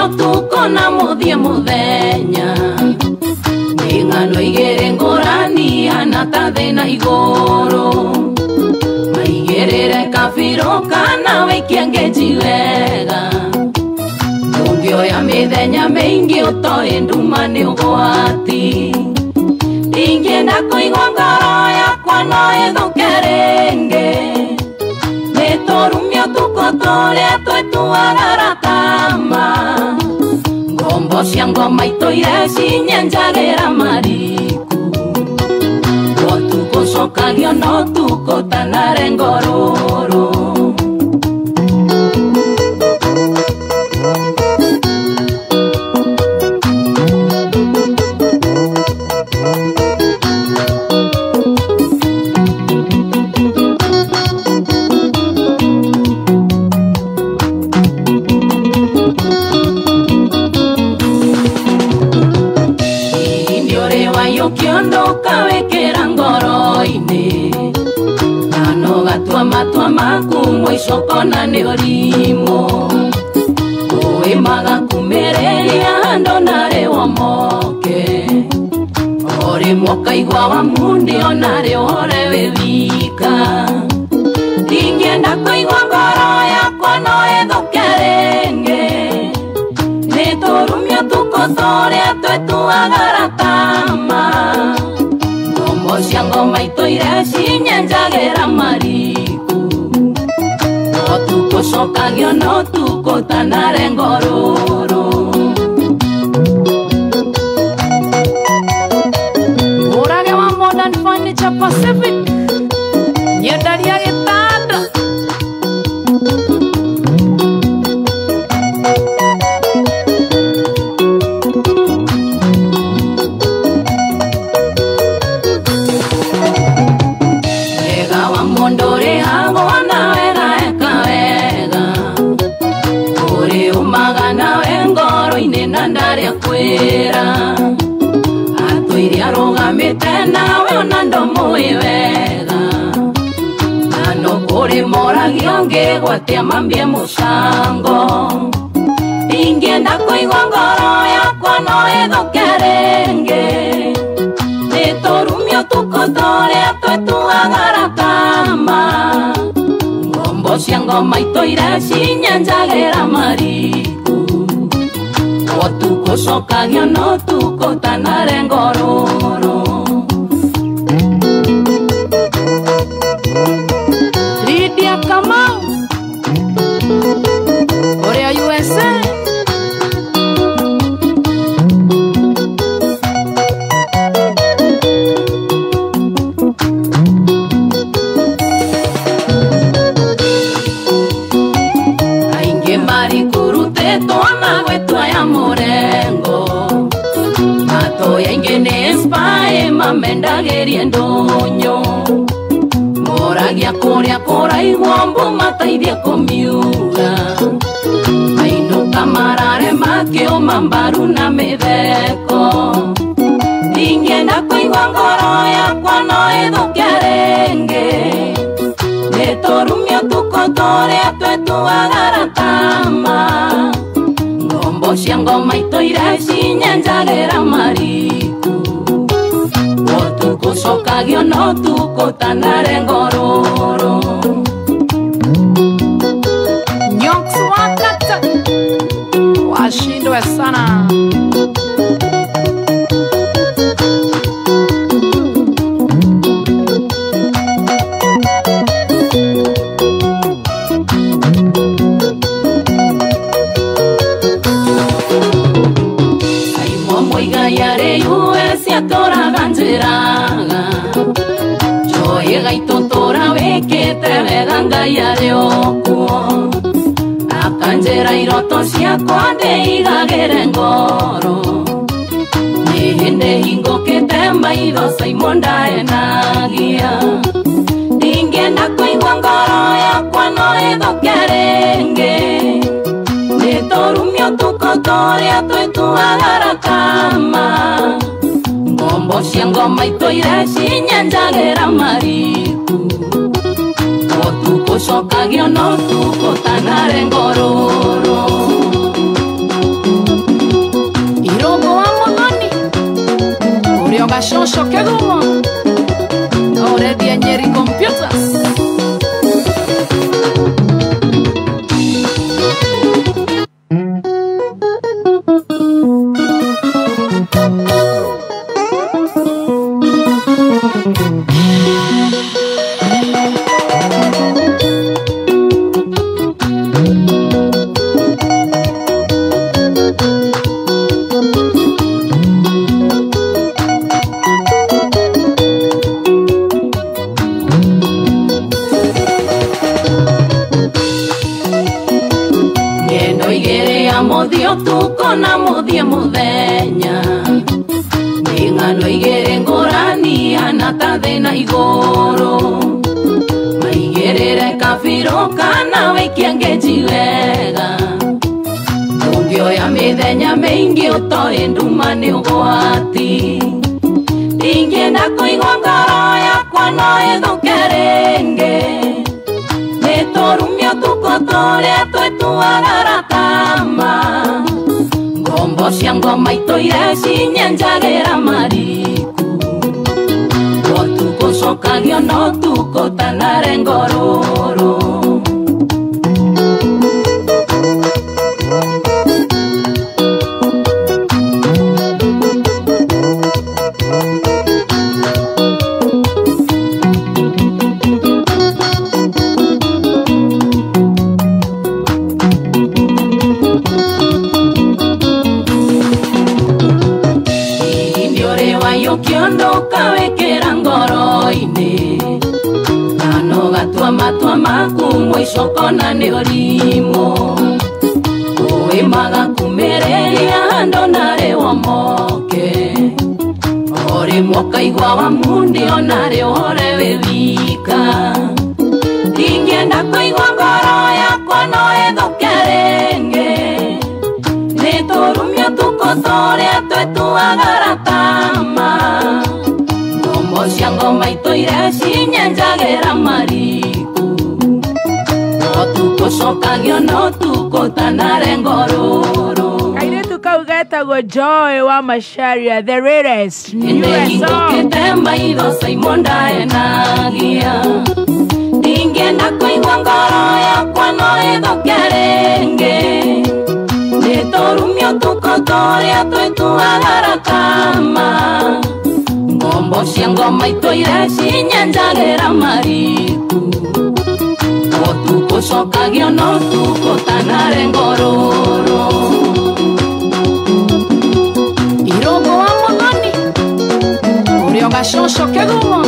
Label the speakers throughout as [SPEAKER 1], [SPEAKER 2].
[SPEAKER 1] Ũtukũ na mũthiĩ mũthenya nĩ ng'ano igĩrĩ ngũrani hana ta thĩ na igũrũ maigĩrĩre kabirũ kana wĩikie ngĩnji wega ndũngĩoya mĩthenya mĩingĩ ũtoĩ nduma nĩ ũgwati ndingĩenda kũigua ngoro yakwa no ĩthũke rĩngĩ nĩ tũrumio ũtukũ tũrĩa twĩtuaga ratama ngombo cia ngoma itũire cinyenjagĩra mariku ũtukũ cokagio no ũtukũ tanare ngorũrũ. Ukiondoka wekera ngoro-inĩ na no gatua matua maku mũico kona nĩ ũrimũ ũĩ magakumĩrĩria handũ narĩ womoke o rĩmwe ũkaigua wamundi onarĩ ũhore wĩ wika ndingĩenda kũigua ngoro yakwa no ĩthũke rĩngĩ nĩ tũrumio ũtukũ tũrĩa twĩtuaga ratama ngombo cia ngoma itũire cinyenjagĩra mariku ũtukũ cokagio na ũtukũ tanare ngorũrũ.
[SPEAKER 2] Mũrage wa Modern Furniture Pacific nyendaria gĩtanda.
[SPEAKER 1] Kwĩra atũire arũgamĩte nawe ona ndũmũĩ wega na no kũrĩ moragio ngĩgwatia mambie mũcango ndingĩenda kũigua ngoro yakwa no ĩthũke rĩngĩ nĩ tũrumio ũtukũ tũrĩa twĩtuaga ratama ngombo cia ngoma itũire cinyenjagĩra mariku ũtukũ cokagio na ũtukũ tanare ngorũrũ.
[SPEAKER 2] Lydia Kamau ũrĩa USA.
[SPEAKER 1] Aingĩ marikurutĩtwo magwĩtwo ya mũrengo matũya aingĩ nĩ spaĩ mamendagĩrie ndũnyũ moragia kũrĩa kũraigwo mbu mateithie kũmiuga mainũka marare makĩũma mbaru na mĩtheko ndingĩenda kũigua ngoro yakwa no ĩthũke rĩngĩ nĩ tũrumio ũtukũ tũrĩa twĩtuaga ratama ngombo cia ngoma itũire cinyenjagĩra mariku ũtukũ cokagio na ũtukũ tanare ngorũrũ.
[SPEAKER 2] Nyox wakata washindwe sana.
[SPEAKER 1] Ciatũraga njĩraga njoĩ gaitũtũra wĩkĩte wega Ngai arĩ ũkuo akanjĩra iroto ciakwa ndĩigagĩre ngoro nĩ hĩndĩ hingũkĩte maitho Simon ndaenagia ndingĩenda kũigua ngoro yakwa no ĩthũke rĩngĩ nĩ tũrumio ũtukũ tũrĩa twĩtuaga ratama ngombo cia ngoma itũire cinyenjagĩra mariku ũtukũ cokagio na ũtukũ tanare ngorũrũ.
[SPEAKER 2] Ũrĩa ũgacoco kĩgumo ũrendia Nyeri Computers. Na muthie muthenya nĩ ng'ano igĩrĩ ngũrani hana ta thĩ na igũrũ maigĩrĩre kabirũ kana wĩikie ngĩnji wega ndũngĩoya mĩthenya mĩingĩ ũtoĩ nduma nĩ ũgwati ndingĩenda kũigua ngoro yakwa no ĩthũke rĩngĩ nĩ tũrumio tuko tũrĩa twĩtuaga ratama ngombo cia ngoma itũire cinyenjagĩra mariku ũtukũ cokagio no tukũ tanare ngorũrũ. Ukiondoka wekera ngoro-inĩ na gatua matua maku mũico kona nĩ ũrimũ ũĩmaga kumĩrĩria handũ narĩ womoke ũrĩmwe ũkaigua wa mundi onarĩ ũhore wĩ wika ndingĩenda kũigua ngoro yakwa no ĩthũke rĩngĩ nĩ tũrumio tuko tũrĩa twĩtuaga ratama ngombo cia ngoma itũire cinyenjagĩra mariku ũtukũ cokagio no tukũ tanare ngorũrũ.
[SPEAKER 3] Kairĩtu kau getagwo Joy wa Macharia, the rarest newest song.
[SPEAKER 1] Nĩhingũkĩte maitho Simon ndaenagia ndingĩenda kũigua ngoro yakwa no ĩthũke rĩngĩ nĩ tũrumio tuko tũrĩa twĩtuaga ratama ngombo cia ngoma itũire cinyenjagĩra mariku ũtukũ cokagio no tukũ tanare ngorũrũ.
[SPEAKER 2] Irũngũ wa Mũthoni ũrĩa ũgacoco kĩgumo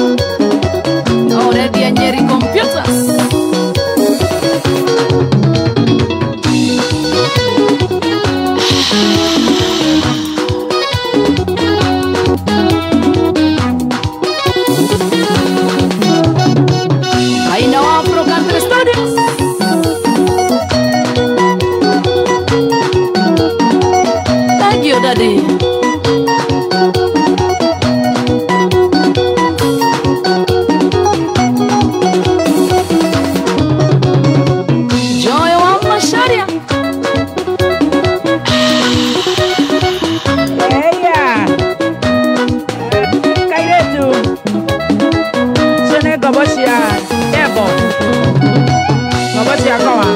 [SPEAKER 2] ũrendia Nyeri Computers. Aina wa Afro Country Studios. Thank you, Daddy. Joy wa Macharia.
[SPEAKER 3] Eya kairĩtu icio nĩ ngombo cia Debo, ngombo cia kowa.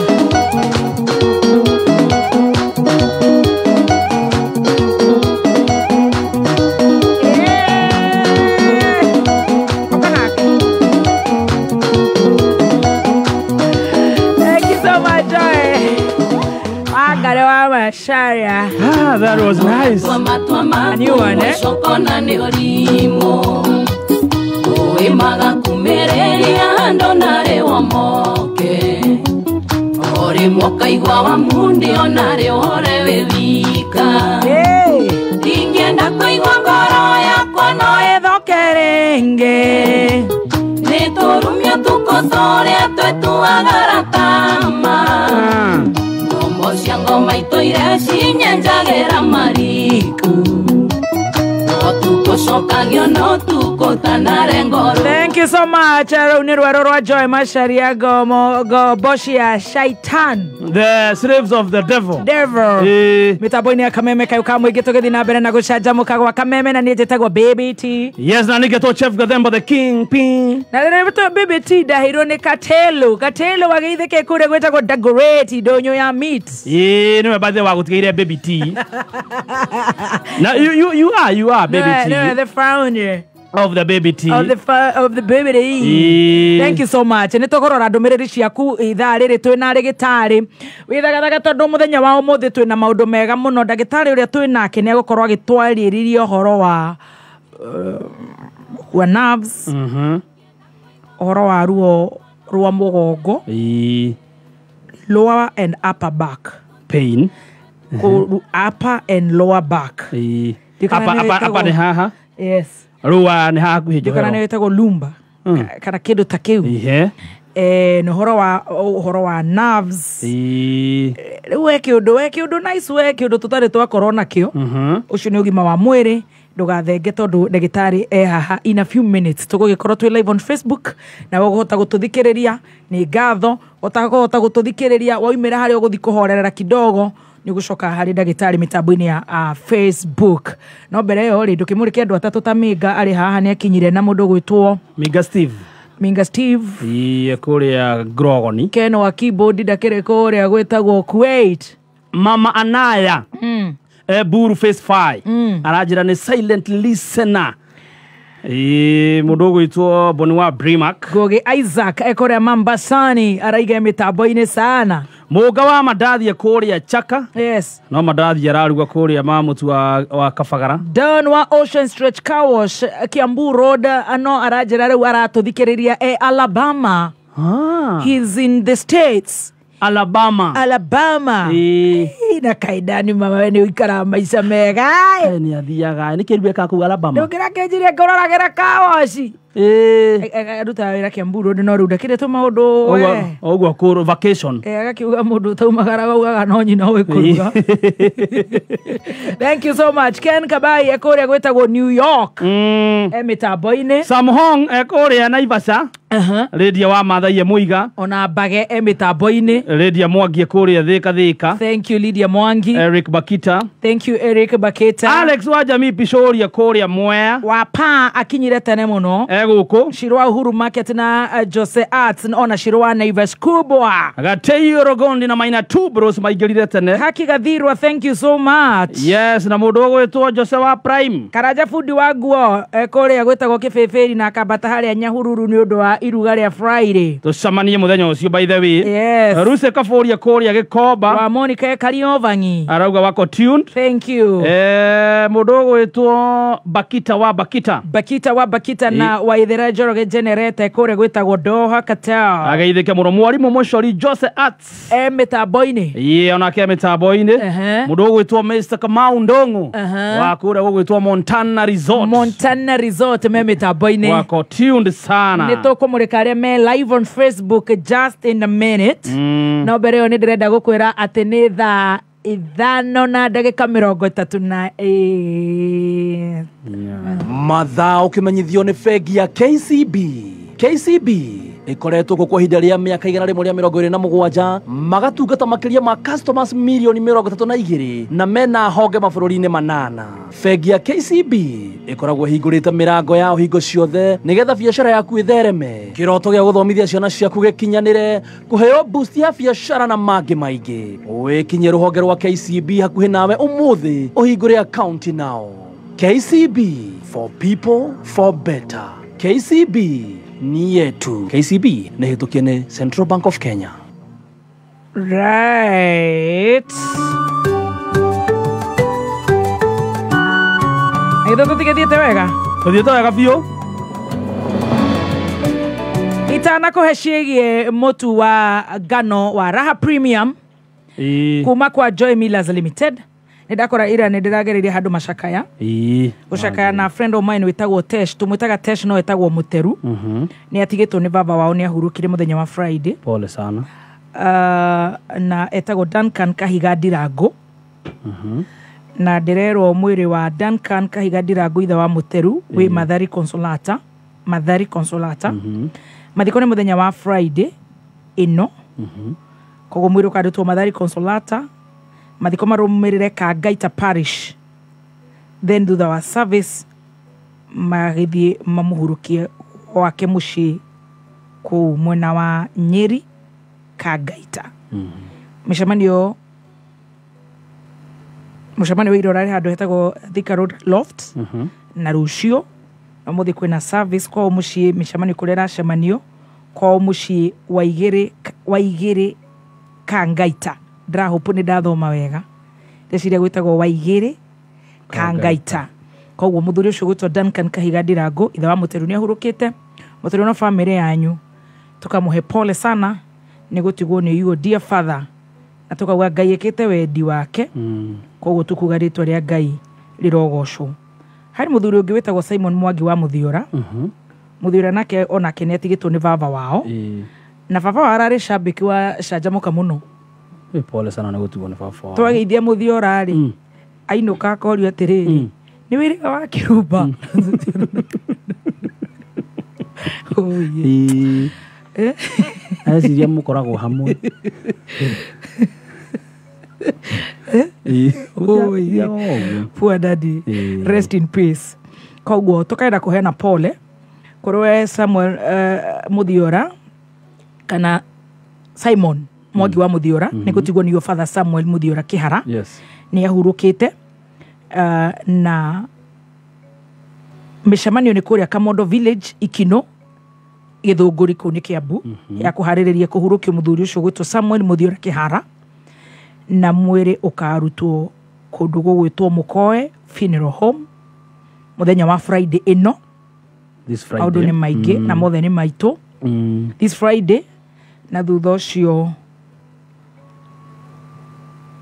[SPEAKER 3] Thank you so much, Joy. Wangari wa Macharia.
[SPEAKER 4] Ah, that was nice.
[SPEAKER 3] A new one, eh?
[SPEAKER 1] Cokona nĩ ũrimũ ũĩmaga kumĩrĩria handũ narĩ womoke ũrĩmwe ũkaigua wa mundi onarĩ ũhore wĩ wika
[SPEAKER 3] Hey.
[SPEAKER 1] ndingĩenda kũigua ngoro yakwa no
[SPEAKER 3] Ĩthũke rĩngĩ
[SPEAKER 1] nĩ tũrumio tuko tũrĩa twĩtuaga ratama ngombo cia ngoma itũire cinyenjagĩra mariku ũtukũ
[SPEAKER 3] Thank you so much. Rau nĩ rwero rwa Joy Macharia go Boshia Shaitan,
[SPEAKER 4] the slaves of the devil.
[SPEAKER 3] Mitambo-inĩ ya Kameme kayo ka mũingĩ tũgĩthiĩ na mbere na gũcanjamũka gwa Kameme na niĩ njĩtagwo Baby T.
[SPEAKER 4] Yes, na nĩgetwo Chef Gathemba the King Pin.
[SPEAKER 3] Na rĩrĩa Baby T ndahirwo nĩ Katelo. Katelo wagĩithĩke kũrĩa gwĩtagwo Dagoretti ndũnyũ ya meat.
[SPEAKER 4] Ĩĩ nĩwe bathe wa gũtigĩire Baby T. Now you are Baby T.
[SPEAKER 3] No, the founder
[SPEAKER 4] of the Baby T.
[SPEAKER 3] Of the Baby T. Thank you so much. Nĩ tũkũrora ndũmĩrĩri ciaku ithaa rĩrĩ twĩna rĩgĩtarĩ wĩthagathaga tondũ mũthenya wa ũmũthĩ twĩna maũndũ mega mũno. Ndagĩtarĩ ũrĩa twĩ nake nĩ egũkorwo agĩtwarĩrĩria ũhoro wa nerves, ũhoro wa ruo rwa mũgongo, lower and upper back
[SPEAKER 4] pain,
[SPEAKER 3] upper and lower back.
[SPEAKER 4] Upper nĩ haha.
[SPEAKER 3] Yes.
[SPEAKER 4] Ruwa nĩ hakuhĩ
[SPEAKER 3] njohero. Kana nĩ wĩtagwo lumba kana kĩndũ ta kĩu. Nĩ ũhoro wa nerves. Rĩu we kĩũndũ nice, we kĩũndũ tũtarĩ twakorwo nakĩo. Ũcio nĩ ũgima wa mwĩrĩ, ndũgathenge tondũ ndagĩtarĩ e haha in a few minutes. Tũgũgĩkorwo twĩ live on Facebook na ũgũhota gũtũthikĩrĩria. Nĩ ngatho ũtakũhota gũtũthikĩrĩria waumĩra harĩa ũgũthiĩ kũhorerera kidogo nĩ ũgũcoka harĩ ndagĩtarĩ mĩtambo-inĩ ya Facebook. No mbere ĩyo rĩ, ndũkĩmũrĩke andũ atatũ ta Minga arĩ haha nĩ akinyire na mũndũ gwĩtwo
[SPEAKER 4] Minga Steve.
[SPEAKER 3] Minga Steve
[SPEAKER 4] iye kũrĩa Grogoni.
[SPEAKER 3] Ken wa keyboard ndakĩrĩ kũrĩa gwĩtagwo Kuwait.
[SPEAKER 4] Mama Anaya Buru Face 5 aranjĩra nĩ silent listener. Mũndũ ũgwĩtwo Boni wa Brimac.
[SPEAKER 3] Goge Isaac ekũrĩa Mambasani araiga mĩtambo-inĩ sana.
[SPEAKER 4] Mũga wa mandathi kũrĩa Chaka.
[SPEAKER 3] Yes.
[SPEAKER 4] No mandathi araruga kũrĩa mamutu wa Kabagara.
[SPEAKER 3] Don wa Ocean Stretch Car Wash Kiambu Road ano aranjĩra rĩu aratũthikĩrĩria e Alabama. He's in the States.
[SPEAKER 4] Alabama.
[SPEAKER 3] Na kaidani mama we nĩ ũikaraga maica mega.
[SPEAKER 4] Nĩ athiaga nĩ kĩrue ka kũu Alabama.
[SPEAKER 3] Ndũngĩrakĩnjirie ngũroragĩra car wash. Arutaga wĩra Kiambu Road no rĩu ndakĩrĩtwo maũndũ we.
[SPEAKER 4] Ũguo kũrũ vacation.
[SPEAKER 3] Agakiuga mũndũ ũtaumagara augaga no nyina ũĩ kũruga. Thank you so much. Ken Kabai ekũrĩa gwĩtagwo New York. Mĩtambo-inĩ.
[SPEAKER 4] Sam Hong ekũrĩa Naivasha. Lydia wa Mathaiye Muiga.
[SPEAKER 3] Ona Mbage mĩtambo-inĩ.
[SPEAKER 4] Lydia Mwangi kũrĩa Thika Thika.
[SPEAKER 3] Thank you Lydia Mwangi.
[SPEAKER 4] Eric Bakita.
[SPEAKER 3] Thank you Eric Bakita.
[SPEAKER 4] Alex wa Jamii Pishoria kũrĩa Mwea.
[SPEAKER 3] Wa pa akinyire tene mũno.
[SPEAKER 4] Egũkũ.
[SPEAKER 3] Shirwa Uhuru Market na Jose Arts ona Shirwa Naivas Kubwa.
[SPEAKER 4] Gateio Rogondi na Maina Two Bros maingĩrire tene.
[SPEAKER 3] Haki Gathirwa, thank you so much.
[SPEAKER 4] Yes, na mũndũ ũgwĩtwo Jose wa Prime.
[SPEAKER 3] Karaja fundi wa nguo kũrĩa gwĩtagwo Kĩbĩbĩri na akambata harĩa Nyahururu nĩ ũndũ wa iruga rĩa Friday.
[SPEAKER 4] Tũcemanie mũthenya ũcio by the way.
[SPEAKER 3] Yes.
[SPEAKER 4] Ruse Kaboria kũrĩa Gĩkomba.
[SPEAKER 3] Wa Monica Kariovangi.
[SPEAKER 4] Arauga wako tuned.
[SPEAKER 3] Thank you.
[SPEAKER 4] Mũndũ ũgwĩtwo Bakita wa Bakita.
[SPEAKER 3] Bakita wa Bakita na Waithera Njoroge Generate kũrĩa gwĩtagwo Doha Qatar.
[SPEAKER 4] Ageithĩke mũno mwarimũ Mũcori Jose Arts.
[SPEAKER 3] Mĩtambo-inĩ.
[SPEAKER 4] Ĩĩ onake mĩtambo-inĩ. Mũndũ ũgwĩtwo Mr. Kamau Ndong'u. Wa kũrĩa gũgwĩtwo Montana Resort.
[SPEAKER 3] Montana Resort me mĩtambo-inĩ.
[SPEAKER 4] Wako tuned sana.
[SPEAKER 3] Nĩ tũkũmũrĩka arĩa me live on Facebook just in a minute. No mbere ĩyo nĩ ndĩrenda gũkwĩra atĩ nĩ thaa 5:32.
[SPEAKER 5] Mathaa ũkĩmenyithio nĩ bengi ya KCB. KCB ikoretwo gũkũ kwa ihinda rĩa mĩaka 127 magatungata makĩria ma customers milioni 32 na mena honge mabũrũri-inĩ 8. Bengi ya KCB ĩkoragwo ĩhingũrĩte mĩrango yao hingo ciothe nĩgetha biacara yaku ĩthereme, kĩroto gĩa gũthomithia ciana ciaku gĩkinyanĩre, kũheo boost ya biacara na mangĩ maingĩ. Wĩkinyie rũhonge rwa KCB hakuhĩ nawe ũmũthĩ ũhingũre akaunti nao. KCB, for people for better. KCB ni yetu. KCB nĩ hĩtũkie nĩ Central Bank of Kenya.
[SPEAKER 3] Right. Ithuĩ tũtigĩthiĩte wega?
[SPEAKER 4] Tũthiĩte wega biũ.
[SPEAKER 3] Itanakũhe ciĩgiĩ mũtu wa ngano wa Raha Premium kuma kwa Joy Millers Limited. Nĩ ndakora ira nĩ ndĩragereire handũ macakaya. Gũcakaya na friend of mine wĩtagwo Tesh, tũmwĩtaga Tesh no etagwo Mũteru. Nĩ atigĩtwo nĩ baba wao, nĩ ahurũkire mũthenya wa Friday.
[SPEAKER 4] Pole sana.
[SPEAKER 3] Na etagwo Duncan Kahiga Ndirango. Na ndĩrerwo mwĩrĩ wa Duncan Kahiga Ndirangu ithe wa Muteru wĩ Mathari Consolata, Mathari Consolata. Mathiko nĩ mũthenya wa Friday ĩno. Koguo mwĩrĩ ũkarutwo Mathari Consolata, mathiko marũmĩrĩre Kangaita Parish, then thutha wa service magĩthiĩ mamũhurũkie gwake mũciĩ kũu mwena wa Nyeri Kangaita. Mĩcemanio mũcemanio wa irora handũ hetagwo Thika Road Loft. Na rũciũ ũmũthĩ kwĩna service kwao mũciĩ, mĩcemanio kũrĩa ĩracemanio kwao mũciĩ Waigĩrĩ Kangaita. Ndĩrahope nĩ ndathoma wega, ndeciria gwĩtagwo Waigĩrĩ Kangaita. Koguo mũthuri ũcio gwĩtwo Duncan Kahiga Ndirangu ithe wa Muteru nĩ ahurũkĩte. Muteru na famĩlĩ yanyu tukamũhe pole sana nĩ gũtigwo nĩ your dear father, na tukauga Ngai ĩkĩte wendi wake. Koguo tukuga rĩtwa rĩa Ngai rĩrogocwo. Harĩ mũthuri ũngĩ wĩtagwo Simon Mwangi wa Muthiora. Muthiora nake onake nĩ atigĩtwo nĩ baba wao. Na baba wao ararĩ shabiki wa canjamũka mũno.
[SPEAKER 4] Pole sana nĩ gũtigwo nĩ baba wao.
[SPEAKER 3] Twageithia Muthiora rĩ, ainũka akorio atĩrĩrĩ, nĩ wĩrĩga wa kĩrumba.
[SPEAKER 4] Areciria mũkoragwo hamwe.
[SPEAKER 3] Poor daddy, rest in peace. Koguo tukaenda kuheana pole kũrĩ we Samuel Muthiora kana Simon Mwangi wa Muthiora, nĩ gũtigwo nĩ your father Samuel Muthiora Kĩhara.
[SPEAKER 4] Yes.
[SPEAKER 3] Nĩ ahurũkĩte. Na mĩcemanio nĩ kũrĩa Kamondo Village Ikino Gĩthũngũri kũu nĩ Kĩambu, ya kũharĩrĩria kũhurũkio mũthuri ũcio gwĩtwo Samuel Muthiora Kĩhara, na mwĩrĩ ũkarutwo kũndũ gũgwĩtwo Mũkoe Funeral Home mũthenya wa Friday ĩno.
[SPEAKER 4] This Friday.
[SPEAKER 3] Maũndũ nĩ maingĩ na mothe nĩ maitũ. This Friday, na thutha ũcio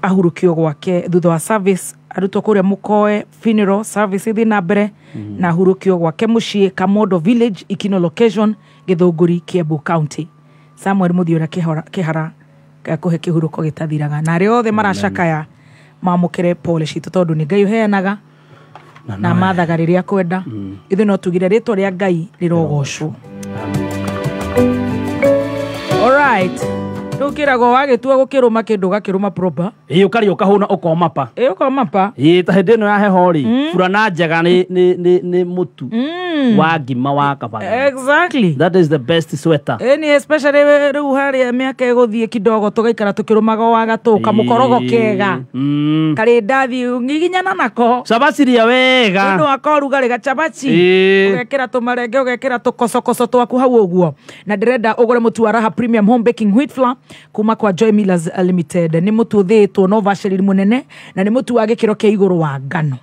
[SPEAKER 3] ahurũkio gwake thutha wa service arutwo kũrĩa Mũkoe Funeral Service ĩthiĩ na mbere, na ahurũkio gwake mũciĩ Kamondo Village Ikino location Gĩthũngũri Kiambu County. Samuel Muthiora Kĩhara kũhe kĩhurũko gĩtathiraga, na arĩa othe maracakaya mamũkĩre pole citũ tondũ nĩ Ngai ũheanaga na mathaga rĩrĩa kwenda. Ithuĩ no tugire rĩtwa rĩa Ngai rĩrogocwo. Alright. Rĩu kĩragwo wagĩtua gũkĩrũma kĩndũ ũgakĩrũma proper.
[SPEAKER 4] Ĩĩ ũkarĩa ũkahũna ũkoma pa.
[SPEAKER 3] Ĩĩ ũkoma pa.
[SPEAKER 4] Ĩĩ ta hĩndĩ ĩno ya heho rĩ, burana njega nĩ mũtu wa ngima wa kabaga.
[SPEAKER 3] Exactly.
[SPEAKER 4] That is the best sweater.
[SPEAKER 3] Ĩni especially rĩu harĩa mĩaka ĩgũthiĩ kidogo tũgaikara tũkĩrũmaga wa gatũ kamũkorogo kega. Karĩ ndathi ngiginyana nako.
[SPEAKER 4] Cabaci ria wega.
[SPEAKER 3] Ũndũ wa korugarĩ gacabaci. Ũgekĩra tũmarenge ũgekĩra tũkocokoco twaku hau ũguo. Na ndĩrenda ũgũre mũtu wa Raha Premium Home Baking Wheat Flour kuma kwa Joy Millers Limited. Nĩ mũtu ũthĩĩtwo na ũbacĩrĩri mũnene na nĩ mũtu wa gĩkĩro kĩa igũrũ wa ngano.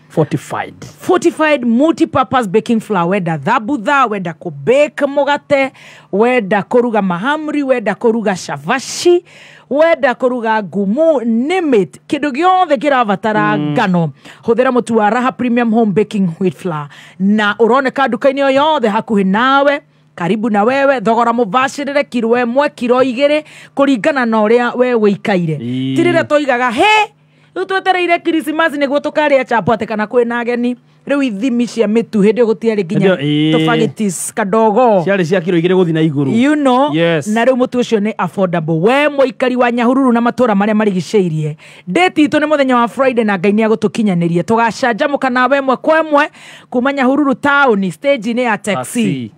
[SPEAKER 4] Fortified.
[SPEAKER 3] Fortified multi-purpose baking flour. Wenda thambutha, wenda kũbake mũgate, wenda kũruga mahamri, wenda kũruga chavashi, wenda kũruga ngumu, name it. Kĩndũ gĩothe kĩrabatara ngano. Hũthĩra mũtu wa Raha Premium Home Baking Wheat Flour. Na ũroneka nduka-inĩ o yothe hakuhĩ nawe, karibu na wewe, thogora mũbacĩrĩre kiro ĩmwe kiro igĩrĩ kũringana na ũrĩa we wĩikaire. Ti rĩrĩa tũigaga he rĩu twetereire Christmas nĩguo tũkarĩa chapo atĩ kana kwĩna ageni. Rĩu ithimi cia mĩtu hĩndĩ ĩyo gũtiarĩ nginya tũbagitis kadogo
[SPEAKER 4] ciarĩ cia kiro igĩrĩ gũthiĩ na igũrũ,
[SPEAKER 3] you know.
[SPEAKER 4] Yes.
[SPEAKER 3] Na rĩu mũtu ũcio nĩ affordable. We mũikari wa Nyahururu na matũra marĩa marigicĩirie, date itũ nĩ mũthenya wa Friday na Ngai nĩ agũtũkinyanĩria. Tũgacanjamũka nawe ĩmwe kwa ĩmwe kuma Nyahururu town stage-inĩ ya taxi.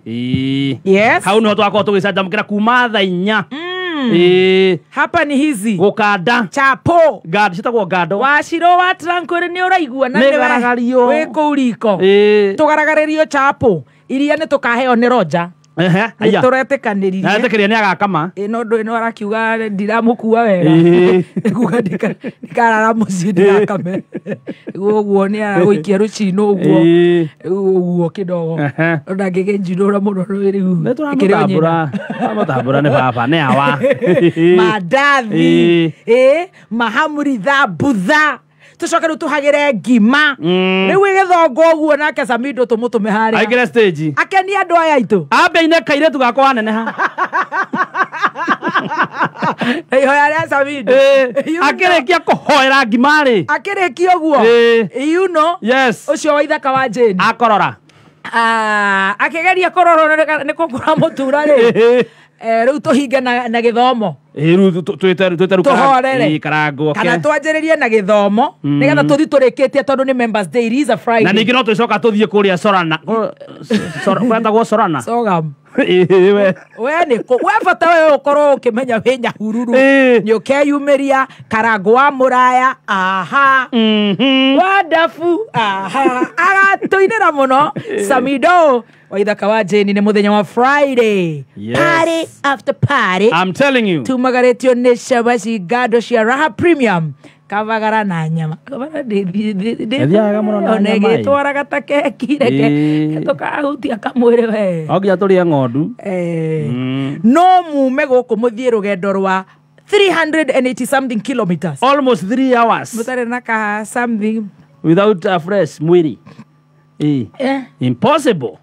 [SPEAKER 3] Yes.
[SPEAKER 4] Hau nĩho twakorwo tũgĩcanjamũkĩra kuma thaa inya.
[SPEAKER 3] Hapa ni hizi
[SPEAKER 4] gũkanda
[SPEAKER 3] chapo
[SPEAKER 4] ngando citagwo ngando
[SPEAKER 3] waciro wa tranquil nĩ ũraigua na
[SPEAKER 4] nĩwe
[SPEAKER 3] wĩ kũu riko tũgaragarĩrio chapo iria nĩ tũkaheo nĩ Roger. Nĩ tũretĩkanĩririe
[SPEAKER 4] na etĩkĩria nĩ agakama.
[SPEAKER 3] No ndũ ĩno arakiuga ndiramũkua wega, kuga ndikarara mũciĩ ndĩrakame ũguo nĩ aragũikia rũcinũ ũguo ũguo kidogo ndangĩkĩnjinũra mũno rĩu.
[SPEAKER 4] Nĩ tũramũtambũra nĩ baba nĩ awa
[SPEAKER 3] mandathi, mahamri, thambutha tucoke rĩu tũhagĩre ngima rĩu ĩgĩthongo ũguo nake Samido tũmũtũme harĩa
[SPEAKER 4] aingĩre stage
[SPEAKER 3] akenie andũ aya aitũ
[SPEAKER 4] ambe ine kairĩtu gakwa waneneha.
[SPEAKER 3] Na ihoya rĩa Samido.
[SPEAKER 4] Akĩrĩkia kũhoera ngima rĩ.
[SPEAKER 3] Akĩrĩkia ũguo. You know.
[SPEAKER 4] Yes.
[SPEAKER 3] Ũcio wa ithaka wa Jane.
[SPEAKER 4] Akorora.
[SPEAKER 3] Akĩgeria kũrorwo nĩ kũkũra mũtura rĩ. Rĩu tũhinge na gĩthomo.
[SPEAKER 4] Rĩu twĩte
[SPEAKER 3] tũhorere.
[SPEAKER 4] Karango.
[SPEAKER 3] Kana twanjĩrĩrie na gĩthomo nĩgetha tũthiĩ tũrĩkĩtie tondũ nĩ Members Day, it is a Friday.
[SPEAKER 4] Na ningĩ no tũcoka tũthiĩ kũrĩa Sorana. Kwetagwo Sorana.
[SPEAKER 3] Sorghum.
[SPEAKER 4] We
[SPEAKER 3] nĩ we bata we ũkorwo ũkĩmenya wĩ Nyahururu. Nĩ ũkeyumĩria Karango wa Mũraya. Aha. Wonderful. Aha. Agatũinĩra mũno Samido wa ithaka wa Jane nĩ mũthenya wa Friday.
[SPEAKER 4] Yes.
[SPEAKER 3] Party after party.
[SPEAKER 4] I'm telling you.
[SPEAKER 3] Tumagaretio nĩ cabaci ngando cia Raha Premium. Kavagara na nyama. Kavagara
[SPEAKER 4] ndithiaga mũno na nyama.
[SPEAKER 3] Onegĩtwaraga ta keki reke tũkahutia kamwĩrĩ we.
[SPEAKER 4] No nginya tũrĩe ng'ondu.
[SPEAKER 3] No mume gũkũ mũthiĩ rũgendo rwa 380 something kilometers.
[SPEAKER 4] Almost 3 hours.
[SPEAKER 3] Mũtarĩ na ka something.
[SPEAKER 4] Without a fresh mwĩrĩ. Impossible.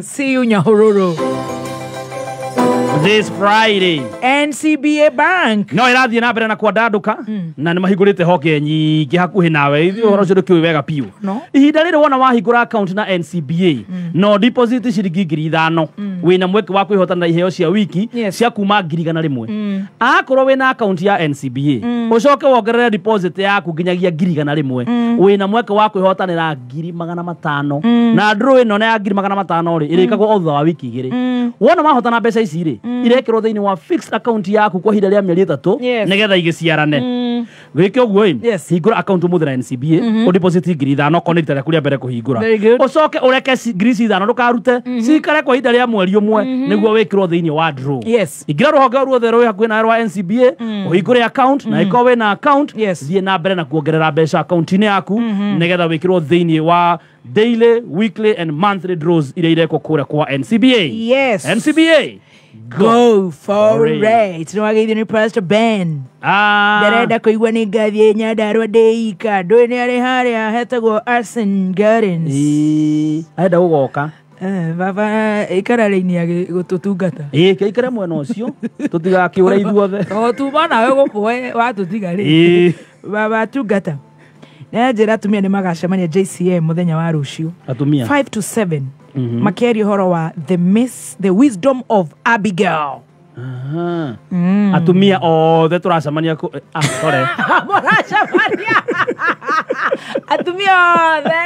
[SPEAKER 3] See you Nyahururu.
[SPEAKER 4] This Friday.
[SPEAKER 3] NCBA Bank.
[SPEAKER 4] No irathie na mbere na kwandanduka na nĩ mahingũrĩte honge nyingĩ hakuhĩ nawe. Ithuĩ ũhoro ũcio ndũkĩũĩ wega biũ. Ihinda rĩrĩ wona wahingũra account na NCBA no deposit ciringi 5,000 wĩna mweke wa kwĩhotanĩra iheo cia wiki cia kuma 100,000. Akorwo wĩna account ya NCBA ũcoke wongerere deposit yaku nginyagia 100,000 wĩna mweke wa kwĩhotanĩra 500,000 na draw ĩno ya 500,000 rĩ ĩrĩkagwo o thutha wa wiki 2. Wona wahotana mbeca ici rĩ irekĩrwo thĩinĩ wa fixed account yaku kwa ihinda rĩa mĩeri 3 nĩgetha igĩciarane. Gwĩke ũguo ĩ hingũra account ũmũthĩ na NCBA ũdeposit 5,000 okorwo nĩ rita rĩaku rĩa mbere kũhingũra ũcoke ũreke 5,000 ndũkarute cikare kwa ihinda rĩa mweri ũmwe nĩguo wĩkĩrwo thĩinĩ wa draw. Ingĩra rũhonge ruothe rwĩ hakuhĩ nawe rwa NCBA ũhingũre account na ĩkorwo wĩna account thiĩ na mbere na kuongerera mbeca account-inĩ yaku nĩgetha wĩkĩrwo thĩinĩ wa daily, weekly and monthly draws iria irekwo kũrĩa kwa NCBA.
[SPEAKER 3] Yes.
[SPEAKER 4] NCBA.
[SPEAKER 3] Go for it. No wageithio nĩ Pastor Ben. Ndarenda kũigua nĩ ngathiĩ Nyandarua ndĩika. Ndũĩ nĩ arĩ harĩa hetagwo Arsen Gardens.
[SPEAKER 4] Arenda gũgoka.
[SPEAKER 3] Baba ikara raini ya gũtũtungata.
[SPEAKER 4] Kĩikare mwena ũcio tũtigakĩũre ithuothe.
[SPEAKER 3] To tuma nawe gũkũ we watũtiga rĩ. Baba tungata. Na njĩra atumia nĩ magacemania JCM mũthenya wa rũciũ.
[SPEAKER 4] Atumia
[SPEAKER 3] 5 to 7. Makĩaria ũhoro wa the wisdom of Abigail.
[SPEAKER 4] Atumia othe tũracemania sorry.
[SPEAKER 3] Mũracemania. Atumia othe.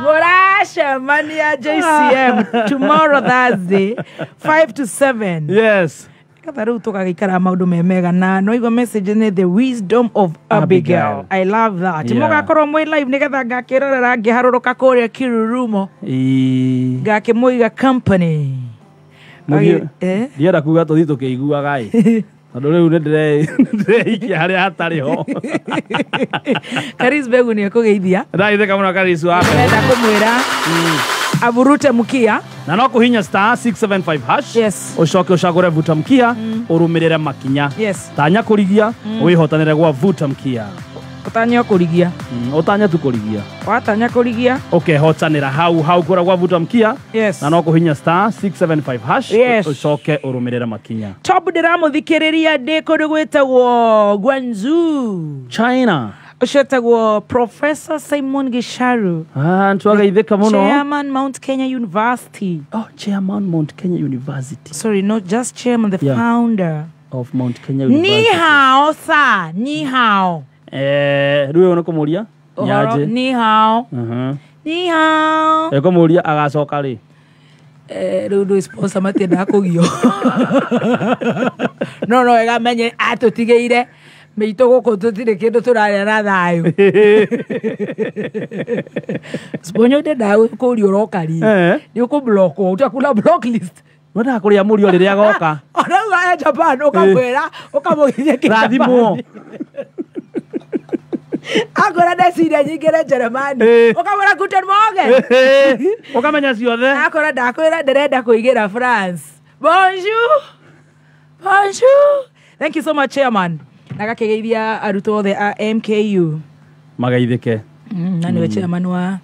[SPEAKER 3] Mũracemania JCM tomorrow Thursday 5 to 7.
[SPEAKER 4] Yes.
[SPEAKER 3] Katha rĩu tũgagĩikara maũndũ me mega na no igua message nĩ the wisdom of Abigail. I love that. Mũgakorwo mwĩ live nĩgetha ngakĩrorera ngĩharũrũka kũrĩa Kirurumo. Ngakĩmũiga company.
[SPEAKER 4] Ndienda kuga tũthiĩ tũkĩiguaga ĩ. Tondũ rĩu nĩ ndĩreikia harĩa hatarĩ ho.
[SPEAKER 3] Karis Begu nĩ ekũgeithia.
[SPEAKER 4] Ndaithĩka mũno Karis wa mbere.
[SPEAKER 3] Ndĩrenda kũmwĩra aburute mkia
[SPEAKER 4] na no kuhinya star 675 hash.
[SPEAKER 3] Yes.
[SPEAKER 4] Ucoke ucagure vuta mkia urumirire makinya.
[SPEAKER 3] Yes.
[SPEAKER 4] Tanya kurigia wihotanire gwa vuta mkia.
[SPEAKER 3] Utanya kurigia.
[SPEAKER 4] Utanya tu kurigia.
[SPEAKER 3] Watanya kurigia.
[SPEAKER 4] Ukehotanira hau hau kura gwa vuta mkia.
[SPEAKER 3] Yes.
[SPEAKER 4] Na no kuhinya star 675 hash.
[SPEAKER 3] Yes.
[SPEAKER 4] Ucoke urumirire makinya.
[SPEAKER 3] Top ndiramuthikiriria ndi kundu gwitagwo Guangzhou,
[SPEAKER 4] China.
[SPEAKER 3] Ũcio etagwo Professor Simon Gisharu.
[SPEAKER 4] Ntwagaithĩka mũno.
[SPEAKER 3] Chairman Mount Kenya University.
[SPEAKER 4] Oh, Chairman Mount Kenya University.
[SPEAKER 3] Sorry, not just chairman, the founder
[SPEAKER 4] of Mount Kenya University.
[SPEAKER 3] Ni hao sa, ni hao.
[SPEAKER 4] Rĩu nĩ kũmũria? Nyaje.
[SPEAKER 3] Ni hao. Ni hao.
[SPEAKER 4] Ekũmũria agacoka rĩ?
[SPEAKER 3] Rĩu ndũ sponsor matiendaga kũgio. No no wega menye atũtigĩire mĩitũ gũkũ tũtirĩ kĩndũ tũrarĩa na thayũ. Sponyo ndendaga kũũria ũroka rĩ. Nĩ ũkũblockwo, ũtakuna block list.
[SPEAKER 4] Wendaga kũrĩa mũrio rĩrĩa agoka.
[SPEAKER 3] Ona e Japan ũkamwĩra ũkamũgithia
[SPEAKER 4] Rathimwo.
[SPEAKER 3] Akora ndeciria nyingĩre Jeremani. Ũkamwĩra guten Morgen.
[SPEAKER 4] Ũkamenya ciothe.
[SPEAKER 3] Akora ndakwĩra ndĩrenda kũigĩra France. Bonjour. Bonjour. Thank you so much, Chairman. Nagakegeithia arutwo othe a MKU.
[SPEAKER 4] Magaithĩke.
[SPEAKER 3] Na nĩwe chairman wa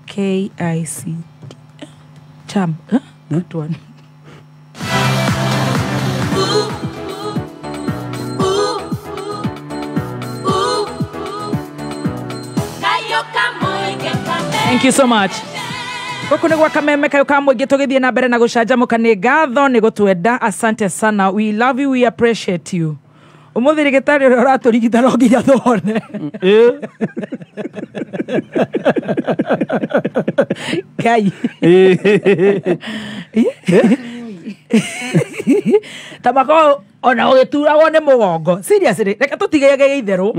[SPEAKER 3] KICD. Cham. That one. Thank you so much. Gũkũ nĩ gwa Kameme kayo ka mũingĩ tũgĩthiĩ na mbere na gũcanjamũka. Nĩ ngatho nĩ gũtwenda. Asante sana, we love you, we appreciate you. Ũmũthĩ rĩgĩtarĩ ũrĩa ũratũrigita no nginya tũhone. Ngai ta makorwo ona ũgĩturagwo nĩ mũgongo. Seriously, reke tũtigage itherũ.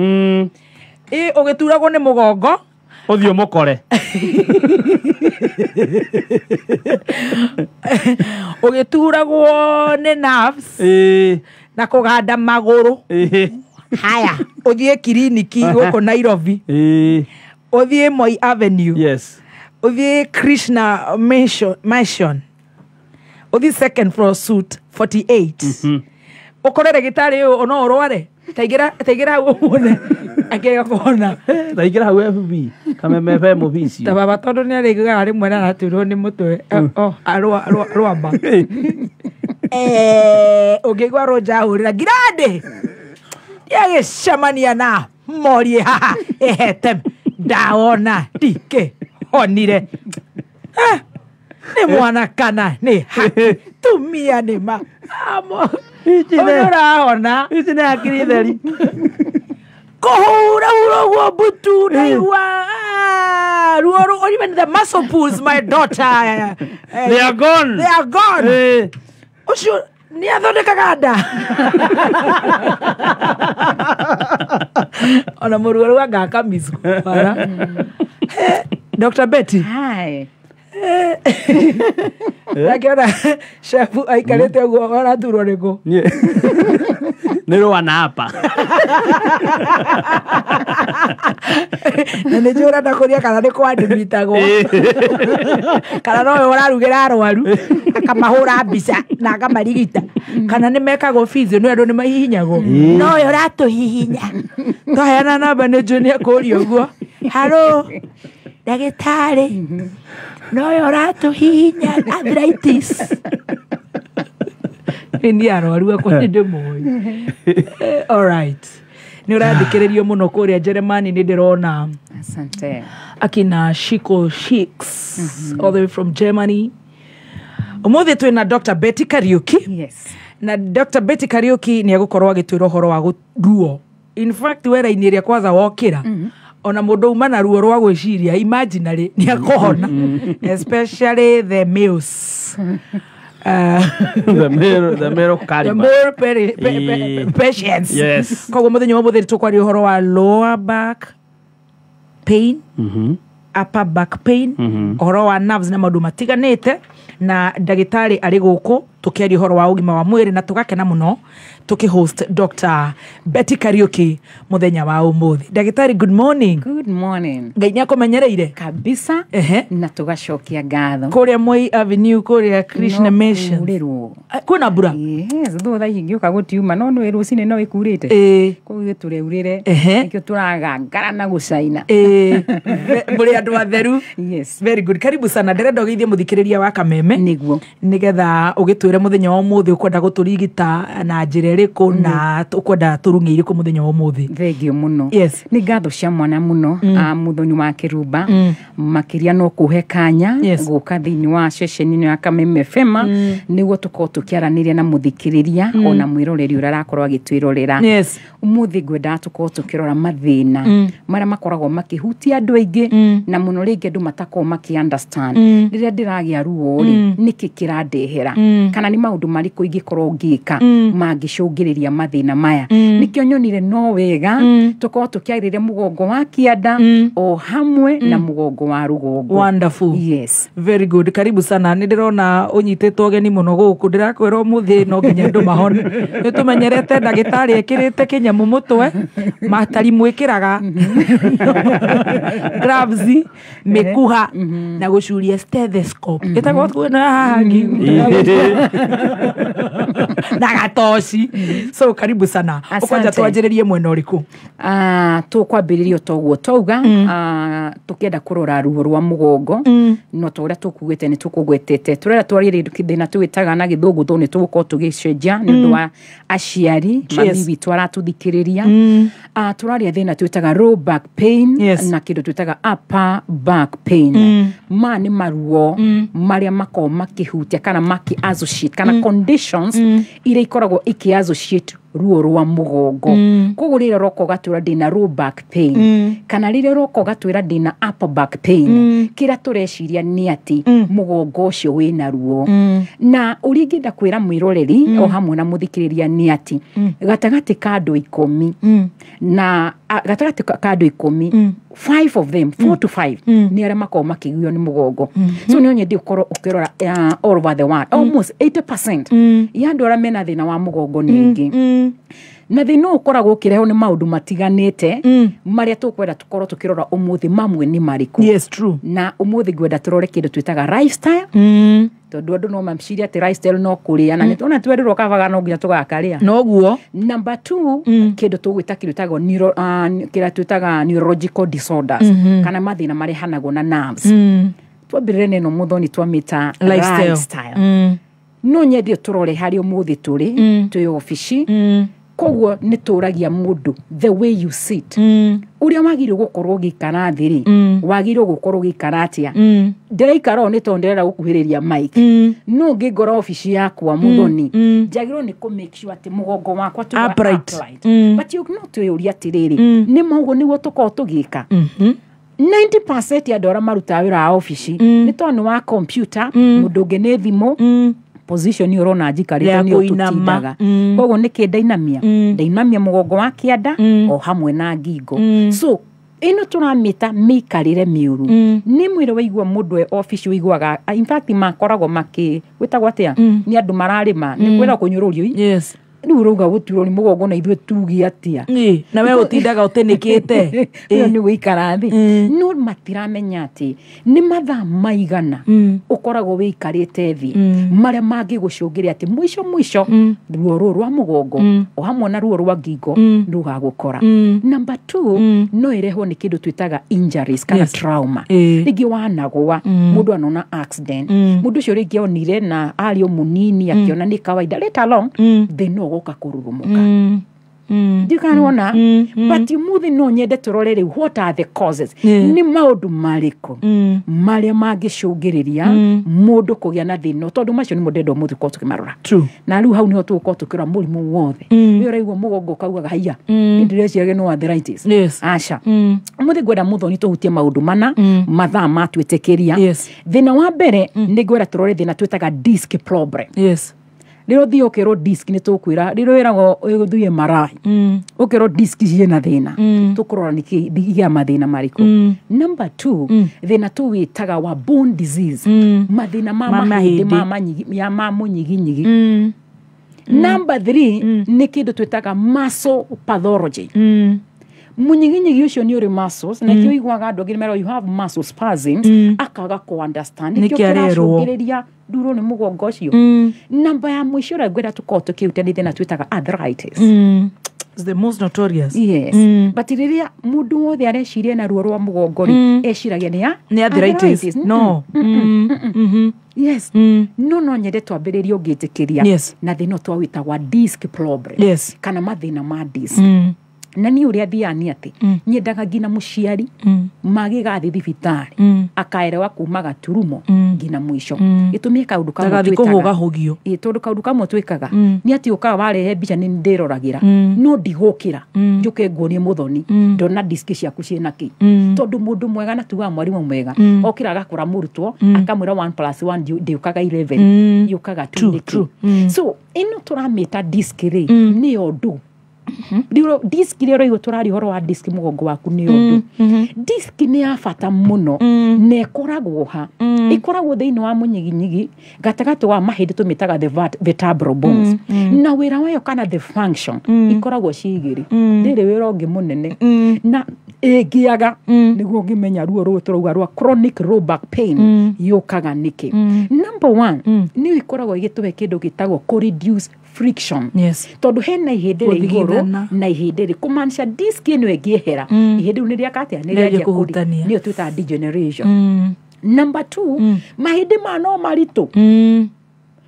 [SPEAKER 3] Ĩ ũgĩturagwo nĩ mũgongo
[SPEAKER 4] ũthiĩ ũmũkore.
[SPEAKER 3] Ũgĩturagwo nĩ nerves na kũganda magũrũ. Haya, ũthiĩ kiriniki gũkũ Nairobi, ũthiĩ Moi Avenue,
[SPEAKER 4] yes,
[SPEAKER 3] ũthiĩ Krishna Mansion, ũthiĩ second floor suite 48. Ũkore ndagĩtarĩ ũyũ no ũrware. Taingĩra hau ũmwone akĩrega kuona.
[SPEAKER 4] Taingĩra hau FB Kameme FM office.
[SPEAKER 3] Ta baba tondũ nĩ arĩiguaga rĩmwe na araturwo nĩ mũtwe. Rwamba. Ũngĩigua Rũnja ahũrĩra ngirandĩ ndiagĩcemania na morie haha ĩhete ndawona ndikĩhonire. Nĩ mwana kana nĩ haki tumia nĩ ma ũrahona.
[SPEAKER 4] Ici nĩ hakiri theri.
[SPEAKER 3] Kũhura hura ũguo mbutu ndaigua ruo ruo, even the muscle pulls, my daughter.
[SPEAKER 4] They are gone.
[SPEAKER 3] They are gone. Ũcio nĩ athondekaga nda. Ona mũrwaru anga mizu. Dr. Betty.
[SPEAKER 6] Hi.
[SPEAKER 3] Ndakiona chef aikarĩte ũguo araturwo nĩ kũ?
[SPEAKER 4] Nĩ rũa na hapa.
[SPEAKER 3] Na nĩ njũĩ ũrenda kũria kana nĩ kwandimitagwo. Kana nowe ũrarugĩra arwaru akamahũra mbica na akamarigita. Kana nĩ mekagwo physio, nĩ andũ nĩ mahihinyagwo. Nowe ũratũhihinya. Twaheana namba nĩ njũĩ nĩ ekũria ũguo. Haro ndagĩtarĩ, nowe ũratũhihinya arthritis. Nĩ arwaru akwa nĩ ndĩmoĩ. All right. Nĩ ũrathikĩrĩrio mũno kũrĩa Jeremani, nĩ ndĩrona.
[SPEAKER 6] Asante.
[SPEAKER 3] Akina Shiko Shicks all the way from Germany. Ũmũthĩ twĩna Dr. Betty Kariuki.
[SPEAKER 6] Yes.
[SPEAKER 3] Na Dr. Betty Kariuki nĩ egũkorwo agĩtwĩra ũhoro wa ruo. In fact, wera-inĩ ĩrĩa kwanza wokĩra ona mũndũ uma na ruo rwa gwĩciria imaginary nĩ akũhona. Especially the males.
[SPEAKER 4] The male
[SPEAKER 3] The male patients.
[SPEAKER 4] Yes.
[SPEAKER 3] Koguo mũthenya wa mũthĩ tũkwaria ũhoro wa lower back pain, upper back pain, ũhoro wa nerves na maũndũ matiganĩte, na ndagĩtarĩ arĩ gũkũ tũkĩaria ũhoro wa ũgima wa mwĩrĩ na tũgakena mũno tũkĩhost Dr. Betty Kariuki mũthenya wa ũmũthĩ. Ndagĩtarĩ, good morning.
[SPEAKER 6] Good morning.
[SPEAKER 3] Ngai nĩ akũmenyereire
[SPEAKER 6] kabisa. Na tũgacokia ngatho.
[SPEAKER 3] Kũrĩa Moi Avenue, kũrĩa Krishna Mission. Kwĩna mbura?
[SPEAKER 6] Yes, thutha ingĩũka gũtiuma no nĩ rũcinĩ no ĩkurĩte. Kũu gĩtũreurĩre. Nĩkĩo tũragangara na gũcaina.
[SPEAKER 3] Mũrĩ andũ atheru.
[SPEAKER 6] Yes.
[SPEAKER 3] Very good. Karibu sana. Ndĩrenda ũgeithie mũthikĩrĩria wa Kameme.
[SPEAKER 6] Nĩguo.
[SPEAKER 3] Nĩgetha ũgĩtwĩre mũthenya wa ũmũthĩ ũkwenda gũtũrigita na njĩra ĩrĩkũ na ũkwenda tũrung'e irĩkũ mũthenya wa ũmũthĩ.
[SPEAKER 6] Thengio mũno.
[SPEAKER 3] Yes.
[SPEAKER 6] Nĩ ngatho cia mwana mũno Muthoni wa Kĩrumba, makĩria no kũhe kanya gũka thĩinĩ wa ceceni ĩno ya Kameme FM nĩguo tũkorwo tũkĩaranĩria na mũthikĩrĩria ona mwĩroreri ũrĩa arakorwo agĩtwĩrorera.
[SPEAKER 3] Yes.
[SPEAKER 6] Ũmũthĩ ngwendaga tũkorwo tũkĩrora mathĩna marĩa makoragwo makĩhutia andũ aingĩ na mũno rĩngĩ andũ matakoragwo makĩ understand. Rĩrĩa ndĩragĩa ruo rĩ, nĩkĩ kĩrandehera? Kana nĩ maũndũ marĩkũ ingĩkorwo ngĩka mangĩcũngĩrĩria mathĩna maya? Nĩkĩo nyonire no wega tũkorwo tũkĩarĩrĩria mũgongo wa kĩanda o hamwe na mũgongo wa rũgongo.
[SPEAKER 3] Wonderful.
[SPEAKER 6] Yes.
[SPEAKER 3] Very good. Karibu sana. Nĩ ndĩrona ũnyitĩtwo ũgeni mũno gũkũ. Ndĩrakwĩra ũmũthĩ no nginya andũ mahone. Nĩ tũmenyerete ndagĩtarĩ ekĩrĩte kĩnyamũ mũtwe, matari mwĩkĩraga gloves, mĩkuha na gũcuria stethoscope. Ĩtagwo kwĩna haha ngingo. Na gatoci. So karibu sana. Ukwanja twanjĩrĩrie mwena ũrĩkũ?
[SPEAKER 6] Tũkwambĩrĩria toguo twauga, tũkĩenda kũrora ruo rwa mũgongo, no ta ũrĩa tũkugĩte nĩ tũkũgwetete tũrenda twarie thĩna tũwĩtaga na gĩthũngũ tondũ nĩ tũgũkorwo tũgĩcenjia nĩ ũndũ wa aciari mami witũ aratũthikĩrĩria. Tũraria thĩna twĩtaga low back pain na kĩndũ twĩtaga upper back pain. Ma nĩ maruo marĩa makoragwo makĩhutia kana maki associate kana conditions iria ikoragwo iki associate ruo rwa mugongo. Koguo rĩrĩa ũroka ũgatwĩra ndĩna low back pain kana rĩrĩa ũroka ũgatwĩra ndĩna upper back pain, kĩrĩa tũreciria nĩ atĩ mũgongo ũcio wĩna ruo. Na ũrĩa ingĩenda kwĩra mwĩroreri o hamwe na mũthikĩrĩria nĩ atĩ gatagatĩ ka andũ 10 na gatagatĩ ka andũ 10, 5 of them, 4 to 5 nĩ arĩa makoragwo makĩgio nĩ mũgongo. So nĩ nyende ũkorwo ũkĩrora all over the world almost 80% ya andũ arĩa mena thĩna wa mũgongo nĩ aingĩ. Na thĩna ũyũ ũkoragwo ũkĩrehwo nĩ maũndũ matiganĩte marĩa tũkwenda tũkorwo tũkĩrora ũmũthĩ mamwe nĩ marĩkũ.
[SPEAKER 3] Yes, true.
[SPEAKER 6] Na ũmũthĩ ngwenda tũrore kĩndũ twĩtaga lifestyle, tondũ andũ no macirie atĩ lifestyle no kũrĩa na nĩtwona twerirwo kabaga no nginya tũgakarĩa.
[SPEAKER 3] Noguo.
[SPEAKER 6] Number 2, kĩndũ tũgwĩta kĩndũ twĩtagwo kĩrĩa twĩtaga neurological disorders kana mathĩna marehanagwo na nerves. Twambĩrĩre na ĩno mũthoni twamĩta lifestyle. No nyende tũrore harĩa ũmũthĩ tũrĩ twĩ obici. Koguo nĩ tũragia mũndũ the way you sit, ũrĩa wagĩrĩirwo gũkorwo ũgĩikara thĩ rĩ, wagĩrĩirwo gũkorwo ũgĩikara atĩa. Ndĩraikara ũũ nĩ tondũ ndĩrenda gũkuhĩrĩria mic, no ngĩngora obici yakwa mũthoni njagĩrĩirwo nĩ kũ make sure atĩ mũgongo wakwa tũ
[SPEAKER 3] upright.
[SPEAKER 6] But you no twĩyũria atĩrĩrĩ, nĩ maũguo nĩguo tũkorwo tũgĩka. 90% ya andũ arĩa marutaga wĩra wa obici nĩ tondũ nĩ wa computer, mũndũ ũngĩ nĩ thimũ, position ũrona njikarĩte nĩ ũtũtindaga. Koguo nĩkĩ ndainamia? Ndainamia mũgongo wa kĩanda o hamwe na ngingo. So ĩno tũramĩta mĩikarĩre mĩũru. Nĩ mwĩrĩ waigua mũndũ e obici ũiguaga, in fact makoragwo makĩ gwĩtagwo atĩa, nĩ andũ mararĩma nĩ kwĩra kũnyũrũrio.
[SPEAKER 3] Yes.
[SPEAKER 6] Rĩu ũrauga gũturwo nĩ mũgongo na ithuĩ tuge atĩa?
[SPEAKER 3] Na we ũtindaga ũtĩnĩkĩte.
[SPEAKER 6] Ĩyo nĩ gũikara thĩ. No matiramenya atĩ nĩ mathaa maigana ũkoragwo wĩikarĩte thĩ marĩa mangĩgũcũngĩrĩria atĩ mũico mũico ruo rũrũ rwa mũgongo o hamwe na ruo rwa ngingo rũgagũkora. Number 2, no ĩrehwo nĩ kĩndũ twĩtaga injuries kana trauma. Rĩngĩ wanagwa mũndũ anona accident, mũndũ ũcio rĩngĩ onire na arĩ o mũnini akĩona nĩ kawaida, let alone thĩna ũgoka kũrurumuka. Ndikanona. But umuthi no nyende tũrore rĩu what are the causes, nĩ maũndũ marĩkũ marĩa mangĩcũngĩrĩria mũndũ kũgĩa na thĩna, tondũ macio nĩmo ndĩrenda ũmũthĩ gũkorwo tũkĩmarora. Na rĩu hau nĩho tũgũkorwo tũkĩrora mũrimũ wothe. Ũyũ ũraigua mũgongo ũkaugaga haiya, nĩ ndĩreciragia no arthritis. Aca. Ũmũthĩ ngwenda mũthoni tũhutie maũndũ mana mathaa matwĩtĩkĩria. Thĩna wa mbere nĩ ngwenda tũrore thĩna twĩtaga disc problem. Rĩrĩa ũthiĩ ũkĩrwo disc nĩ tũkwĩra, rĩrĩa wĩragwo ũthiĩ MRI, ũkĩrwo disc ciĩna thĩna, tũkũrora nĩkĩ igĩa mathĩna marĩkũ. Number 2, thĩna tũwĩtaga wa bone disease, mathĩna ma mahĩndĩ ma mũnyiginyigi. Number 3, nĩ kĩndũ twĩtaga muscle pathology. Mũnyiginyigi ũcio nĩ ũrĩ muscles, na kĩo ũiguaga andũ angĩ meragwo you have muscle spasms, akaga kũ understand nĩkĩo kĩracũngĩrĩria ndurwo nĩ mũgongo ũcio. Namba ya mũico ũrĩa ngwenda tũkorwo tũkĩhutia nĩ thĩna twĩtaga arthritis.
[SPEAKER 3] It's the most notorious.
[SPEAKER 6] Yes. But rĩrĩa mũndũ wothe areciria na ruo rwa mũgongo rĩ, eciragia nĩ
[SPEAKER 3] arthritis. No.
[SPEAKER 6] Yes. No nyende twambĩrĩrie ũngĩtĩkĩria na thĩna twawĩtagwa disc problem.
[SPEAKER 3] Yes.
[SPEAKER 6] Kana mathĩna ma disc. Na niĩ ũrĩa thiaga nĩ atĩ nyendaga nginya mũciari magĩgathiĩ thibitarĩ akaerewa kuma gaturumo nginya mũico. Gĩtũmi kaũndũ kamwe twĩkaga, tondũ kaũndũ kamwe twĩkaga nĩ atĩ ũkaga warehe mbica nĩ ndĩroragĩra, no ndigũkĩra njũke nguonie mũthoni ndona disc ciaku ciĩna kĩ. Tondũ mũndũ mwega na tugaga mwarimũ mwega okĩra agakora mũrutwo akamwĩra 1 + 1 ndĩũkaga 11 yũkaga 2 nĩkĩ. So ĩno tũramĩta disc rĩ nĩ ũndũ disc rĩrĩa ũraigua tũraria ũhoro wa disc mũgongo waku nĩ ũndũ. Disc nĩ ya bata mũno na ĩkoragwo ha, ĩkoragwo thĩinĩ wa mũnyiginyigi gatagatĩ wa mahĩndĩ tũmĩtaga the vertebral bones, na wĩra wayo kana the function ikoragwo ciĩ igĩrĩ, ndĩrĩ wĩra ũngĩ mũnene. Na Ĩngĩaga nĩguo ũngĩmenya ruo rũrũ tũrauga rwa chronic low back pain yũkaga nĩkĩ. Number one, nĩ ĩkoragwo ĩgĩtũhe kĩndũ gĩtagwo kũ reduce friction. Tondũ hena ihĩndĩ rĩa igũrũ
[SPEAKER 3] Gũthigithana.
[SPEAKER 6] na ihĩndĩ rĩ kũmaanisha disc ĩno ĩngĩehera, ihĩndĩ rĩu nĩ rĩaka atĩa? Nĩ
[SPEAKER 3] Rĩanjia
[SPEAKER 6] rĩanjia
[SPEAKER 3] kũhutania.
[SPEAKER 6] Nĩyo twĩtaga degeneration. Number two, mahĩndĩ maya no maritũ.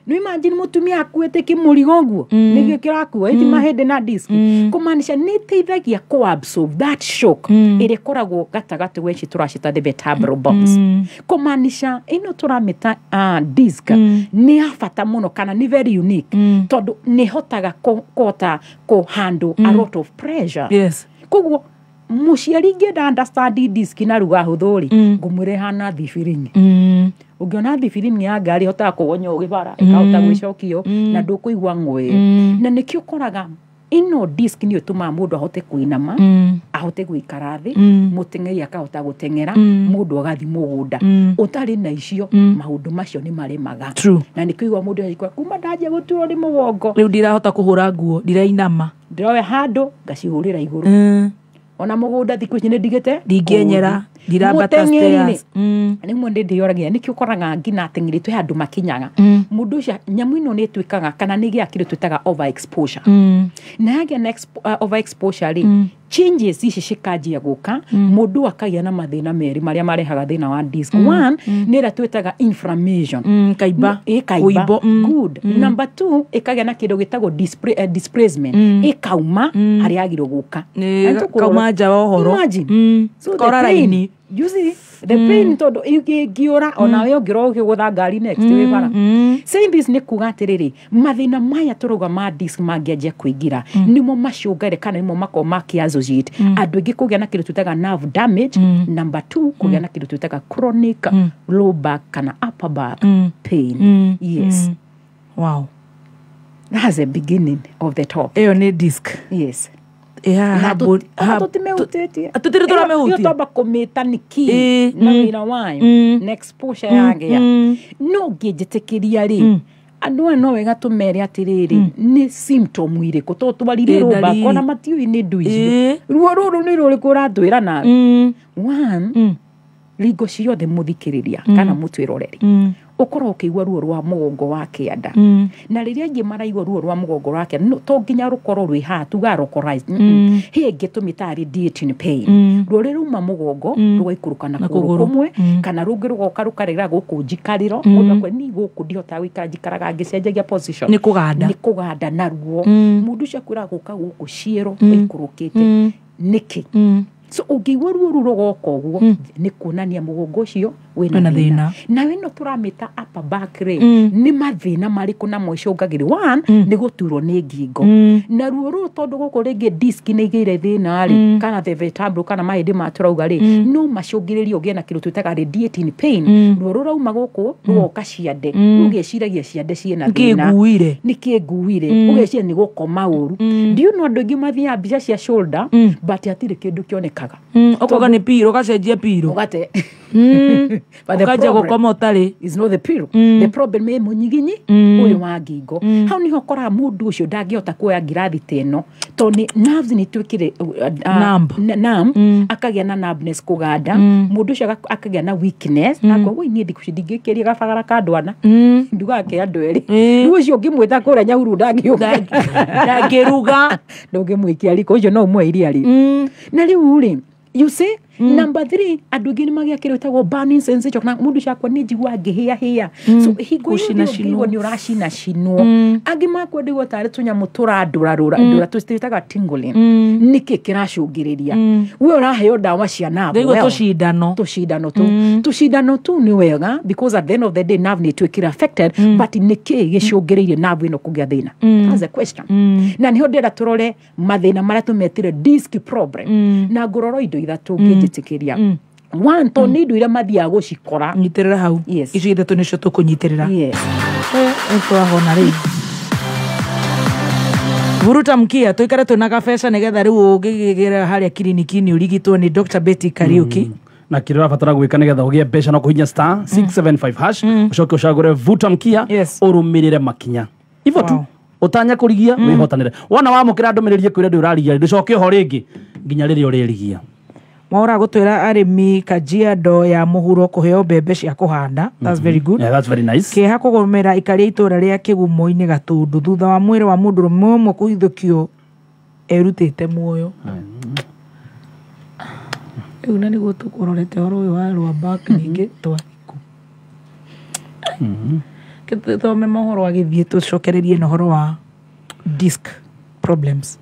[SPEAKER 6] Nĩ imagine mũtumia akuĩte kĩmũrigo ũguo nĩkĩo kĩrakua ĩti mahĩndĩ na disc, kũmaanisha nĩ ĩteithagia kũ absorb that shock ĩrĩa ĩkoragwo gatagatĩ wa ici tũracita the vertebral bones. Kũmaanisha ĩno tũramĩta disc nĩ ya bata mũno kana nĩ very unique tondũ nĩ ĩhotaga kũhota kũ handle a lot of pressure. Koguo mũciari ingĩenda understand disc na ruga hũthũ rĩ, ngũmwĩra ĩhana thibiringi. Ũngĩona thibiringi ya ngari ĩhotaga kũgonya ũgĩbara, ĩkahota gwĩcokio na ndũkũigua ng'wĩ. Na nĩkĩo ũkoraga ĩno disc nĩyo ĩtũmaga mũndũ ahote kũinama, ahote gũikara thĩ, mũteng'eri akahota gũteng'era, mũndũ agathiĩ mũgũnda. Ũtarĩ na icio, maũndũ macio nĩ maremaga. Na nĩkĩo igua mũndũ agĩkora kuma ndanjia gũturwo nĩ mũgongo,
[SPEAKER 3] Rĩu ndirahota kũhũra nguo, ndirainama.
[SPEAKER 6] Ndĩroya handũ ngacihũrĩra igũrũ. Ona mũgũnda thikũ ici nĩ ndigĩte
[SPEAKER 3] Ndingĩenyera, ndirambata
[SPEAKER 6] Mũteng'eri-rĩ,
[SPEAKER 3] stairs.
[SPEAKER 6] Rĩmwe ndĩ ndĩyoragia nĩkĩo ũkoraga nginya ateng'eri twĩ handũ makinyaga mũndũ ũcio nyamũ ĩno nĩ ĩtuĩkaga kana nĩ ĩgĩaga kĩndũ twĩtaga overexposure. Na yagĩa na overexposure rĩ, changes ici cikanjia gũka, mũndũ akagĩa na mathĩna merĩ marĩa marehaga thĩna wa disc. One nĩ ĩrĩa twĩtaga inflammation.
[SPEAKER 3] Kaimba.
[SPEAKER 6] Ĩkaimba.
[SPEAKER 3] Ũimbo.
[SPEAKER 6] Good. Number two, ĩkagĩa na kĩndũ gĩtagwo displacement, ĩkauma harĩa yagĩrĩirwo gũka.
[SPEAKER 3] Nĩ
[SPEAKER 6] Na nĩtũkũrora-
[SPEAKER 3] kauma nja wa ũhoro.
[SPEAKER 6] Imagine. So the
[SPEAKER 3] Kora
[SPEAKER 6] pain,
[SPEAKER 3] raini.
[SPEAKER 6] you see the pain, tondũ ĩngĩũra onawe ũngĩrwo ũkĩgũtha ngari next wĩ bara. Saying this nĩ kuga atĩrĩrĩ, mathĩna maya tũrauga ma disc mangĩanjia kũingĩra nĩmo macũngĩrĩria kana nĩmo makoragwo makĩ associate andũ aingĩ kũgĩa na kĩndũ twĩtaga nerve damage. Number two, kũgĩa na kĩndũ twĩtaga chronic low back kana upper back pain. Yes. That's the beginning of the top.
[SPEAKER 3] Ĩyo nĩ disc.
[SPEAKER 6] Yes.
[SPEAKER 3] Ĩ haha
[SPEAKER 6] Na ona tũtimĩhutĩtie.
[SPEAKER 3] Tũtirĩ tũramĩhutia.
[SPEAKER 6] Ĩyo twamba kũmĩta nĩkĩ na wĩra wayo na exposure yagĩa. No ngĩnjĩtĩkĩria rĩ, andũ aya no wega tũmere atĩrĩrĩ, nĩ symptom irĩkũ, tondũ twaririe
[SPEAKER 3] Ĩ,
[SPEAKER 6] rũmba
[SPEAKER 3] ndariri.
[SPEAKER 6] ona matiũĩ nĩ ndũ icio. Ruo rũrũ nĩ rũrĩkũ ũratwĩra nawe? One, ringo ciothe mũthikĩrĩria kana mũtwĩroreri ũkorwo ũkĩigua ruo rwa mũgongo wa kĩanda, na rĩrĩa aingĩ maraigua ruo rwa mũgongo wa kĩanda, to nginya rũkorwo rwĩ haha tuga localized. Hĩ ĩngĩ tũmĩtaga radiating pain, ruo rũrĩa ruma mũgongo rũgaikũrũka na
[SPEAKER 3] Na
[SPEAKER 6] kũgũrũ
[SPEAKER 3] kũgũrũ.
[SPEAKER 6] kũmwe kana rũngĩ rũgoka rũkarĩra gũkũ njikarĩro. Mũndũ akwĩra ni gũkũ ndihotaga gũikara, njikaraga ngĩcenjagia position.
[SPEAKER 3] Nĩ kũganda.
[SPEAKER 6] Nĩ kũganda na ruo. Mũndũ ũcio akwĩraga gũka gũkũ ciĩro ũikũrũkĩte nĩkĩ. So ũngĩigua ruo rũu rũgoka ũguo, nĩ kuonania mũgongo ũcio wĩna
[SPEAKER 3] Wĩna
[SPEAKER 6] thĩna.
[SPEAKER 3] thĩna.
[SPEAKER 6] Na ĩno tũramĩta upper back rĩ, nĩ mathĩna marĩkũ namo icũngagĩrĩrio? One, nĩ gũturwo nĩ ngingo na ruo rũrũ, tondũ gũkũ rĩngĩ disc nĩ igĩire thĩna rĩ, kana the vertebral kana mahĩndĩ ma tũrauga rĩ, no macũngĩrĩrie ũgĩe na kĩndũ twĩtaga radiating pain. Ruo rũrauma gũkũ rũgoka ciande, ũgeciiragia ciande ciĩna
[SPEAKER 3] Nĩkĩ
[SPEAKER 6] thĩna.
[SPEAKER 3] nguire?
[SPEAKER 6] Nĩkĩ nguire? Ũgeciria nĩ gũkoma ũru. Do you know andũ aingĩ mathiaga mbica cia shoulder, but hatirĩ kĩndũ kĩonekaga.
[SPEAKER 3] Ũkoga nĩ pillow, ũgacenjia pillow.
[SPEAKER 6] Ũgate. But the
[SPEAKER 3] Ũkanjia
[SPEAKER 6] problem
[SPEAKER 3] gũkoma ũtarĩ.
[SPEAKER 6] is not the pillow. The problem ĩ mũnyiginyi ũyũ wa ngingo. Hau niho ũkoraga mũndũ ũcio ndangĩhota kuoya ngirathi ta ĩno tondũ nĩ nerves nĩ ituĩkire
[SPEAKER 3] Numb.
[SPEAKER 6] Numb, akagĩa na numbness, kũganda. Mũndũ ũcio akagĩa na weakness, akauga, "Woi, niĩ thikũ ici ndingĩkĩria gabagara ka ndwana." Ndugaga ke andũ erĩ. Rĩu ũcio ũngĩmwĩta kũrĩa Nyahururu ndangĩũka.
[SPEAKER 3] Ndangĩruga.
[SPEAKER 6] Ndũngĩmwĩkia riko, ũcio no ũmwe iria rĩ. Na rĩu rĩ, you see, number three, andũ aingĩ nĩ magĩa kĩndũ gĩtagwo burning sensation, kana mũndũ ũcio akwa nĩ njigua ngĩhĩa hĩa. So hingo
[SPEAKER 3] Gũcina
[SPEAKER 6] ĩyo ũngĩigua
[SPEAKER 3] cinwo.
[SPEAKER 6] nĩ ũracina cinwo, angĩ makwa ndĩgua tarĩ tũnyamũ tũrandũrarũra ndũra tũcitaga tingling. Nĩkĩ kĩracũngĩrĩria? We ũraheo ndawa cia nerve.
[SPEAKER 3] Ndaigua
[SPEAKER 6] Well,
[SPEAKER 3] tũcindano.
[SPEAKER 6] Tũcindano tu nĩ wega because at the end of the day nerve nĩ ĩtuĩkire affected, but nĩkĩ gĩcũngĩrĩirie nerve ĩno kũgĩa thĩna? That's the question. Na nĩho ndĩrenda tũrore mathĩna marĩa tũmetire disc problem, na ngũrora indo ithatũ ngĩnjĩtĩkĩria. One, tondũ nĩ indo iria mathiaga gũcikora.
[SPEAKER 3] Nyitĩrĩra hau.
[SPEAKER 6] Yes.
[SPEAKER 3] Icio ithatũ nĩcio tũkũnyitĩrĩra.
[SPEAKER 6] Yes.
[SPEAKER 3] Twahona rĩu, buruta mkia tũikare twĩna gabeca nĩgetha rĩu ũngĩgĩra harĩa kiriniki-inĩ ũrigitwo nĩ Dr. Betty Kariuki.
[SPEAKER 4] Na kĩrĩa ũrabatara gwĩka nĩgetha ũgĩe mbeca no kũhihinya *675# ũcoke ũcagũre vuta mkia, ũrũmĩrĩre makinya ivo tu. Ũtanya kũrigia wĩhotanĩre. Wona wamũkĩra ndũmĩrĩri ĩkwĩre ndĩ ũrarigia, ndũcoke ho rĩngĩ nginya rĩrĩa ũrĩrigia.
[SPEAKER 3] Mwaura gũtwĩra arĩmi Kajiado ya mũhuro kũheo mbembe cia kũhanda. That's very good.
[SPEAKER 4] Yeah, that's very nice.
[SPEAKER 3] Kĩeha kũgomera ikaria itũra rĩa Kĩgumo-inĩ Gatũndũ thutha wa mwĩrĩ wa mũndũrũme ũmwe kũhithũkio erutĩte muoyo. Rĩu na nĩguo tũkũrorete ũhoro ũyũ wa Rwambak ningĩ twathiku. Thome mohoro agĩthiĩ tũcokererie na ũhoro wa disc problems.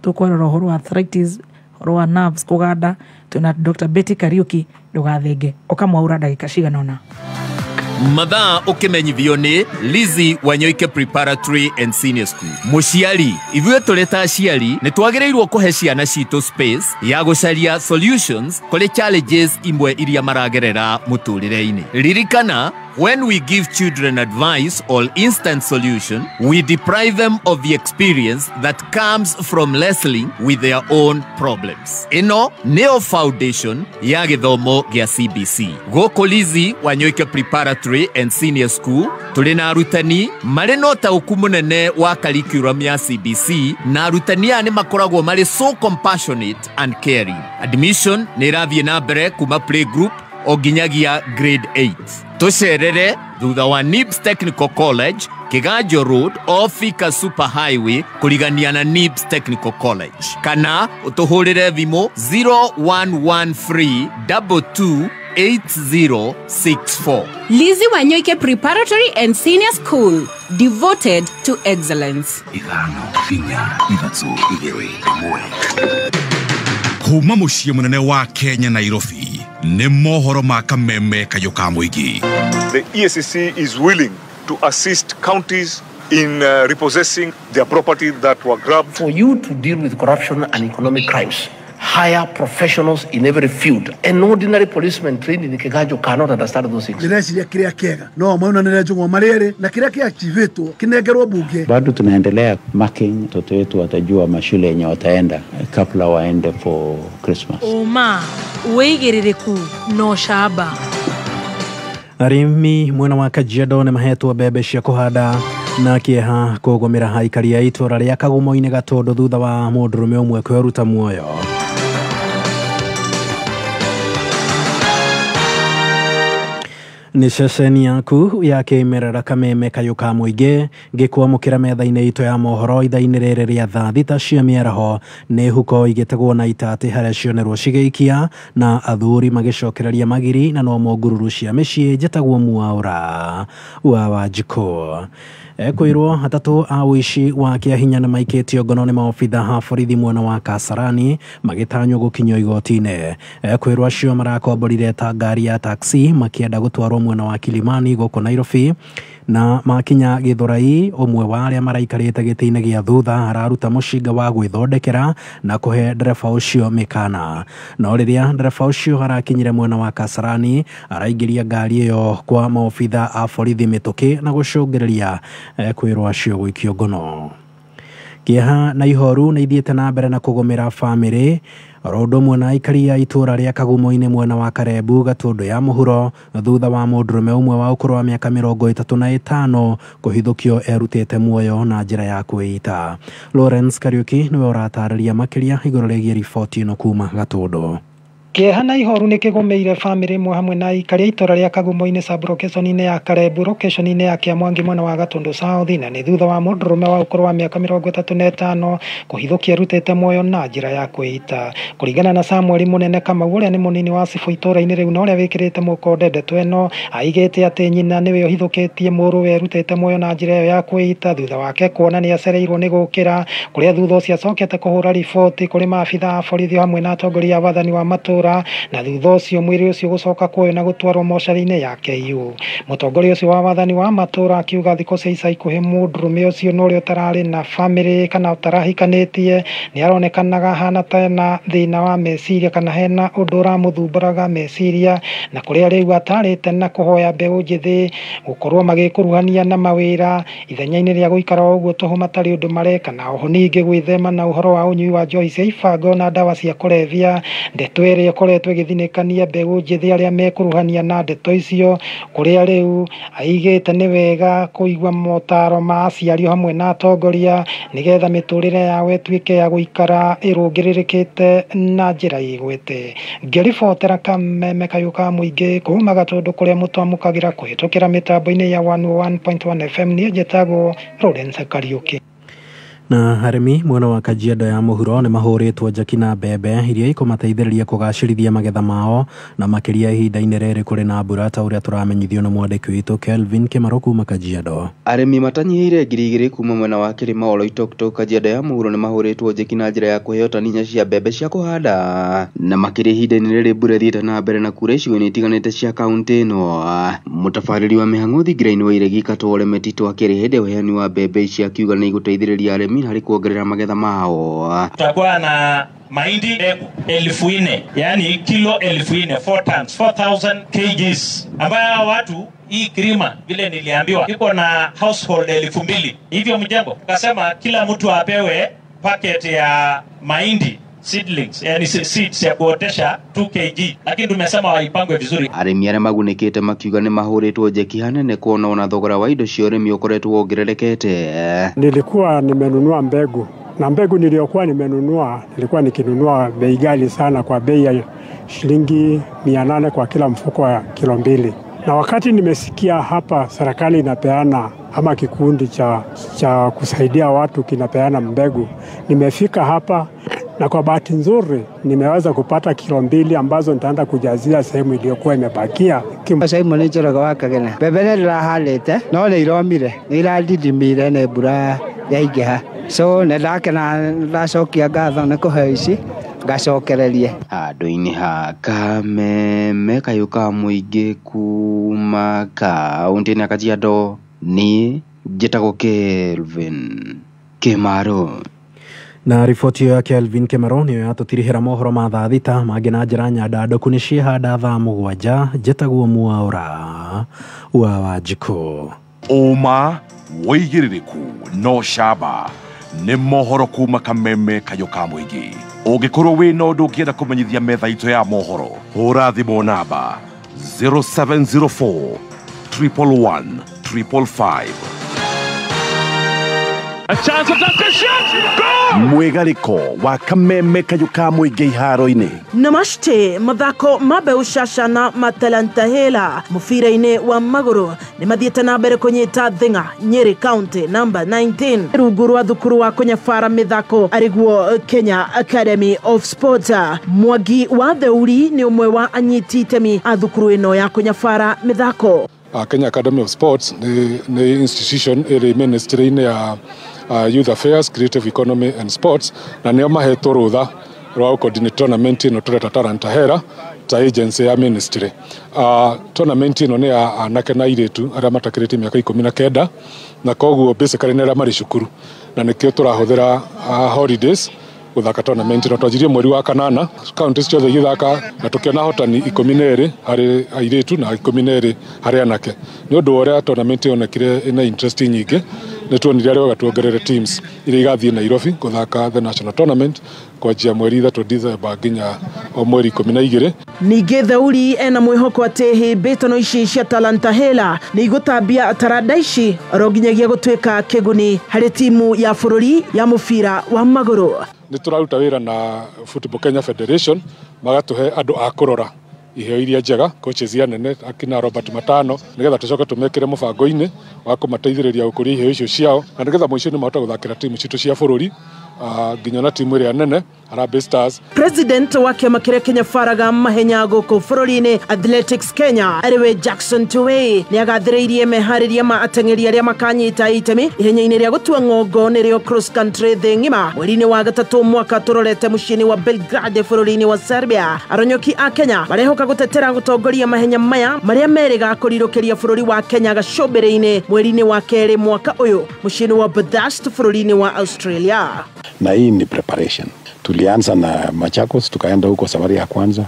[SPEAKER 3] Tũkwarora ũhoro wa arthritis, ũhoro wa nerves kũganda. Twĩna Dr. Betty Kariuki, ndũgathenge. Ũkamwaura ndagĩka cigana ũna.
[SPEAKER 7] Mathaa ũkĩmenyithio nĩ Lizzy Wanyoike Preparatory and Senior School. Mũciari, ithuĩ tũrĩ ta aciari nĩ twagĩrĩirwo kũhe ciana citũ space ya gũcaria solutions kũrĩ challenges imwe iria maragerera mũtũrĩre-inĩ. Ririkana, when we give children advice or instant solution, we deprive them of the experience that comes from wrestling with their own problems. Ĩno nĩyo foundation ya gĩthomo gĩa CBC. Gũkũ Lizzy Wanyoike Preparatory and Senior School tũrĩ na arutani marĩ na ũtaũku mũnene wa curriculum ya CBC, na arutani aya nĩ makoragwo marĩ so compassionate and caring. Admission nĩ ĩrathiĩ na mbere kuma playgroup o nginyagia grade 8. Tũcerere thutha wa NIBS Technical College, Kiganjo Road, off Thika Super Highway, kũrigania na NIBS Technical College. Kana ũtũhũrĩre thimũ 0113 22 8064.
[SPEAKER 8] Lizzy Wanyoike Preparatory and Senior School, devoted to excellence.
[SPEAKER 9] 5 4 3 2 1. Kuma mũciĩ mũnene wa Kenya Nairobi nĩ mohoro ma kameme kayũ ka mũingĩ.
[SPEAKER 10] The EACC is willing to assist counties in repossessing their property that were grabbed.
[SPEAKER 11] For you to deal with corruption and economic crimes, hire professionals in every field. An ordinary policeman trained in Kiganjo cannot understand those things.
[SPEAKER 12] Ndĩreciria kĩrĩa kĩega no maunanĩre njũng'wa marĩ na kĩrĩa kĩachivĩtwo kĩnengerwo bunge.
[SPEAKER 13] Bado tunaendelea marking, watoto wetu watajua mashule yenye wataenda kabla waende for Christmas.
[SPEAKER 3] Uma wĩigĩrĩrĩku no shaba.
[SPEAKER 14] Arĩmi mwena wa Kajiado nĩ mahetwo mbembe cia kũhanda na kĩeha kũgũmĩra aikari a itũra rĩa Kagumo-inĩ Gatũndũ thutha wa mũndũrũme ũmwe kwĩruta muoyo. Nĩ ceceni yaku ya kĩmerera kameme kayũ ka mũingĩ ngĩkwamũkĩra metha-inĩ itũ ya mohoro ithaa-inĩ rĩrĩ rĩa thaa 6 cia mĩaraho. Nĩ huko igĩtegwo na itatĩ harĩa cionerwo cigĩikia na athuri magĩcokereria magiri na no ngururu cia mĩciĩ. Njĩtagwo Mwaura wa Wanjikũ. Kwĩrwo atatũ a ũici wa kĩahinya nĩ maikĩtio ngono nĩ maobitha a borithi mwena wa Kasarani magĩtanywo gũkinyio igoti-inĩ. Kwĩrwo acio marakomborire ta ngari ya taxi makĩenda gũtwarwo mwena wa Kilimani gũkũ Nairobi, na makinya Githurai ũmwe wa arĩa maraikarĩte gĩtĩ-inĩ gĩa thutha araruta mũcinga wa gwĩthondekera na kũhe ndereba ũcio mĩkana. No rĩrĩa ndereba ũcio arakinyire mwena wa Kasarani araingĩria ngari ĩyo kwa maobitha a borithi mĩtũkĩ na gũcũngĩrĩria kwĩrwo acio gũikio ngono. Kĩeha na ihoru nĩ ithiĩte na mbere na kũgũmĩra bamĩrĩ oro ũndũ ũmwe na aikari a itũra rĩa Kagumo-inĩ mwena wa Karebu Gatũndũ ya mũhuro thutha wa mũndũrũme ũmwe wa ũkũrũ wa mĩaka 35 kũhithũkio erutĩte muoyo na njĩra ya kwĩita. Lawrence Kariuki nĩwe ũratarĩria makĩria igũrũ rĩgiĩ riboti ĩno kuma Gatũndũ.
[SPEAKER 15] Kĩeha na ihoru nĩ kĩgũmĩire bamĩrĩ ĩmwe hamwe na aikari a itũra rĩa Kagumo-inĩ sub-location-inĩ ya Karebu location-inĩ ya Kĩamwangi mwena wa Gatũndũ South, na nĩ thutha wa mũndũrũme wa ũkũrũ wa mĩaka 35 kũhithũkia erutĩte muoyo na njĩra ya kwĩita. Kũringana na Samuel Mũnene Kamau ũrĩa nĩ mũnini wa cibũ itũra-inĩ rĩu na ũrĩa wĩkĩrĩte mũkonde ndeto ĩno, aigĩte atĩ nyina nĩwe ũhithũkĩtie mũrũwe erutĩte muoyo na njĩra ĩyo ya kwĩita thutha wake kuona nĩ acereirwo nĩ gũkĩra, kũrĩa thutha ũcio acokete kũhũra riboti kũrĩ maabitha a borithi hamwe na atongoria a wathani wa matũra, na thutha ũcio mwĩrĩ ũcio gũcoka kuoywo na gũtwarwo mocarĩ-inĩ ya KU. Mũtongoria ũcio wa wathani wa matũra akiuga thikũ cia ica ikuhĩ mũndũrũme ũcio na ũrĩa ũtararĩ na bamĩrĩ kana ũtarahikanĩtie nĩ aronekanaga ahana ta ena thĩna wa meciria kana hena ũndũ ũramũthumbũraga meciria, na kũrĩa rĩu atarĩte na kũhoya mbeũ njĩthĩ gũkorwo magĩkuruhania na mawĩra ithenya-inĩ rĩa gũikara o ũguo tũhũ matarĩ ũndũ mareka, na oho ningĩ gwĩthema na ũhoro wa ũnyui wa njohi cia ibango na ndawa cia kũrebia. Ndeto ĩrĩa ĩrĩa ĩkoretwo ĩgĩthinĩkania mbeũ njĩthĩ arĩa mekuruhania na ndeto icio, kũrĩa rĩu aigĩte nĩ wega kũigua motaro ma aciari hamwe na atongoria nĩgetha mĩtũrĩre yao ĩtuĩke ya gũikara ĩrũngĩrĩrĩkĩte na njĩra ĩgwete. Ngĩribotera Kameme Kayũ ka Mũingĩ kuma Gatũndũ kũrĩa mũtwamũkagĩra kũhĩtũkĩra mĩtambo-inĩ ya 101.1 FM, niĩ njĩtagwo Lawrence Kariũki.
[SPEAKER 14] Na arĩmi mwena wa Kajiado ya mũhuro nĩ mahũrĩtwo njaki na mbembe iria ikũmateithĩrĩria kũgacĩrithia magetha mao na makĩria ihinda-inĩ rĩrĩ kũrĩ na mbura ta ũrĩa tũramenyithio nĩ mwandĩki witũ Kelvin Kĩmaro kuma Kajiado.
[SPEAKER 16] Arĩmi matanyihĩire 2,000 kuma mwena wa kĩrĩma Oloitoktok Kajiado ya mũhuro nĩ mahũrĩtwo njeki na njĩra ya kũheo tani inya cia mbembe cia kũhanda na makĩria ihinda-inĩ rĩrĩ mbura ĩthiĩte na mbere na kura icigo-inĩ itiganĩte cia kaũntĩ ĩno. Mũtabarĩri wa mĩhang'o thingira-inĩ wa Iregi Katore Metito akĩrĩ hĩndĩ ya ũheani wa mbembe ici akiuga nĩ igũteithĩrĩria arĩmi harĩ kuongerera magetha mao.
[SPEAKER 17] Tutakuwa na mahindi 4,000, yani kilo 4,000, 4 tons, 4,000 kgs, ambayo watu hii kirima vile niliambiwa iko na household 2,000. Hivyo mjengo tukasema kila mtu apewe packet ya mahindi seedlings, yani seeds ya kuotesha 2 kg, lakini tumesema waipangwe vizuri.
[SPEAKER 16] Arĩmi arĩa magunĩkĩte makiuga nĩ mahũrĩtwo njeki hanene kuona ona thogora wa indo cia ũrĩmi ũkoretwo wongererekete.
[SPEAKER 18] Nilikuwa nimenunua mbegu na mbegu niliyokuwa nimenunua nilikuwa nikinunua bei ghali sana, kwa bei ya shilingi 800 kwa kila mfuko wa kilo 2. Na wakati nimesikia hapa serikali inapeana ama kikundi cha kusaidia watu kinapeana mbegu, nimefika hapa na kwa bahati nzuri nimeweza kupata kilo 2 ambazo nitaanza kujazia sehemu iliyokuwa imebakia.
[SPEAKER 19] Sasa hivi mwananchi waka kena. Bebe ndĩrahandĩte no nĩ iromire, nĩ iradidimire nĩ mbura yaingĩha. So nĩ ndakena, ndacokia ngatho nĩ kũheo ici ngacokererie.
[SPEAKER 16] Handũ-inĩ ha Kameme Kayũ ka Mũingĩ kuma kaũntĩ-inĩ ya Kajiado, niĩ njĩtagwo Kelvin Kĩmaro.
[SPEAKER 14] Na riboti ĩyo ya Kelvin Kĩmaro nĩyo yatũtirihĩra mohoro ma thaa 6 mangĩ na njĩra nyandandũku nĩ ciĩhanda thaa 7. Njĩtagwo Mwaũra wa Wanjikũ.
[SPEAKER 9] Ũma wĩigĩrĩrĩku no camba nĩ mohoro kuma Kameme Kayũ ka Mũingĩ. Ũngĩkorwo wĩna ũndũ ũngĩenda kũmenyithia metha itũ ya mohoro, hũra thimũ namba 0704 111 555.
[SPEAKER 20] A chance of that shot! Goal!
[SPEAKER 21] Mwigariko wa Kameme Kayũ ka Mũingĩ iharo-inĩ.
[SPEAKER 22] Namaste, mathako ma mbeũ caca na matalanta hela mũbira-inĩ wa magũrũ nĩ mathiĩte na mbere kũnyita Thing'a Nyeri County number 19 rungu rwa thukuru wa kũnyabara mĩthako arĩguo Kenya Academy of Sport. Mwangi wa Theuri nĩ ũmwe wa anyiti itemi a thukuru ĩno ya kũnyabara mĩthako.
[SPEAKER 23] Kenya Academy of Sports ni institution ĩrĩ ministry-inĩ ya Youth Affairs, Creative Economy and Sports, na nĩo mahetwo rũtha rwa coordinate tournament ĩno tũreta Talanta Hela ta agency ya ministry. Tournament ĩno nĩ ya anake na airĩtu arĩa matakĩrĩtie mĩaka 19 na koguo basically nĩ arĩa marĩ cukuru, na nĩkĩo tũrahũthĩra holidays gũthaka tournament ĩno. Twanjirie mweri wa 8 counties ciothe igĩthaka na tũkĩona hotani 12 harĩ airĩtu na 12 harĩ anake. Nĩ ũndũ wa ũrĩa tournament yonekire ĩna interest nyingĩ, nĩ tuonire arĩa wega tuongerere teams iria igathiĩ Nairobi gũthaka the national tournament kwanjia mweri 3 December nginya o mweri 12.
[SPEAKER 22] Ningĩ Theuri ena mwĩhoko atĩ hĩmbĩtano ici cia Talanta Hela nĩ igũtambia taranda ici oro nginyagia gũtuĩka kĩguni harĩ timu ya bũrũri ya mũbira wa magũrũ.
[SPEAKER 23] Nĩ tũraruta wĩra na Football Kenya Federation magatũhe andũ a kũrora iheo iria njega, coaches anene akina Robert Matano, nĩgetha tũcoke tũmekĩre mũbango-inĩ wa kũmateithĩrĩria gũkũria iheo icio ciao, na nĩgetha mũico-inĩ mahote gũthakĩra timu citũ cia bũrũri nginya na timu ĩrĩa nene Harambee Stars.
[SPEAKER 22] President wa kĩama kĩrĩa kĩnyabaraga mahenya gũkũ bũrũri-inĩ Athletics Kenya arĩwe Jackson Tuwei nĩ agathĩrĩirie meharĩria ma ateng'eri arĩa makanyita itemi ihenya-inĩ rĩa gũtua ng'ongo nĩrĩo cross country thĩ ng'ima mweri-inĩ wa 3 mwaka tũrorete mũciĩ-inĩ wa Belgrade bũrũri-inĩ wa Serbia. Aronyoki a Kenya marehoka gũtetera gũtongoria mahenya maya marĩa merĩga kũrirũkĩria bũrũri wa Kenya gacũmbĩrĩ-inĩ mweri-inĩ wa 2 mwaka ũyũ mũciĩ-inĩ wa Budapest bũrũri-inĩ wa Australia.
[SPEAKER 24] Na hii ni preparation. Tulianza na Machakos, tukaenda huko safari ya kwanza.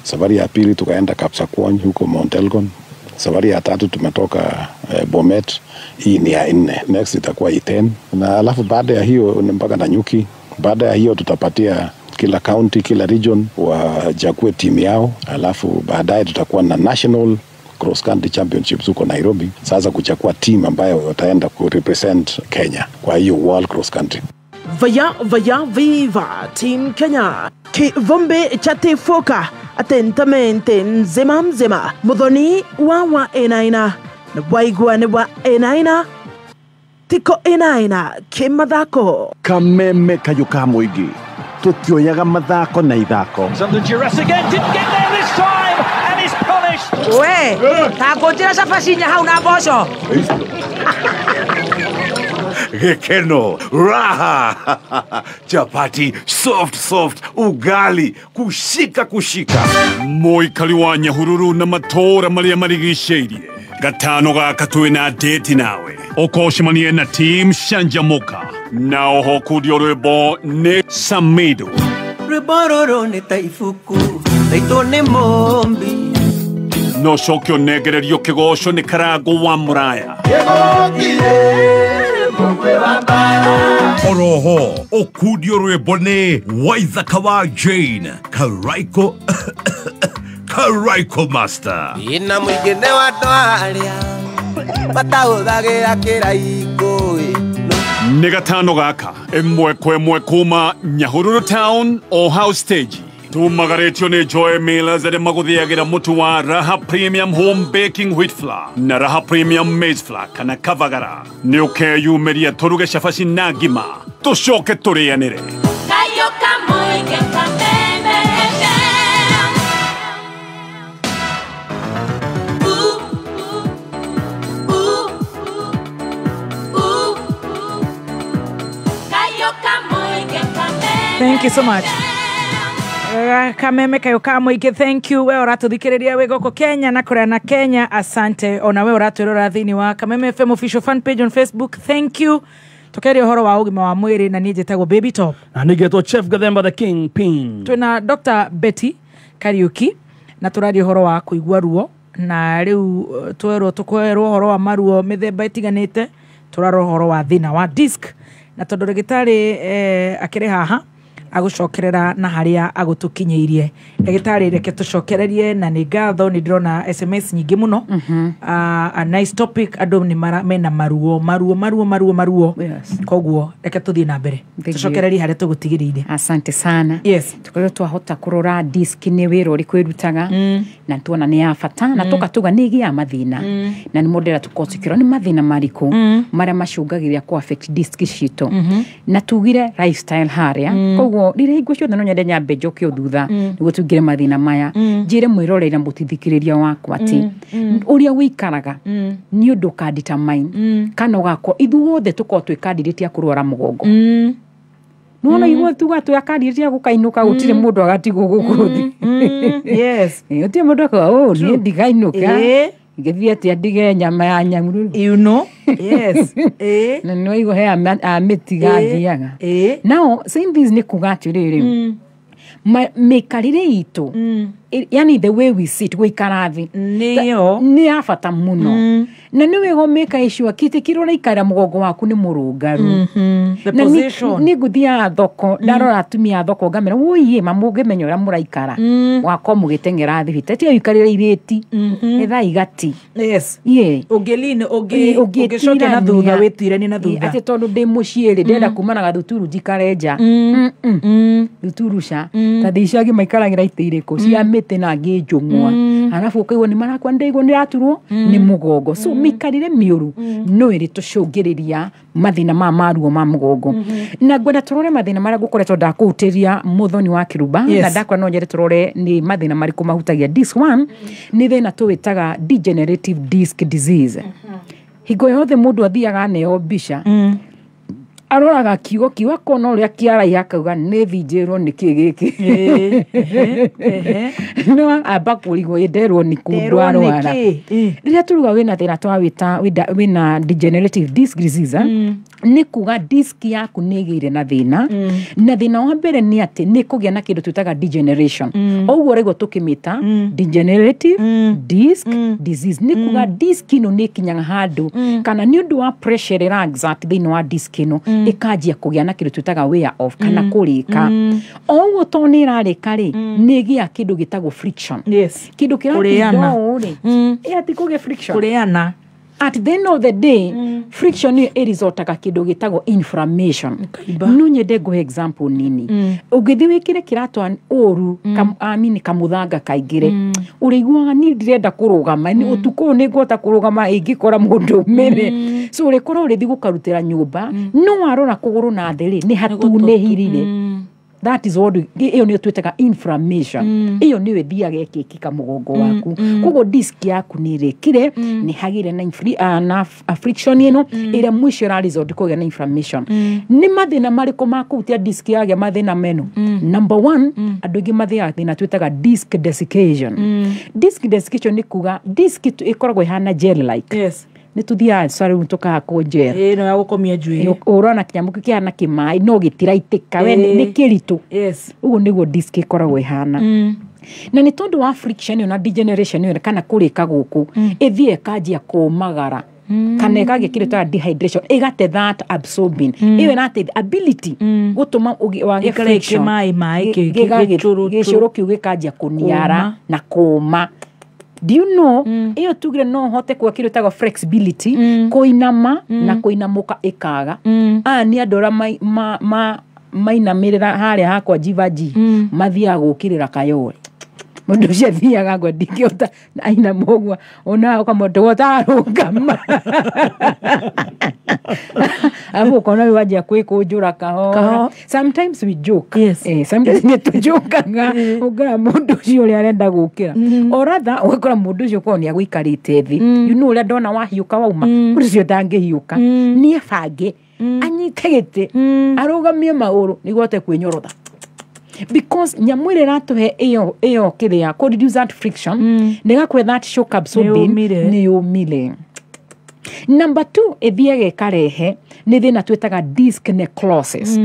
[SPEAKER 24] Safari ya pili tukaenda Kapsakwony huko Mount Elgon. Safari ya tatu tumetoka Bomet. Hii ni ya 4. Next itakuwa Iten. Na alafu baada ya hiyo mpaka Nanyuki. Baada ya hiyo tutapatia Kila county, kila region wachague timu yao, alafu baadaye tutakuwa na national cross country championships huko Nairobi. Sasa kuchagua team ambayo wataenda ku represent Kenya kwa hiyo World Cross Country.
[SPEAKER 22] Vaya vaya viva Team Kenya. Kivumbi chatifuka atentamente mzima mzima. Muthoni wa enaina na waigua ni wa enaina tiko enaina kimathako.
[SPEAKER 21] Kameme kayo ka muingi tutioyaga mathako na ithako.
[SPEAKER 20] Under duress again, didn't get there this time and is punished.
[SPEAKER 3] We, ta ngũnjĩra cabaci inya hau na mboco.
[SPEAKER 9] Gikeno, raha, chapati, soft soft, ugali, kushika kushika.
[SPEAKER 1] Mũikari wa Nyahururu na matũũra marĩa marigicĩirie gatano gaka twĩna date nawe ũkocemanie na team Canjamuka na oho kundio rwĩmbo nĩ Samido.
[SPEAKER 2] Rwĩmbo rũrũ nĩ ta ibuku taitũ nĩ mũmbi
[SPEAKER 1] no coke ũnengererio kĩgoco nĩ Karango wa Mũraya.
[SPEAKER 9] Oroho ũkundio rwĩmbo nĩ Waithaka wa Jane Karaiko Karaiko Master.
[SPEAKER 2] Ina mũingĩ nĩ wa andũ arĩa matahũthagĩra kĩraikũ.
[SPEAKER 1] Nĩ gatano gaka 1 kwa 1 kuma Nyahururu Town o House Stage. Tumagarĩtio nĩ Joy Millers arĩa magũthĩagĩra mũtu wa Raha Premium Home Baking Wheat Flour na Raha Premium Maize Flour kana Kavagara. Nĩ ũkeyumĩria tũruge cabaci na ngima tũcoke tũrĩanĩre.
[SPEAKER 3] Thank you so much. Kameme kayo ka mũingĩ, thank you. We ũratũthikĩrĩria wĩ gũkũ Kenya na kũrĩa na Kenya, asante. Ona we ũratwĩrora thĩinĩ wa Kameme FM official fan page on Facebook, thank you. Tũkeria ũhoro wa ũgima wa mwĩrĩ na niĩ njĩtagwo Baby Top.
[SPEAKER 4] Na niĩ ngetwo Chef Gathemba the King Pin.
[SPEAKER 3] Twĩna Dr. Betty Kariuki na tũraria ũhoro wa kũigua ruo na rĩu twerwo tũkwerwo ũhoro wa maruo mĩthemba ĩtiganĩte, tũrarora ũhoro wa thĩna wa disc na tondũ ndagĩtarĩ akĩrĩ haha agũcokerera na harĩa agũtũkinyĩirie. Ndagĩtarĩ, reke tũcokererie na nĩ ngatho nĩ ndĩrona SMS nyingĩ mũno. A nice topic, andũ nĩ mena maruo maruo maruo maruo maruo. Koguo reke tũthiĩ na mbere tũcokererie harĩa tũgũtigĩrĩire.
[SPEAKER 5] Asante sana.
[SPEAKER 3] Yes.
[SPEAKER 5] Tukorwo twahota kũrora disc nĩ wĩra ũrĩkũ ĩrutaga na tuona nĩ ya bata na tũkatuga nĩ ĩgĩaga mathĩna na nĩ mũndũ tũkorwo tukĩrora nĩ mathĩna marĩkũ marĩa macũngagĩrĩria kũ affect disc citũ na tugire lifestyle harĩa. Koguo rĩrĩa hingo ciothe no nyende nyambe njoke thutha nĩguo tungire mathĩna maya njĩre mwĩroreri na mũtithikĩrĩria wakwa atĩ ũrĩa wĩikaraga nĩ ũndũ ũka determine kana ũgakorwo ithuothe tũkorwo twĩ candidate ya kũrwara mũgongo. Nona igua tuga twĩ candidate ya gũkainũka gũtirĩ mũndũ agatigwo gũkũ thĩ.
[SPEAKER 3] Yes.
[SPEAKER 5] Gũtirĩ mũndũ akauga oh niĩ ndigainũka ngĩthiĩ atĩa ndige nyama ya nyamũruru.
[SPEAKER 3] You know? Yes.
[SPEAKER 5] Na nĩ waigua he amĩtiga athiaga. Now saying this nĩ kuga atĩrĩrĩ mĩikarĩre itũ, yani the way we sit gũikara thĩ nĩ ya bata mũno na nĩ wega ũmĩka icua kĩtĩ kĩrĩa ũraikara mũgongo waku nĩ mũrũngaru. Nĩ ngũthiaga thoko ndarora atumia a thoko ngamera ũiĩ ma mũngĩmenya ũrĩa mũraikara wakorwo mũgĩteng'era thibitarĩ tiga ũikarĩre irĩti etha igati.
[SPEAKER 3] Yes. Ũngĩlean ũngĩcokia na thutha wĩtiranie na thutha
[SPEAKER 5] atĩ tondũ ndĩ mũciĩ rĩ ndĩrenda kuma na gathuturu njikare nja thuturu ca ta thĩ icio angĩ maikaragĩra itĩ irĩkũ cia mĩtĩ na angĩ njũng'wa arabu ũkaigua nĩ marakua nĩndaigua nĩraturwo nĩ mũgongo. So mĩikarĩre mĩũru no ĩrĩ tũcũngĩrĩria mathĩna ma maruo ma mũgongo. Na ngwenda tũrore mathĩna marĩa ngũkoretwo ndakũhutĩria mũthoni wa kĩrumba na ndakora no nyende tũrore nĩ mathĩna marĩkũ mahutagia disc. One nĩ thĩna tũwĩtaga degenerative disc disease. Hingo yothe mũndũ athiaga aneo mbica aroraga kiugo kiu akona ũrĩa kĩaraiha akauga nĩ thinjĩrwo nĩ kĩ gĩkĩ no amba kũrigwo ĩ nderwo nĩ kũ ndwarwara. Rĩrĩa turuga wĩna thĩna twawĩta wĩna degenerative disc disease Nĩ kuga disk yaku nĩ ĩgĩire na thĩna. Na thĩna wa mbere nĩ atĩ nĩ kũgĩa na kĩndũ twĩtaga degeneration. Ũguo ũraigua tũkĩmĩta degenerative disc disease, nĩ kuga disk ĩno nĩ ĩkinyaga handũ kana nĩ ũndũ wa pressure ĩra exert thĩinĩ wa disk ĩno, ĩkanjia kũgĩa na kĩndũ twĩtaga wear off kana kũrĩka. O ũguo tondũ nĩ ĩrarĩka rĩ, nĩ ĩgĩa kĩndũ gĩtagwo friction. Kĩndũ kĩratinda
[SPEAKER 3] Kũrĩana.
[SPEAKER 5] ũũ rĩ, ĩ ati kũgĩa friction.
[SPEAKER 3] Kũrĩana.
[SPEAKER 5] At the end of the day, friction ĩyo ĩresultaga kĩndũ gĩtagwo inflammation. No nyende ngũhe example nini. Ũngĩthiĩ wĩkĩre kĩratũ ũru, amini kamũthanga kaingĩre, ũrĩiguaga niĩ ndirenda kũrũgama, nĩ ũtukũ ũyũ nĩ ngũhota kũrũgama ĩngĩkora mũndũ ũmĩre. So ũrĩkorwo ũrĩthiĩ gũkarutĩra nyũmba, no warora kũgũrũ na thĩ rĩ, nĩ hatunĩhirire. That is what ĩyo nĩyo twĩtaga inflammation. Ĩyo nĩyo ĩthiaga ĩkĩkĩka mũgongo waku. Koguo disk yaku nĩ ĩrĩkire, nĩ hagĩire na, na friction ĩno ĩrĩa mũico ĩra result kũgĩa na inflammation. Nĩ mathĩna marĩkũ ma kũhutia disk yagĩa mathĩna meno? Number one, andũ aingĩ mathiaga thĩna twĩtaga disc desiccation. Disc desiccation nĩ kuga disc ĩkoragwo ĩhana gel like. Nĩ tũthiaga saloon tũkahakwo gel.
[SPEAKER 3] Ĩno ya gũkomia njuĩrĩ.
[SPEAKER 5] Ũrona kĩnyamũ kĩu kĩhana kĩmaĩ no gĩtiraitĩka we, nĩ kĩritũ. Ũguo nĩguo disc ĩkoragwo ĩhana. Na nĩ tondũ wa friction ĩyo na degeneration ĩyo kana kũrĩka gũkũ, ĩthiĩ ĩkanjia kũmagara kana ĩkagĩa kĩndũ ta dehydration, ĩgate that absorbing ĩyo ĩrate ability gũtũma wage
[SPEAKER 3] Ĩkare
[SPEAKER 5] friction.
[SPEAKER 3] ĩkĩ maĩ maĩ, gĩcũrũ.
[SPEAKER 5] Gĩcũrũ kĩu gĩkanjia kũniara
[SPEAKER 3] Kũma.
[SPEAKER 5] na kũma. Do you know ĩyo tugire no hote kuga kĩndũ ĩtagwo flexibility, kũinama na kũinamũka ĩkaga. Aya nĩ andũ arĩa mainamĩrĩra harĩa hakwa jivaji, mathiaga gũkĩrĩra kayore. Mũndũ ũcio athiaga ngwa ndingĩhota ainama ũguo, ona ũkamwona ũtarũgama, arabu ũkona rĩu wanjia kwĩkũnjũra kahora. Sometimes we joke. Sometimes nĩ tũjokaga ũngora mũndũ ũcio ũrĩa arenda gũkĩra, or rather ũgakora mũndũ ũcio korwo nĩ agũikarĩte thĩ, you know ũrĩa ndona wahiũka wauma, mũndũ ũcio ndangĩhiũka, nĩ abange anyite gĩtĩ arũgamie magũrũ nĩguo ahote kwĩnyorotha, because nyamũ ĩrĩa ĩratũhe ĩyo kĩrĩa kũ reduce that friction, nĩ gakwe that shock absorbing.
[SPEAKER 3] Nĩ yũmire.
[SPEAKER 5] Nĩ yũmire. Number two ĩthiaga ĩkarehe nĩ thĩna twĩtaga disc necrosis.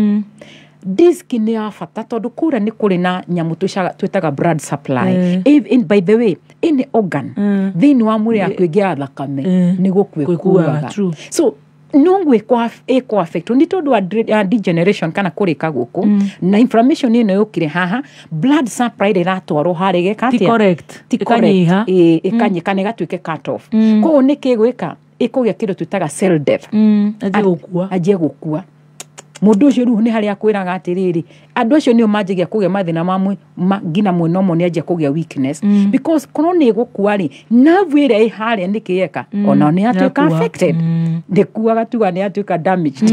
[SPEAKER 5] Disc nĩ ya bata tondũ kũrĩa nĩ kũrĩ na nyamũ twĩtaga blood supply. By the way, any organ thĩinĩ wa mwĩrĩ yaku ĩngĩaga thakame, nĩ gũkua.
[SPEAKER 3] Gwĩkuaga,
[SPEAKER 5] ĩkuaga. So no gwĩkwa ĩkũ affect nĩ tondũ wa degeneration kana kũrĩka gũkũ na inflammation ĩno yũkire haha, blood supply ĩrĩa ĩratwarwo harĩa ĩgeka
[SPEAKER 3] Ti
[SPEAKER 5] atĩa?
[SPEAKER 3] correct.
[SPEAKER 5] Ti correct.
[SPEAKER 3] Ĩkanyiha.
[SPEAKER 5] Ĩ, ĩkanyika na ĩgatuĩke cut off. Koguo nĩ kĩ gwĩka ĩkũgĩa kĩndũ twĩtaga cell death.
[SPEAKER 3] Anjie gũkua.
[SPEAKER 5] Anjie gũkua mũndũ ũcio. Rĩu nĩ harĩa akwĩraga atĩrĩrĩ, andũ acio nĩo manjagia kũgĩa mathĩna ma nginya mwena ũmwe nĩ anjia kũgĩa weakness, because korwo nĩ ĩgũkua rĩ, nerve ĩrĩa ĩ harĩa nĩ kĩeka ona nĩ yatuĩka
[SPEAKER 3] Yakua.
[SPEAKER 5] affected. Ndĩkuaga, tuga nĩ yatuĩka damaged.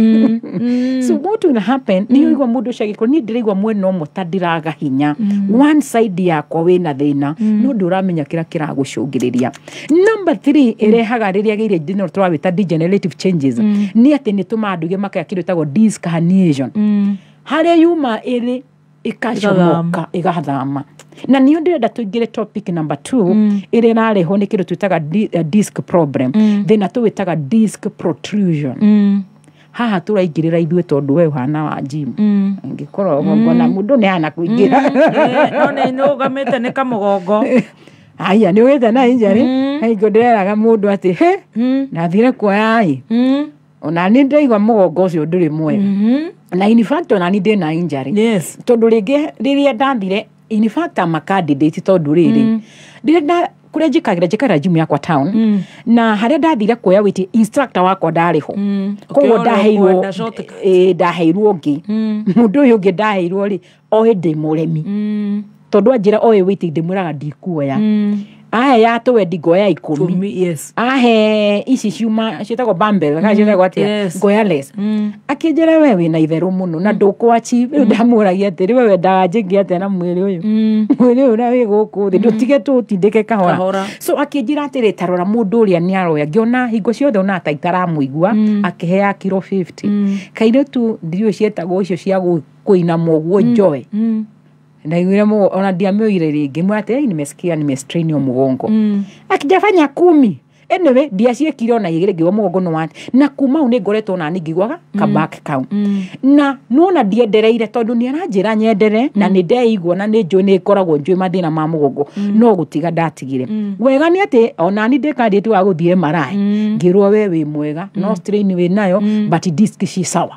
[SPEAKER 5] So what will happen nĩ ũigua mũndũ ũcio agĩkorwo niĩ ndĩraigua mwena ũmwe ta ndĩraga hinya, one side yakwa wĩna thĩna, no ndũramenya kĩrĩa kĩragũcũngĩrĩria. Number three ĩrehaga rĩrĩa gĩire thĩna tũrawĩta degenerative changes, nĩ atĩ nĩ tũmaga andũ aingĩ makaya kĩndũ ĩtagwo disc herniation, harĩa yuma ĩrĩ ĩkacomoka ĩgathama. Na nĩyo ndĩrenda tũingĩre topic number two, ĩrĩa ĩrarehwo nĩ kĩndũ twĩtaga disc problem, thĩna tũwĩtaga disc protrusion. Haha tũraingĩrĩra ithuĩ tondũ we ũhana wa gym, angĩkorwo ngona mũndũ nĩ hana kũingĩra.
[SPEAKER 3] No nĩ nũgamĩte nĩ kamũgongo.
[SPEAKER 5] Aya nĩ ũgĩte na injury hingo ndĩreraga mũndũ atĩ he ndathire kuoya ĩ, ona nĩ ndĩraigua mũgongo ũcio ndũrĩ mwega, na in fact ona ni ndĩna injury. Tondũ rĩngĩ rĩrĩa ndathire, in fact I'm a candidate, tondũ rĩrĩ rĩrĩa kũrĩa njĩkagĩra gym yakwa town, na harĩa ndathire kuoya weight, instructor wakwa ndarĩ ho, koguo
[SPEAKER 3] Ũkĩona
[SPEAKER 5] ndaheirwo
[SPEAKER 3] ũkwenda shortcut.
[SPEAKER 5] Ĩ, ndaheirwo ũngĩ. Mũndũ ũyũ ũngĩ ndaheirwo rĩ, oĩ ndĩ mũremi, tondũ anjĩra oĩ weight ndĩmwĩraga ndikuoya, ahe ya twendi ngoya 10, ahe ici ciuma ciĩtagwo bambel kana ciĩtagwo atĩa, ngoya less. Akĩnjĩra we wĩna itherũ mũno na ndũkwachi. Rĩu ndamũragia atĩrĩ, we wendaga njĩke atĩa na mwĩrĩ ũyũ, mwĩrĩ ũyũ na wĩ gũkũ thĩ, ndũtige tũũtindĩke kahora.
[SPEAKER 3] Kahora.
[SPEAKER 5] So akĩnjĩra atĩrĩ, tarora mũndũ ũrĩa nĩ aroya, ngĩona hingo ciothe ona ta itaramũigua akĩhea kiro 50 kairĩtu ndiũĩ cietagwo icio cia kũinama ũguo njoe. Ndaiguire ona ndiamĩoire rĩngĩ mwe atĩ, "Ei, nimesikia nimestrain hiyo mgongo." Akijafanya 10 Anyway, ndiaciĩkire ona igĩrĩ ngĩigua mũgongo nĩ wati na kuma hau nĩ ngoretwo nani ngĩiguaga kabak kau na nona ndiendereire tondũ nĩ aranjĩra nyendere na nĩ ndeigua na nĩ njũĩ nĩ ngoragwo njũĩ mathĩna ma mũgongo no gũtiga ndatigire. Wega nĩ atĩ onani ndĩ candidate wa gũthiĩ MRI ngĩrwo we wĩ mwega no strain wĩ nayo but disc ci sawa.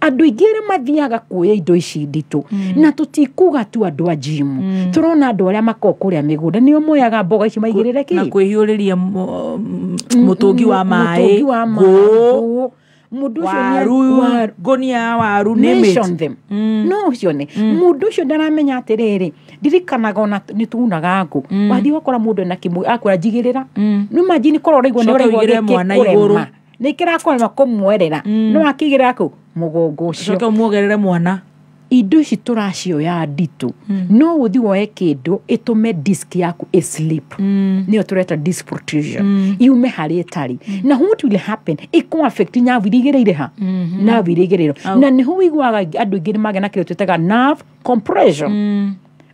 [SPEAKER 5] Andũ aingĩ arĩa mathiaga kuoya indo ici nditũ na tũtikuga tu andũ a gym, tũrona andũ arĩa makoragwo kũrĩa mĩgũnda nĩo moyaga mboga ici maigĩrĩre kĩ
[SPEAKER 3] na kwĩhiũrĩria mũtũngi wa maĩ
[SPEAKER 5] ngũ mũndũ ũcio
[SPEAKER 3] ngonia waru
[SPEAKER 5] name them no ũcio nĩ mũndũ ũcio ndaramenya atĩrĩrĩ ndirikanaga ona nĩ tunaga ngũ wathiĩ wakora mũndũ ena kĩmwe akwĩra njigĩrĩra nĩ imagine korwo ũraigua nĩ ũraigua gĩkĩkũrema nĩ kĩrakũrema kũmwerera no akĩigĩrĩra kũ mũgongo ũcio
[SPEAKER 3] coke ũmuogerere mwana.
[SPEAKER 5] Indo ici tũracioya nditũ no ũthiĩ woe kĩndũ ĩtũme disc yaku ĩslip, nĩyo tũreta disc protrusion, yume harĩa ĩtarĩ na what will happen ĩkũ affect nerve iria igĩrĩire ha nerve iria igĩrĩire na nĩho ũiguaga andũ aingĩ nĩmagĩa na kĩrĩa twĩtaga nerve compression.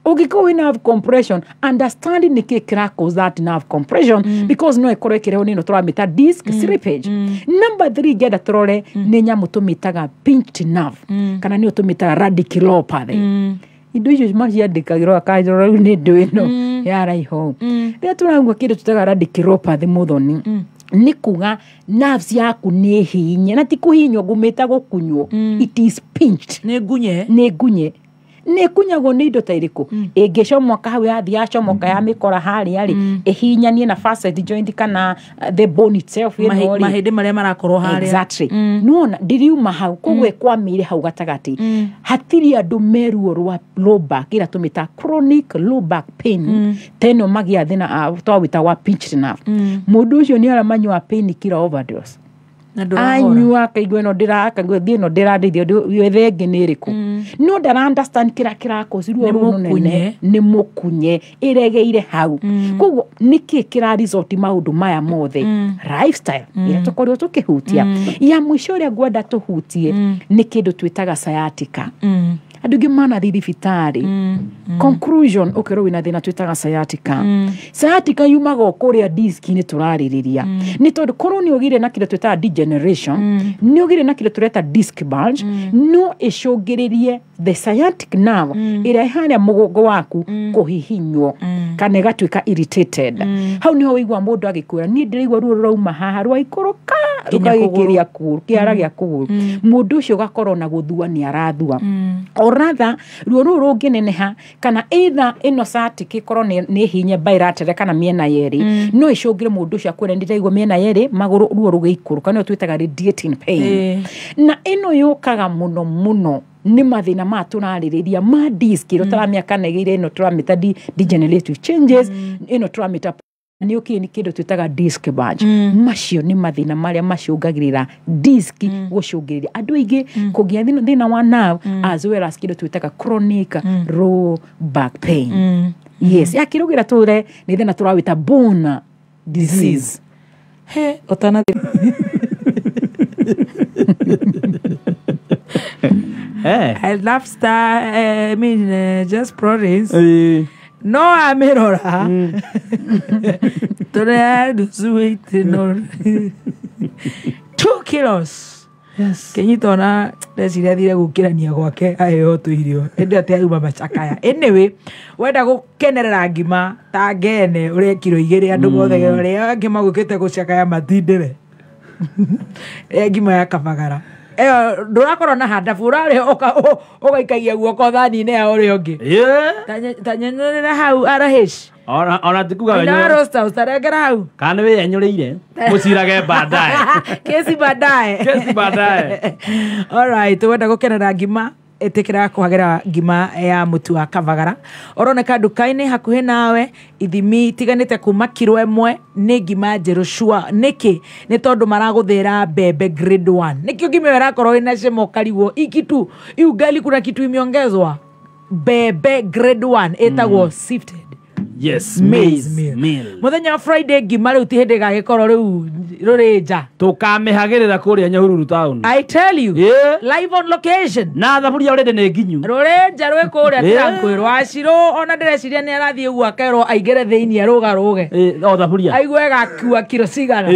[SPEAKER 5] Ũngĩkorwo wĩ nerve compression, understand nĩkĩ kĩra cause that nerve compression because no ĩkorwo ĩkĩrehwo nĩ ĩno tũramĩta disc slippage. Number 3 ngenda tũrore nĩ nyamũ tũmĩtaga pinched nerve kana nĩyo tũmĩtaga radiculopathy. Indo icio maciandĩkagĩrwo akanjĩra rĩu nĩ ndũ ĩno ya raiho. Rĩrĩa tũraigua kĩndũ tũtaga radiculopathy mũthoni nĩ kuga nerves yaku nĩ hinye na ti kũhinywo ngũmĩta gũkunywo, it is pinched,
[SPEAKER 3] nĩ ngunye,
[SPEAKER 5] nĩ ngunye nä kunyagwo nä indo ta irä kå ä ngä comoka hau yathiĩ yacomoka ya mä kora harä a rä ä hinyanie na facet joint kana the bone itself
[SPEAKER 3] mahĩndĩ marĩa marakorwo harĩa.
[SPEAKER 5] Exactly. Nona ndiriuma hau koguo ĩkwamĩire hau gatagatĩ. Hatirĩ andũ meruo rwa low back ĩrĩa tũmĩta chronic low back pain teno magĩa thĩna twawĩta wa pinched nerve. Mũndũ ũcio nĩ aramanyua pain killer overdose anyua akaigua ĩno ndĩrakaigua thiĩ ĩno ndĩrandeithia wethe ĩngĩ nĩ ĩrĩkũ no ndara understand kĩrĩa kĩrakũci ruo rũu rũnene nĩ mũkunye ĩregeire hau. Koguo nĩkĩ kĩra result maũndũ maya mothe lifestyle ĩrĩa tũkorirwo tũkĩhutia. Ya mũico ũrĩa ngwenda tũhutie nĩ kĩndũ twĩtaga sciatica. Andũ aingĩ manathiĩ thibitarĩ conclusion ũkerwo wĩna thĩna twĩtaga sciatica. Sciatica yumaga o kũrĩa disk-inĩ tũrarĩrĩria nĩ tondũ korwo nĩ ũgĩire na kĩndũ twĩtaga degeneration, nĩ ũgĩire na kĩndũ tũreta disc bulge, no ĩcũngĩrĩrie the sciatic nerve ĩrĩa ĩharĩa mũgongo waku kũhihinywo kana ĩgatuĩka irritated. Hau nĩho ũigua mũndũ agĩkwĩra niĩ ndĩraigua ruo rũrauma haha rwaikũrũka rũgagĩkĩria kũgũrũ kĩara gĩa kũgũrũ. Mũndũ ũcio ũgakorwo na gũthua nĩ arathua or rather ruo rũu rũngĩneneha kana either ĩno sciatic ĩkorwo nĩ hinye bilateral kana mĩena yerĩ no ĩcũngĩre mũndũ ũcio akwĩre ndĩraigua mĩena yerĩ magũrũ ruo rũgĩikũrũka nĩyo twĩtaga radiating pain. Na ĩno yũkaga mũno mũno nĩ mathĩna ma tũrarĩrĩria ma disc ĩrĩa tũramĩaka negĩire ĩno tũramĩta degenerative changes ĩno tũramĩta nĩ ũkĩ nĩ kĩndũ twĩtaga disc bulge. Macio nĩ mathĩna marĩa macũngagĩrĩra disc gũcũngĩrĩria andũ aingĩ kũgĩa thĩna wa nerve as well as kĩndũ twĩtaga chronic low back pain. Yes, yakĩrũgĩra tũre nĩ thĩna tũrawĩta bone disease.
[SPEAKER 3] He ũtana I love star I mean just proteins. No amirora tore sweet no 2 kilos. Yes. Kenyitona ndeciria thire gukirania gwake aheo tuirio indi ati auma macakaya. Anyway, wenda gukenerera ngima ta ngene urie kiro igiri andu mothe uria ngima gukite gucakaya matindire ngima ya kabagara eyo ndurakorwo na handabu urarĩ ũgaikagia guoko thani-inĩ ya ũrĩa ũngĩ ta nyenyerera hau arahish
[SPEAKER 4] ona tikuga
[SPEAKER 3] wenyewe rosta utarengera hau
[SPEAKER 4] kana nĩ wĩyenyũrĩire mũcirage baadaye
[SPEAKER 3] kesi baadaye
[SPEAKER 4] kesi baadaye.
[SPEAKER 3] All right, wenda gũkenera ngima ĩtĩkĩra kũhagĩra ngima ya mũtu wa kabagara ũroneka nduka-inĩ hakuhĩ nawe ithimi itiganĩte kuma kiro ĩmwe nĩ ngima njerũ sure. Nĩkĩ? Nĩ tondũ maragũthĩra mbembe grade 1 nĩkĩo ngima ĩyo ĩrakorwo ĩna cema ũkarigwo ikitu hii ugali kuna kitu imeongezwa mbembe grade 1 ĩtagwo sifted.
[SPEAKER 4] Yes,
[SPEAKER 3] maize
[SPEAKER 4] maize meal.
[SPEAKER 3] Muthenya wa Friday ngima riu ti hindi gagikorwo riu ruri nja.
[SPEAKER 4] Tukamihagirira kuria Nyahururu town.
[SPEAKER 3] I tell you.
[SPEAKER 4] Yeah.
[SPEAKER 3] Live on location.
[SPEAKER 4] Na thaburia already nĩ nginyu.
[SPEAKER 3] Ruri nja rwi kuria tirankwirwo acirwo ona ndireciria ni arathie guo akerwo aingire thiini arugaruge.
[SPEAKER 4] O thaburia.
[SPEAKER 3] Aigue gakua kiro cigana.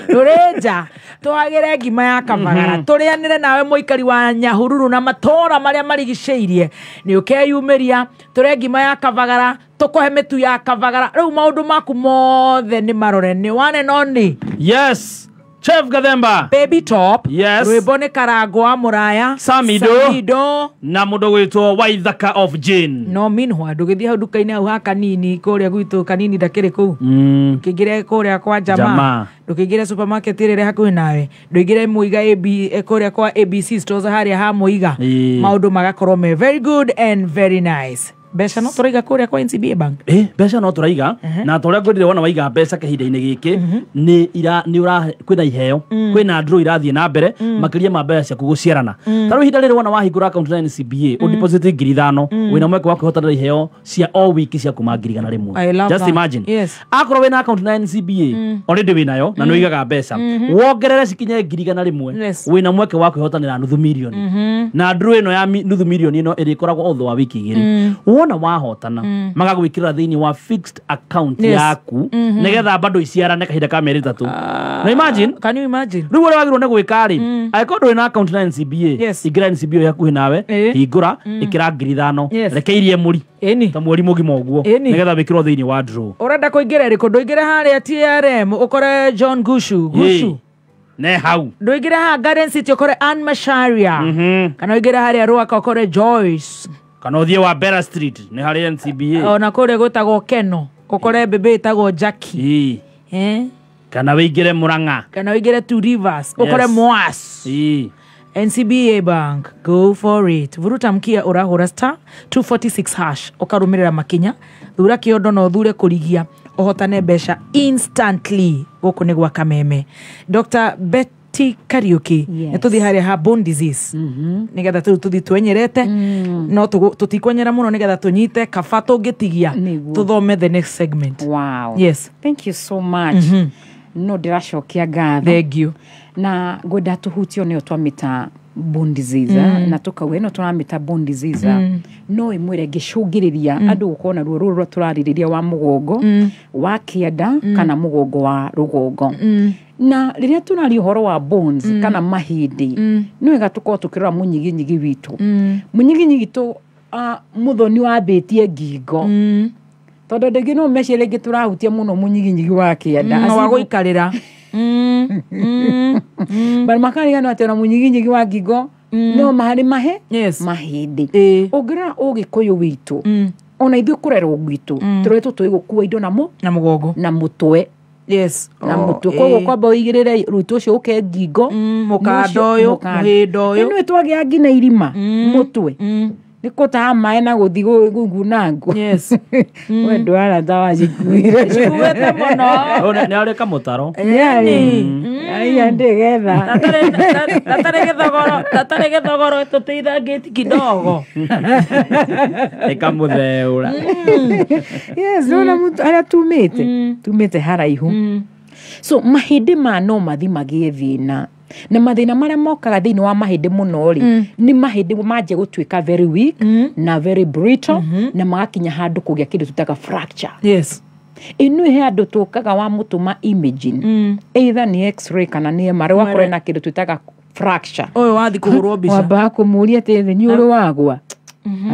[SPEAKER 3] Ruri nja twagire ngima ya Kavagara turianire nawe muikari wa Nyahururu na matora maria marigiceirie ni ukeyumiria ture ngima ya Kavagara tukuhe mitu ya Kavagara riu maundu maku mothe ni marore ni one and only.
[SPEAKER 4] Yes, Chef Gathemba,
[SPEAKER 3] Baby Top.
[SPEAKER 4] Yes.
[SPEAKER 3] Rwimbo ni Karango wa Muraya, Samido
[SPEAKER 4] na mundu gwitwo Waithaka of Jane.
[SPEAKER 3] No minwa ndugithie hau nduka-ini hau ha Kanini kuria gwitu Kanini ndakiri kuu ndukingire kuria kwa jamaa ndukingire supermarket ĩrĩa hakuhĩ nawe nduingire Muiga AB kuria kwa ABC stores haria ha Muiga maundu magakorwo me very good and very nice. Mbeca no tũraiga kũrĩa kwa NCBA Bank.
[SPEAKER 4] Mbeca no tũraiga na toria ngwendire wona waiga mbeca kahinda-inĩ gĩkĩ nĩ ira nĩ ura kwĩna iheo kwĩna draw irathiĩ na mbere makĩria ma mbeca ciaku gũciarana. Ta rĩu ihinda rĩrĩ wona wahingũra account na NCBA ũdeposit 5,000 wĩna mweke wa kwĩhotanĩra iheo cia o wiki cia kuma 100,000. Just imagine. Akorwo wĩna account na NCBA already wĩnayo na nĩ ũigaga mbeca wongerere cikinye 100,000 wĩna mweke wa kwĩhotanĩra 500,000 na draw ĩno ya 500,000 ĩno ĩrĩkoragwo o thutha wa wiki igĩrĩ. Wona wahotana magagwikira thiini wa fixed account yaku nigetha bado iciarane kahinda ka mĩeri 3. Na imagine,
[SPEAKER 3] can you imagine
[SPEAKER 4] riu uria wagirwo ni gwika ri angĩkorwo ndũrĩ na account na NCBA ingĩra NCBA hakuhĩ nawe hingũra ĩkĩra 5,000 reke irie mũri ta mweri mũgima ũguo nigetha wĩkĩrwo thiini wa draw.
[SPEAKER 3] Ũrenda kũingĩra ĩrĩkũ? Ndũingĩre harĩa TRM ũkore John Gushu
[SPEAKER 4] ne hau
[SPEAKER 3] ndũingĩre haha Garden City ũkore Ann Macharia kana ũingĩre harĩa Ruaka ũkore Joyce
[SPEAKER 4] kana ũthiĩ wa Bera Street nĩ harĩ NCBA
[SPEAKER 3] ona kũrĩa gwĩtagwo Keno ũkore bebe ĩtagwo Jackie
[SPEAKER 4] kana wĩingĩre Murang'a
[SPEAKER 3] kana wĩingĩre Two Rivers ũkore Moas. NCBA Bank, go for it. Vuruta mkia ũrahũra star 246 hash ũkarũmĩrĩra makinya thura kĩondo na ũthure kũrigia ũhotane mbeca instantly. Gũkũ nĩ gwa Kameme. Dr. Betty Kariuki, nĩ tũthiĩ harĩa ha bone disease nĩgetha tũrĩu tũthiĩ twenyerete no tũtikwenyera mũno nĩgetha tũnyite kaba tũngĩtigia tũthome the next segment.
[SPEAKER 5] Wow.
[SPEAKER 3] Yes.
[SPEAKER 5] Thank you so much. No ndĩracokia ngatho.
[SPEAKER 3] Thank you.
[SPEAKER 5] Na ngwenda tũhutio nĩyo twamĩta bone disease na tũkauga ĩno tũramĩta bone disease no ĩmwĩre ngĩcũngĩrĩria andũ gũkorwo na ruo rũrũ tũrarĩrĩria wa mũgongo wa kĩanda kana mũgongo wa rũgongo. Na rĩrĩa tũraria ũhoro wa bones kana mahĩndĩ nĩ wega tũkorwo tũkĩrora mũnyiginyigi witũ. Mũnyiginyigi tũ mũthoni wambĩtie ngingo tondũ andũ aingĩ no mecirie rĩngĩ tũrahutia mũno mũnyiginyigi wa kĩanda
[SPEAKER 3] wa gũikarĩra
[SPEAKER 5] but makarigano atĩ ona mũnyiginyigi wa ngingo no maharĩ mahe mahĩndĩ. Ũngĩrora ũgĩkũyũ witũ ona ithuĩ kũrerwo gwitũ tũreretwo tũĩ gũkua indo na
[SPEAKER 3] mũgongo
[SPEAKER 5] na mũtwe.
[SPEAKER 3] Yes.
[SPEAKER 5] Na mũtwe koguo kwamba ũigĩrĩre rũitũ ũcio ũke ngingo
[SPEAKER 3] mũkanda ũyũ mũhĩndo ũyũ
[SPEAKER 5] ĩno twagĩa nginya irima mũtwe nĩ kũtaha maĩ na gũthiĩ gũgunangwo.
[SPEAKER 3] Yes.
[SPEAKER 5] We ndwara ndawa cikuire
[SPEAKER 3] cikuĩte mũno.
[SPEAKER 4] Nĩ arĩ kamũtaro.
[SPEAKER 5] Aya ndĩgetha
[SPEAKER 3] tatarĩ gĩthogoro tũteithangĩti kidogo
[SPEAKER 4] ĩkamũtheũra.
[SPEAKER 5] Yes, nĩwona mũtu harĩa tumĩte haraihu. So mahĩndĩ ma no mathi magĩe thĩna na mathĩna marĩa mokaga thĩinĩ wa mahĩndĩ mũno rĩ nĩ mahĩndĩ manjia gũtuĩka very weak na very brittle na magakinya handũ kũgĩa kĩndũ tũtaga fracture.
[SPEAKER 3] Yes.
[SPEAKER 5] Ĩno he andũ tũkaga wa mũtũma imaging either nĩ x-ray kana nĩ MRI wakora na kĩndũ twĩtaga fracture.
[SPEAKER 3] Ũyũ wathi kũhũrwo mbica
[SPEAKER 5] wambaga kũmũria atĩrĩrĩ nĩ ũrĩ wagwa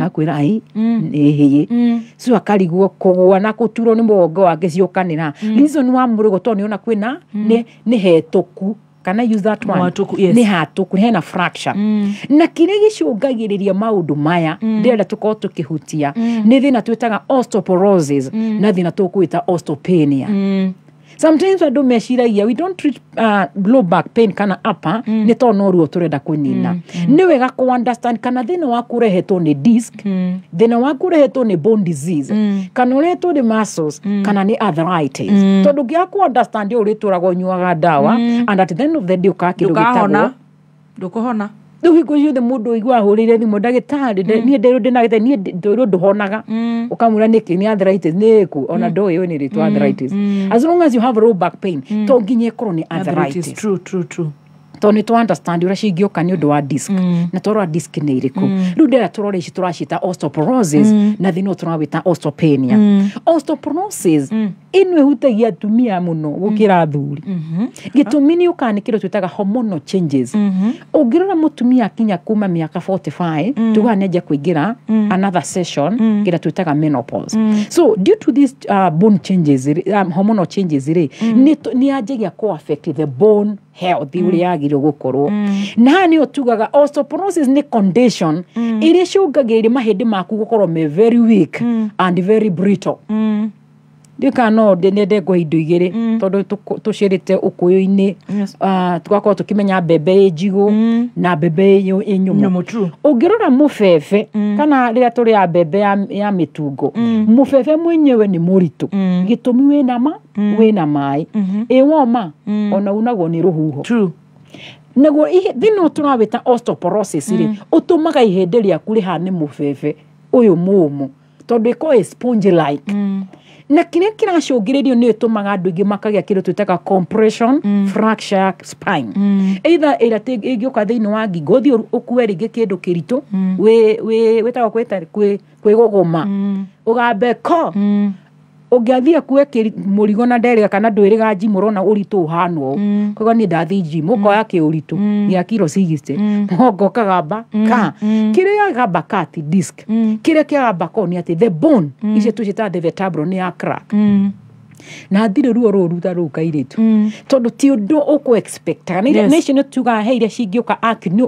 [SPEAKER 5] akwĩra ai nĩ hĩĩ so akarigwo kũgwa na kũturwo nĩ mũgongo wake ciũkanĩra reason wa mũrũgo tondũ nĩona kwĩna nĩ hetũku. Can I use that one?
[SPEAKER 3] Yes.
[SPEAKER 5] Nĩ hatũku hena fracture. Na kĩrĩa gĩcũngagĩrĩria maũndũ maya ndĩrenda tũkorwo tũkĩhutia nĩ thĩna twĩtaga osteoporosis na thĩna tũkwĩta osteopenia. Sometimes andũ meciragia we don't treat low back pain kana upper nĩ tondũ no ruo tũrenda kũnina. Nĩ wega kũ understand kana thĩna waku ũrehetwo nĩ disc, thĩna waku ũrehetwo nĩ bone disease, kana ũrehetwo nĩ muscles, kana nĩ arthritis. Tondũ ũngĩaga kũ understand ũrĩtũraga ũnyuaga ndawa and at the end of the day ũkaga kĩndũ gĩtagwo
[SPEAKER 3] ndũkũhona.
[SPEAKER 5] Rĩu hingo ciothe mũndũ ũigua ahũrĩire thimũ ndagĩtarĩ, niĩ ndĩrwo ndĩna niĩ ndwĩrwo ndũhonaga, ũkamwĩra nĩkĩ, nĩ arthritis nĩ ĩkũ, ona ndũĩ ũyũ nĩ rĩtwa arthritis. As long as you have low back pain, to nginya ĩkorwo nĩ arthritis.
[SPEAKER 3] True, true, true.
[SPEAKER 5] Tondũ nĩ tũ understand ũrĩa cingĩũka nĩ ũndũ wa disc, na twarora disc nĩ irĩkũ. Rĩu ndĩrĩa tũrore ici tũracita osteoporosis, na thĩna ũyũ tũrawĩta osteopenia. Osteoporosis ĩno ĩhutagia atumia mũno gũkĩra athuri. Gĩtũmi nĩ ũkaga nĩ kĩndũ twĩtaga hormonal changes. Ũngĩrora mũtumia akinya kuma mĩaka 45, tugaga nĩ anjia kũingĩra another session kĩrĩa twĩtaga menopause. So due to these bone changes, hormonal changes rĩ, nĩ anjagia kũ affect the bone health ũrĩa yagĩrĩirwo gũkorwo. Na haha nĩyo tugaga osteoporosis nĩ condition ĩrĩa ĩcũngagĩrĩria mahĩndĩ maku gũkorwo me very weak and very brittle. Ndika no nyende ngũhe indo igĩrĩ, tondũ tũcĩrĩte ũkũyũ-inĩ, tũgakorwo tũkĩmenya mbembe ĩ njigũ na mbembe ĩ nyũmũ. Ũngĩrora mũbebe, kana rĩrĩa tũrĩaga mbembe ya mĩtungo, mũbebe mwenyewe nĩ mũritũ. Gĩtũmi wĩna ma wĩna maĩ, ĩ woma ona unagwo nĩ rũhuho. Naguo thĩna ũyũ tũrawĩta osteoporosis rĩ, ũtũmaga ihĩndĩ rĩaku rĩhane mũbebe ũyũ mũũmũ, tondũ ĩkoragwo ĩ sponge like. Na kĩrĩa kĩracũngĩrĩrio nĩ ĩtũmaga andũ aingĩ makagĩa kĩndũ twĩtaga compression fracture ya spine, either ĩrĩa ĩngĩũka thĩinĩ wa ngingo, ũthiĩ ũkue rĩngĩ kĩndũ kĩritũ, wĩtagwo kwĩgũgũma, ũgambe ko ũngĩathiĩ akue mũrigo na nderĩga kana ndwĩrĩga njimu, ũrona ũritũ ũhana ũũ, koguo niĩ ndathiĩ njimu ũkoya kĩũritũ gĩa kiro 60, mũgongo ũkagamba ka kĩrĩa gamba ka ti disc, kĩrĩa kĩagamba ko nĩ atĩ the bone icio tũciĩtaga the vertebral nĩ ya crack. Na hatirĩ ruo rũru ta rũu kairĩtu, tondũ ti ũndũ ũkũ expectaga. Nĩ icio nĩ tugaga he iria cingĩũka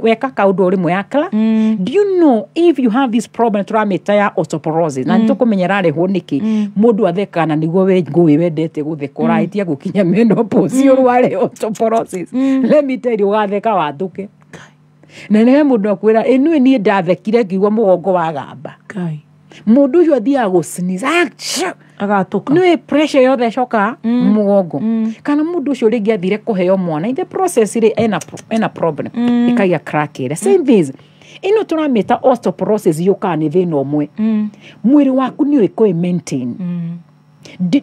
[SPEAKER 5] weka kaũndũ o rĩmwe ya crack. Do you know if you have this problem tũramĩta ya osteoporosis, na nĩ tũkũmenya ĩrarehwo nĩkĩ, mũndũ athekaga na nĩguo we ngũĩ wendete gũtheka, ũrahĩtia gũkinya menopause ũrware osteoporosis, let me tell you, ũgatheka wathũke. Na nĩ he mũndũ akwĩra ĩnuĩ niĩ ndathekire ngĩigua mũgongo wagamba. Mũndũ ũcio athiaga gũ sneeze,
[SPEAKER 3] agatũka,
[SPEAKER 5] nĩ pressure yothe ĩcokaga mũgongo. Kana mũndũ ũcio rĩngĩ athire kũheo mwana, in the process rĩ ena problem, ĩkagĩa crack ĩrĩa. Same things ĩno tũramĩta osteoporosis yũkaga nĩ thĩna ũmwe, mwĩrĩ waku nĩ ũĩ kũ maintain.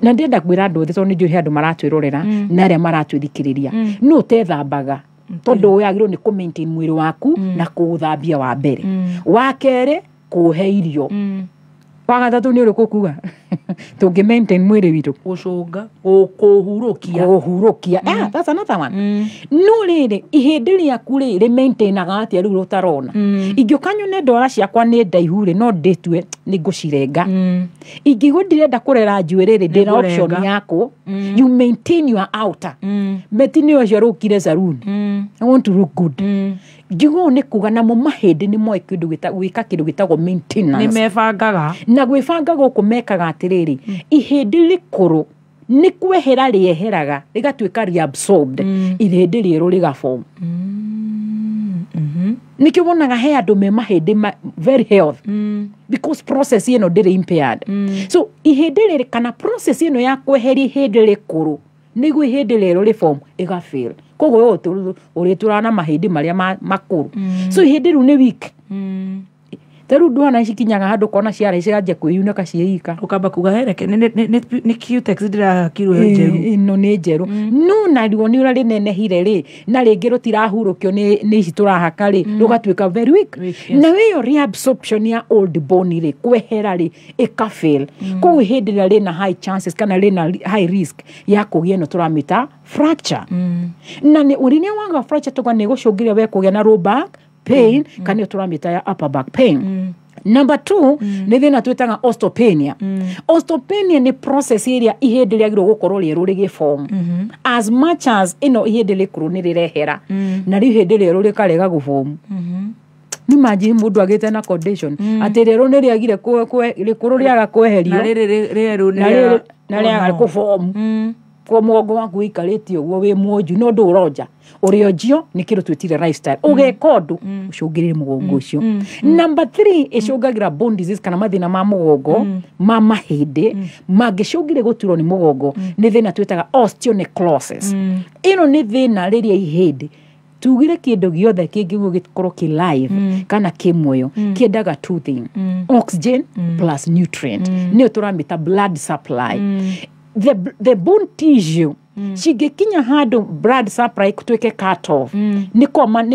[SPEAKER 5] Na ndĩrenda kwĩra andũ othe, tondũ nĩ njũĩ he andũ maratwĩrorera na arĩa maratwĩthikĩrĩria, no ũtethambaga, tondũ wagĩrĩirwo nĩ kũ maintain mwĩrĩ waku na kũũthambia wa mbere, wa kerĩ kũũhe irio, wa gatatũ nĩ ũrĩkũ kuga tũngĩ maintain mwĩrĩ witũ?
[SPEAKER 3] Gũcũnga, kũhurũkia.
[SPEAKER 5] Kũhurũkia. Ah, that's another one. No rĩrĩ, ihĩndĩ rĩaku rĩ rĩ maintainaga atĩa rĩu ũtarona? Ingĩũka nyone ndwara ciakwa nĩ ndaihu rĩ, no ndĩtue nĩ ngũcirenga. Ingĩigua ndirenda kũrera njuĩrĩ rĩ, ndĩna option yakwo. You maintain your outer meti nĩ ũcio rũkire saruni, I want to look good. Ngiuga ũũ nĩ kuga namo mahĩndĩ nĩ moĩ kĩndũ gwĩka kĩndũ gĩtagwo maintenance.
[SPEAKER 3] Nĩ mebangaga.
[SPEAKER 5] Na gwĩbanga gũkũ mekaga atĩrĩrĩ, ihĩndĩ rĩkũrũ nĩ kwehera rĩeheraga rĩgatuĩka reabsorbed, ihĩndĩ rĩerũ rĩgaform. Nĩkĩo wonaga he andũ me mahĩndĩ very health, because process ĩno ndĩrĩ impaired. So ihĩndĩ rĩrĩ kana process ĩno ya kweheria ihĩndĩ rĩkũrũ nĩguo ihĩndĩ rĩerũ rĩform ĩgafail. Koguo ũrĩtũraga na mahĩndĩ marĩa makũrũ. So ihĩndĩ rĩu nĩ weak. Ta rĩu ndwana cikinyaga handũ ũkona ciara ciranjia kwĩyunĩka ciĩika.
[SPEAKER 3] Ũkamba kuga hereke nĩ Cutex ndĩrahakirwo ĩ njerũ.
[SPEAKER 5] Ĩno nĩ njerũ. No naruo nĩ ũrĩa rĩnenehire rĩ, na rĩngĩ rũtirahurũkio nĩ ici tũrahaka rĩ, rũgatuĩka very weak. Na ĩyo reabsorption ya old bone rĩ, kwehera rĩ, ĩkafail. Koguo hĩndĩ ĩrĩa rĩna high chances kana rĩna high risk ya kũgĩa ĩno tũramĩta fracture. Na rĩrĩa waga fracture tuga nĩ gũcũngĩrĩria we kũgĩa na low back pain, kana ĩyo tũramĩta ya upper back pain. Number 2 nĩ thĩna twĩtaga osteopenia. Osteopenia nĩ process ĩrĩa ihĩndĩ rĩagĩrĩirwo gũkorwo rĩerũ rĩgĩform. As much as ĩno ihĩndĩ rĩkũrũ nĩ rĩrehera, na rĩu ihĩndĩ rĩerũ rĩkarega gũform. Nĩ imagine mũndũ agĩte na condition atĩ rĩerũ nĩ rĩagire rĩkũrũ rĩaga kweherio,
[SPEAKER 3] na rĩrĩ rĩerũ
[SPEAKER 5] na rĩaga kũform. Kwa mũgongo waku ũikarĩte ũguo wĩ mwonju no ndũronja, ũrĩonjio nĩ kĩndũ twĩtire lifestyle, ũgeka ũndũ ũcũngĩrĩrie mũgongo ũcio. Number 3 ĩcũngagĩra bone disease kana mathĩna ma mũgongo ma mahĩndĩ mangĩcũngĩrĩria gũturwo nĩ mũgongo, nĩ thĩna twĩtaga osteonecrosis. Ĩno nĩ thĩna rĩrĩa ihĩndĩ Tugire kĩndũ gĩothe kĩngĩguo gĩkorwo kĩ live kana kĩ muoyo kĩendaga two thing, oxygen plus nutrient, nĩyo tũramĩta blood supply. The bone tissue cingĩkinya handũ blood supply tuĩke cut off, nĩ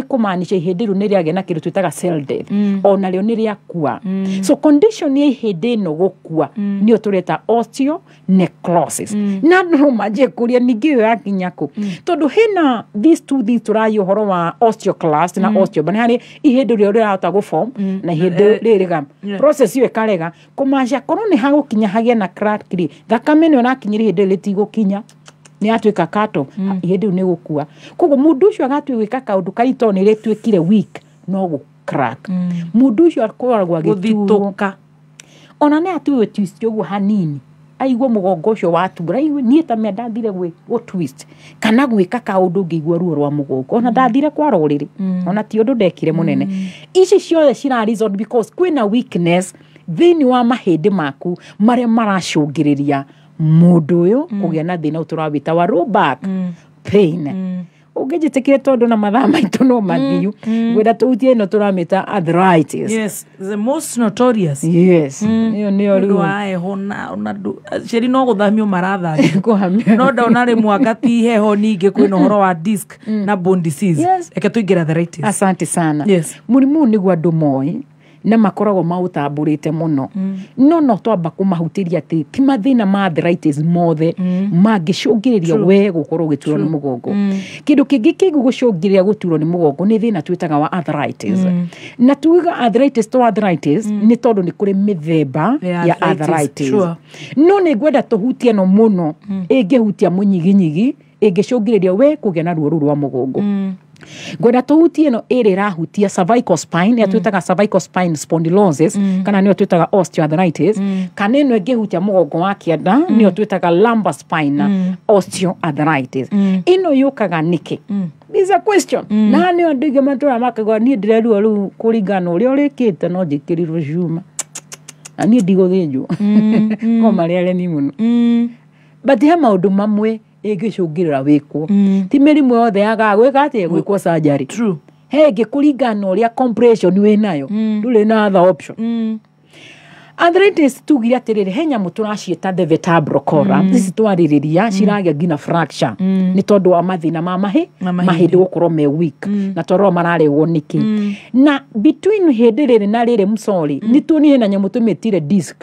[SPEAKER 5] kũmaanisha ihĩndĩ rĩu nĩ rĩagĩa na kĩndũ twĩtaga cell death, ona rĩo nĩ rĩakua. So condition ya ihĩndĩ ĩno gũkua nĩyo tũreta osteonecrosis. Na no manjie kũria ningĩ ĩyo yakinya kũ, tondũ hena these two things tũraria ũhoro wa osteoclast na osteobone, harĩ ihĩndĩ rĩo rĩrahota gũform na ihĩndĩ rĩrĩga process ĩyo ĩkarega, kũmaanisha korwo nĩ hagũkinya hagĩe na crack rĩ, thakame ĩno ĩrakinyĩra ihĩndĩ rĩtigũkinya, nĩ yatuĩka cut off, ihĩndĩ rĩu nĩ gũkua. Koguo mũndũ ũcio agatua gwĩka kaũndũ karitũ nĩ rĩtuĩkire weak, no gũ crack. Mũndũ ũcio akoragwo agĩturwo, ona nĩ atuĩwe twist ũguo hanini, aigua mũgongo ũcio watura, aigue niĩ ta mĩa ndathire gũ twist kana gwĩka kaũndũ ngĩigua ruo rwa mũgongo, ona ndathire kwara ũrĩrĩ, ona ti ũndũ ndekire mũnene. Ici ciothe cira result because kwĩna weakness thĩinĩ wa mahĩndĩ maku marĩa maracũngĩrĩria mũndũ ũyũ kũgĩa na thĩna tũrawĩta wa low back pain. Ũngĩnjĩtĩkire tondũ na mathaa maitũ no mathiu, ngwenda tũhutie ĩno tũramĩta arthritis.
[SPEAKER 3] Yes, the most notorious.
[SPEAKER 5] Yes. Ĩyo nĩyo rĩu.
[SPEAKER 3] Wa heho na cieri no gũthamio marathamio. No ndona rĩmwe anga ti heho ningĩ kwĩna ũhoro wa disc na bone disease. Reke tũingĩre arthritis.
[SPEAKER 5] Asante sana.
[SPEAKER 3] Yes.
[SPEAKER 5] Mũrimũ ũyũ nĩguo andũ moĩ na makoragwo maũtambũrĩte mũno, no twamba kũmahutĩria atĩ ti mathĩna ma arthritis mothe mangĩcũngĩrĩria we gũkorwo ũgĩturwo nĩ mũgongo. Kĩndũ kĩngĩ kĩngĩgũcũngĩrĩria gũturwo nĩ mũgongo nĩ thĩna twĩtaga wa arthritis. Na tuiga arthritis to arthritis nĩ tondũ nĩ kũrĩ mĩthemba ya arthritis. No nĩ ngwenda tũhutie no mũno ĩngĩhutia mũnyiginyigi, ĩngĩcũngĩrĩria we kũgĩa na ruo rũu rwa mũgongo. Ngwenda tũhutie ĩno ĩrĩa ĩrahutia cervical spine, ĩrĩa twĩtaga cervical spine spondylosis, kana nĩyo twĩtaga osteoarthritis, kana ĩno ĩngĩhutia mũgongo wa kĩanda, nĩyo twĩtaga lumbar spine osteoarthritis. Ĩno yũkaga nĩkĩ? This is a question. Na nĩyo andũ aingĩ matũraga makauga niĩ ndĩreruo rĩu kũringana na ũrĩa ũrĩkĩte no njĩkĩrirwo cuma na niĩ ndigũthĩnjwo. Ko marĩ aremi mũno. But he maũndũ mamwe ĩngĩcũngĩrĩra wĩkwo. Ti mĩrimũ yothe yagaga gwĩka atĩa, gwĩkwo surgery.
[SPEAKER 3] True.
[SPEAKER 5] He ĩngĩ kũringana na ũrĩa compression wĩnayo, ndũrĩ na other option. Arthritis tugire atĩrĩrĩ, he nyamũ tũraciĩta the vertebral column, ici twarĩrĩria ciragĩa nginya fracture nĩ tondũ wa mathĩna ma mahĩndĩ gũkorwo me weak, na tondũ mararegwo nĩkĩ. Na between hĩndĩ rĩrĩ na rĩrĩ msorry, nĩ tuonire na nyamũ tũmĩtire disc.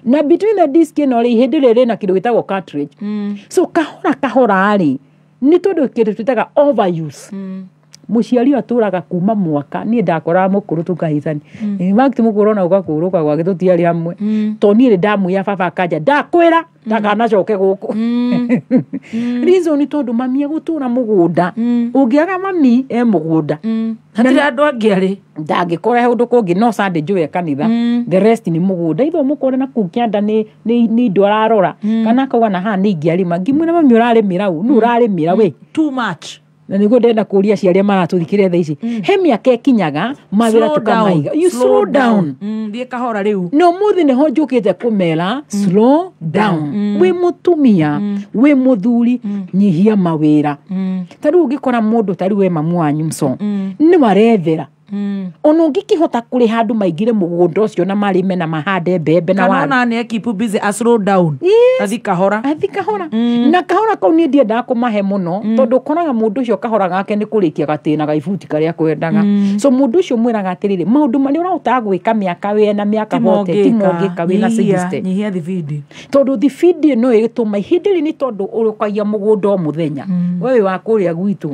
[SPEAKER 5] Na between the disc ĩno rĩ, ihĩndĩ rĩrĩ na kĩndũ gĩtagwo cartilage. So kahora kahora rĩ, nĩ tondũ kĩndũ twĩtaga overuse. Mũciari atũraga kuma mwaka, niĩ ndakoraga mũkũrũ tũkahithani, in fact mũkũrũ ona ũgakũrũka gwake tũtiarĩ hamwe, to niĩ nĩ ndamwĩra baba kanja ndakwĩra ndakanacoke gũkũ. Reason nĩ tondũ mami egũtũra mũgũnda, ũngĩaga mami e mũgũnda,
[SPEAKER 3] hatirĩ andũ angĩ arĩ
[SPEAKER 5] ndangĩkora he ũndũ kũngĩ, no Sunday njũĩ kanitha, the rest nĩ mũgũnda. Ithe mũkore na kũu kĩanda nĩ indo ararora, kana akauga na haha nĩ ingĩarĩma, ngĩmwĩra mami ũrarĩmĩra ũ, nũ ũrarĩmĩra we
[SPEAKER 3] too much.
[SPEAKER 5] Na nĩguo ndĩrenda kũria aciari arĩa maratũthikĩrĩria thaa ici, he mĩaka ĩkinyaga mawĩra tũkamaiga, you slow down,
[SPEAKER 3] thiĩ kahora rĩu.
[SPEAKER 5] No mũthĩ nĩho njũkĩte kũmera slow down. Wĩ mũtumia, wĩ mũthuri, nyihia mawĩra. Ta rĩu ũngĩkora mũndũ ta rĩu we mamu wanyu mso, nĩ warethera, ona ũngĩkĩhota kũrĩha andũ maingĩre mũgũnda ũcio na marĩme na mahande mbembe na
[SPEAKER 3] waru, kana ona nĩ keep busy a slow down, athi kahora,
[SPEAKER 5] athi kahora. Na kahora kau niĩ ndiendaga kũmahe mũno, tondũ ũkoraga mũndũ ũcio kahora gake nĩ kũrĩkia gatĩna ga ibuti karĩa kwendaga. So mũndũ ũcio mwĩraga atĩrĩrĩ, maũndũ marĩa ũrahotaga gwĩka mĩaka wĩna mĩaka bote ti mongĩka wĩna 60.
[SPEAKER 3] Nyihia thibindi,
[SPEAKER 5] tondũ thibindi ĩno ĩgĩtũma ihinda rĩrĩ nĩ tondũ ũrũkagia mũgũnda o mũthenya. We wĩ wa kũrĩa gwitũ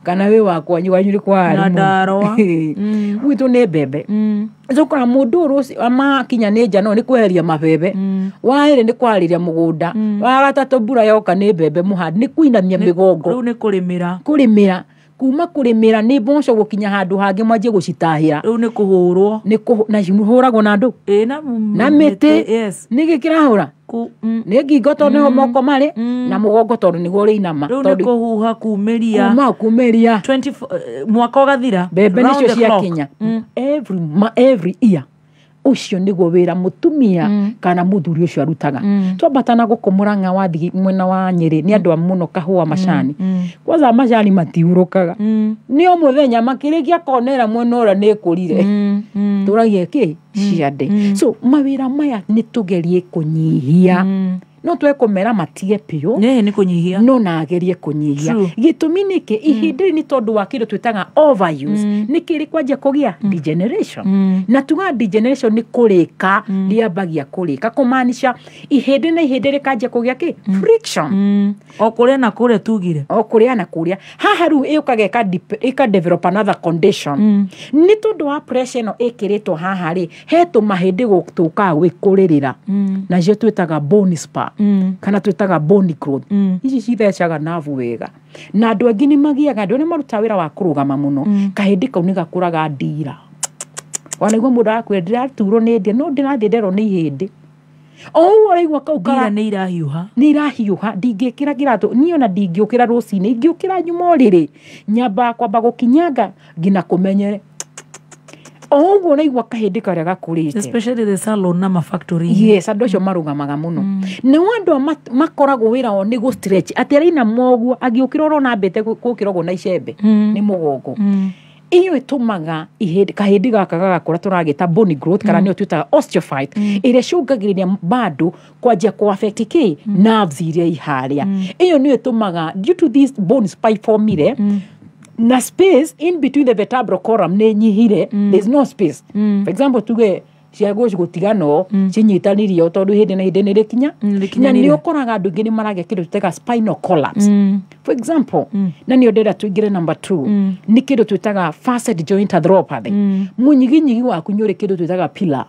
[SPEAKER 5] kana wĩ wa kwanyu, wanyu nĩ kwa arimũ, gwitũ nĩ mbembe. Ũkora mũndũ ũrũ makinya nĩ nja no nĩ kweheria mabebe, wa ĩrĩ nĩ kwarĩria mũgũnda, wa gatatũ mbura yoka nĩ mbembe mũhandi, nĩ kũinamia mĩgongo,
[SPEAKER 3] rĩu nĩ kũrĩmĩra,
[SPEAKER 5] kũrĩmĩra kuma kũrĩmĩra nĩ mboco gũkinya handũ hangĩ mwanjie gũcitahĩra,
[SPEAKER 3] rĩu nĩ kũhũrwo,
[SPEAKER 5] na cihũragwo na andũ na mĩtĩ. Nĩkĩ kĩrahũra? Nĩ ngingo tondũ nĩho moko marĩ, na mũgongo tondũ nĩguo ũrĩinama,
[SPEAKER 3] rĩu nĩ kũhuha kumĩria,
[SPEAKER 5] kuma kumĩria
[SPEAKER 3] 24 mwaka ũgathira,
[SPEAKER 5] mbembe nĩcio ciakinya. Every year Ũcio nĩguo wĩra mũtumia kana mũthuri ũcio arutaga. Twambatana gũkũ Mũrang'a wathi mwena wa Nyĩrĩ, nĩ andũ a mũno kahũa, macani. Kwanza macani matiurũkaga, nĩ o mũthenya makĩrĩkia konera mwena ũrĩa nĩ ĩkũrire, tũragia kĩ ciande. So mawĩra maya nĩ tũgerie kũnyihia, no twe kũmera matige biũ,
[SPEAKER 3] nĩ kũnyihia,
[SPEAKER 5] no na agerie kũnyihia. Gĩtũmi nĩkĩ ihinda rĩrĩ nĩ tondũ wa kĩndũ twĩtaga overuse, nĩkĩ rĩ kwanjia kũgĩa degeneration. Na tuga degeneration nĩ kũrĩka, rĩambagia kũrĩka, kũmaanisha ihĩndĩ na ihĩndĩ rĩkanjia kũgĩa kĩ friction.
[SPEAKER 3] O kũrĩa na kũrĩa tugire.
[SPEAKER 5] O kũrĩa na kũrĩa haha rĩu ĩũkaga ĩka develop another condition. Nĩ tondũ wa pressure ĩno ĩkĩrĩtwo haha rĩ, he tũmahĩndĩ tũkaga gwĩkũrĩrĩra, nacio twĩtaga bone spur kana twĩtaga bone growth. Ici cithecaga navu wega, na andũ angĩ nĩ magĩaga, andũ arĩa marutaga wĩra wa kũrũgama mũno, kahĩndĩ kau nĩ gakũraga ndira. Wanaigua mũndũ arakwĩra ndĩraturwo nĩ ndĩa, no ndĩrathiĩ nderwo nĩ ihĩndĩ. O ũguo ũraigua kau
[SPEAKER 3] ndira nĩ irahiũha,
[SPEAKER 5] nĩ irahiũha, ndingĩkĩra kĩratũ niĩ, ona ndingĩũkĩra rũcinĩ, ingĩũkĩra nyuma ũrĩrĩ nyambaga kwamba gũkinyanga nginya kũmenyere. O ũguo ũraigua kahĩndĩ karĩa gakũrĩte.
[SPEAKER 3] Especially the salon na mafactory.
[SPEAKER 5] Yes, andũ acio marũgamaga mũno. Nao andũ a makoragwo wĩra wao nĩ gũ stretch, atĩ araina moguo agĩũkĩra ũrona ambĩte gũkĩra ũguo na icembe nĩ mũgongo. Iyo ĩtũmaga kahĩndĩ gaka gagakũra, tũragĩta bone growth kana nĩyo twĩtaga osteophyte, ĩrĩa ĩcũngagĩrĩria bado kwanjia kũ affect kĩ nerves iria iharĩa. Iyo nĩyo ĩtũmaga, due to this bone spike formire na space in between the vertebral column nĩ nyihire, there's no space. For example, tuge ciago gũtigano cinyitanirio tondũ hĩndĩ na hĩndĩ nĩ rĩkinya, na nĩ ũkoraga andũ aingĩ nĩ maragĩa kĩndũ twĩtaga spinal collapse, for example. Na nĩyo ndĩrenda tũingĩre number 2, nĩ kĩndũ twĩtaga facet joint arthropathy. Mũnyiginyigi waku nĩ ũrĩ kĩndũ twĩtaga pillar.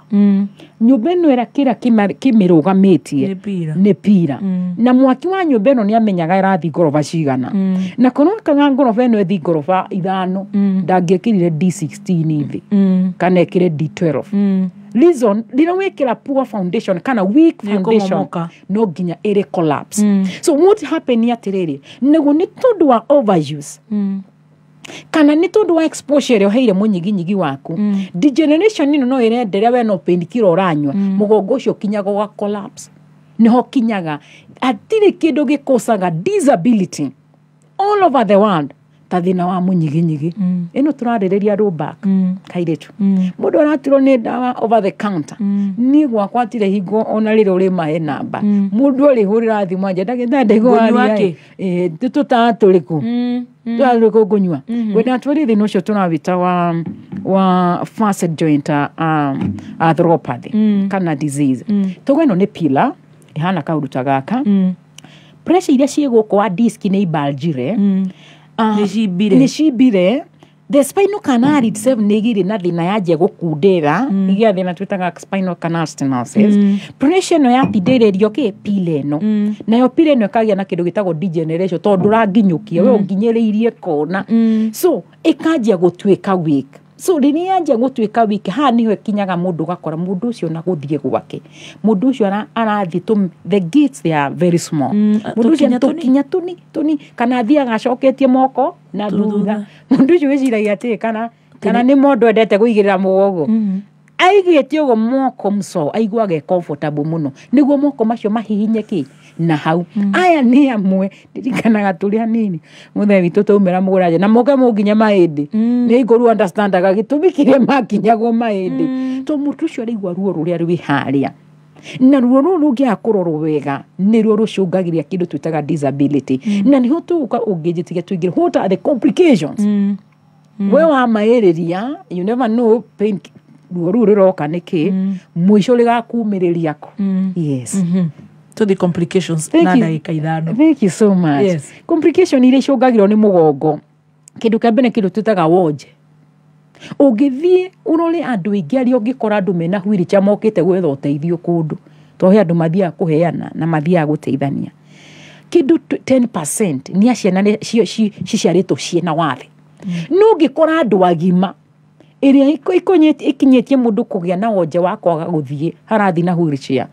[SPEAKER 5] Nyũmba ĩno ĩrĩa kĩrĩa kĩmĩrũgamĩtie nĩ pira, na mwaki wa nyũmba ĩno nĩ amenyaga ĩrathiĩ ngoroba cigana, na korwo akaga ngoroba ĩno ĩthiĩ ngoroba 5, ndangĩekĩrire D16 thĩ kana ekĩre D12. Reason, rĩrĩa wekĩra poor foundation kana weak foundation, no nginya ĩrĩ collapse. So what happen nĩ atĩrĩrĩ, nĩguo nĩ tondũ wa overuse kana nĩ tondũ wa exposure ĩrĩa ũheire mũnyiginyigi waku, degeneration ĩno no ĩrenderea. We no painkiller ũranyua, mũgongo ũcio ũkinyaga ũga collapse. Nĩho kinyaga hatirĩ kĩndũ gĩkosaga disability all over the world ta thĩna wa mũnyiginyigi. Ĩno tũrarĩrĩria low back, kairĩtu, mũndũ araturwo nĩ ndawa over the counter. Niĩ gwakwa atirĩ hingo ona rĩrĩa ũrĩmahe namba mũndũ arĩhũrĩra thimũ anja ndagĩtarĩ ndaigua waria tũtaa tũrĩkũ tũrĩkũ ngũnyua wenda twĩrĩ thĩna ũcio tũrawĩta wa facet joint arthropathy kana disease. Togo ĩno nĩ pillar ĩhana kaũndũ ta gaka, pressure iria ciĩ gũkũ wa disk nĩ ibalgire, nĩ cimbire. The spinal canal itself nĩ ĩgĩrĩ na thĩna, yanjia gũkundĩra, igĩa thĩna twĩtaga spinal canal stenosis. Pressure ĩno yatindĩrĩrio kĩ pila ĩno, nayo pila ĩno ĩkagĩa na kĩndũ gĩtagwo degeneration, tondũ ndũranginyũkia we ũnginyĩrĩirie kona, so ĩkanjia gũtuĩka weak. So rĩrĩa yanjia gũtuĩka weak, haha nĩho ĩkinyaga mũndũ ũgakora mũndũ ũcio na gũthiĩ gwake, mũndũ ũcio arathiĩ, the gates, they are very small, mũndũ ũcio tũkinya tũni tũni, kana athiaga acoketie moko na thutha. Mũndũ ũcio wĩciragia atĩ kana nĩ mũndũ endete kũigĩrĩra mũgongo, aigĩte ũguo moko mso aiguaga e comfortable mũno, nĩguo moko macio mahihinye kĩ na hau. Aya nĩ amwe ndirikanaga tũrĩ anini, mũthee witũ twaumĩra mũgũranje na mũke mũnginye mahĩndĩ, nĩ ingũrũ understandaga gĩtũmi kĩrĩa makinyagwo mahĩndĩ, to mũndũ ũcio araigua ruo rũrĩa rwĩ harĩa, na ruo rũu rũngĩaga kũrorwo wega nĩruo rũcũngagĩrĩria kĩndũ twĩtaga disability. Na nĩho tũgũka ũngĩnjĩtigia tũingĩre what are the complications. We wamaĩrĩria, you never know pain, ruo rũu rũroka nĩkĩ, mũico rĩgakumĩrĩria kũ. Yes.
[SPEAKER 3] To the complications na ndagĩka 5.
[SPEAKER 5] Thank you so much.
[SPEAKER 3] Yes.
[SPEAKER 5] Complication iria icũngagĩrwo nĩ mũgongo, kĩndũ kĩa mbere kĩndũ twĩtaga wonje. Ũngĩthiĩ ũrore andũ aingĩ arĩa ũngĩkora andũ mena wheelchair mokĩte gwetha ũteithio kũndũ, tondũ he andũ mathiaga kũheana na mathiaga gũteithania, kĩndũ 10% nĩ a ciana ciciarĩtwo ciĩna wathe. No ũngĩkora andũ agima ĩrĩa ĩkinyĩtie mũndũ kũgĩa na wonje wa kwaga gũthiĩ harathi na wheelchair,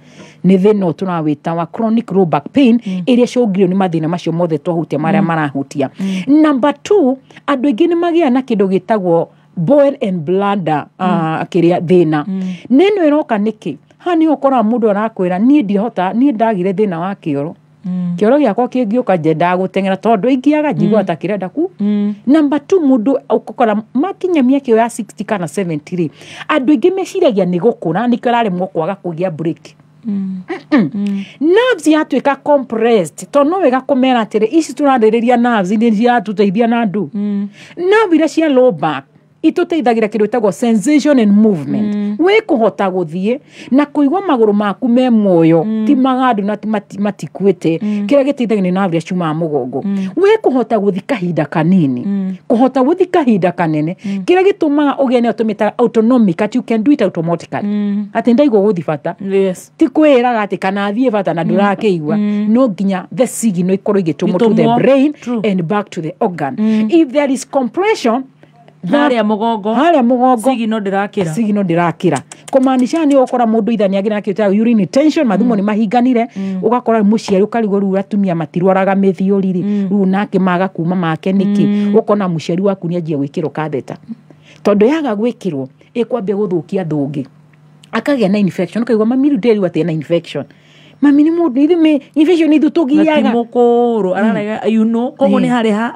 [SPEAKER 5] nĩ thĩna tũrawĩta wa chronic low back pain, ĩrĩa ĩcũngĩrĩirio nĩ mathĩna macio mothe twahutia marĩa marahutia. Number 2, andũ aingĩ nĩ magĩaga na kĩndũ gĩtagwo Bowel and bladder kĩrĩa thĩna nĩ ĩno ĩroka nĩkĩ? Haha nĩho ũkoraga mũndũ arakwĩra, niĩ ndihota, niĩ ndagire thĩna wa kĩoro, kĩoro gĩakwa kĩngĩũka njendaga gũteng'era tondũ ingĩaga njiguaga ta kĩrenda ku. Number two, mũndũ ũgakora makinya mĩaka ĩyo ya 60 kana 70 rĩ, andũ aingĩ meciragia nĩ gũkũra, nĩkĩo araremwo kwaga kũgĩa break. Nerves yatuĩka compressed, tondũ no wega kũmera atĩrĩ, ici tũrarĩrĩria nerves nĩ ciratũteithia na andũ. Nerve iria cia low back itũteithagia kĩndũ gĩtagwo sensation and movement, wĩ kũhota gũthiĩ na kũigua magũrũ maku me muoyo, ti magandu na ti matikuĩte. Kĩrĩa gĩteithagia nĩ nerve iria ciumaga mũgongo, wĩ kũhota gũthiĩ kahinda kanini, kũhota gũthiĩ kahinda kanene. Kĩrĩa gĩtũmaga ũgĩe nĩyo tũmĩtaga autonomic, atĩ you can do it automatically, atĩ ndaigua gũthiĩ bata, ti kwĩraga atĩ kana thiĩ bata na ndũrakĩigua. No nginya the signal ikorwo igĩtũmwo to the
[SPEAKER 3] Ĩtũmwo.
[SPEAKER 5] brain and back to the organ. If there is compression
[SPEAKER 3] harĩa mũgongo,
[SPEAKER 5] harĩa mũgongo,
[SPEAKER 3] signal ndĩrakĩra.
[SPEAKER 5] Signal ndĩrakĩra, kũmaanisha nĩ ũgũkora mũndũ itha nĩ agĩra na kĩndũ urine retention, mathumo nĩ mahinganire. Ũgakora mũciari ũkarigwo, rĩu atumia matirwaraga mĩthiũri rĩ, rĩu nake maga kuma make nĩkĩ? Ũkona mũciari waku nĩ anjia gwĩkĩrwo katheta, tondũ yaga gwĩkĩrwo ĩkwambia gũthũkia thũngĩ, akagĩa na infection. Ũkaigua mami rĩu ndĩrĩu atĩ ena infection, mami nĩ mũndũ ithuĩ infection ithuĩ
[SPEAKER 3] na ti
[SPEAKER 5] tũgiaga.
[SPEAKER 3] Mũkũrũ ararega, koguo nĩ harĩ ha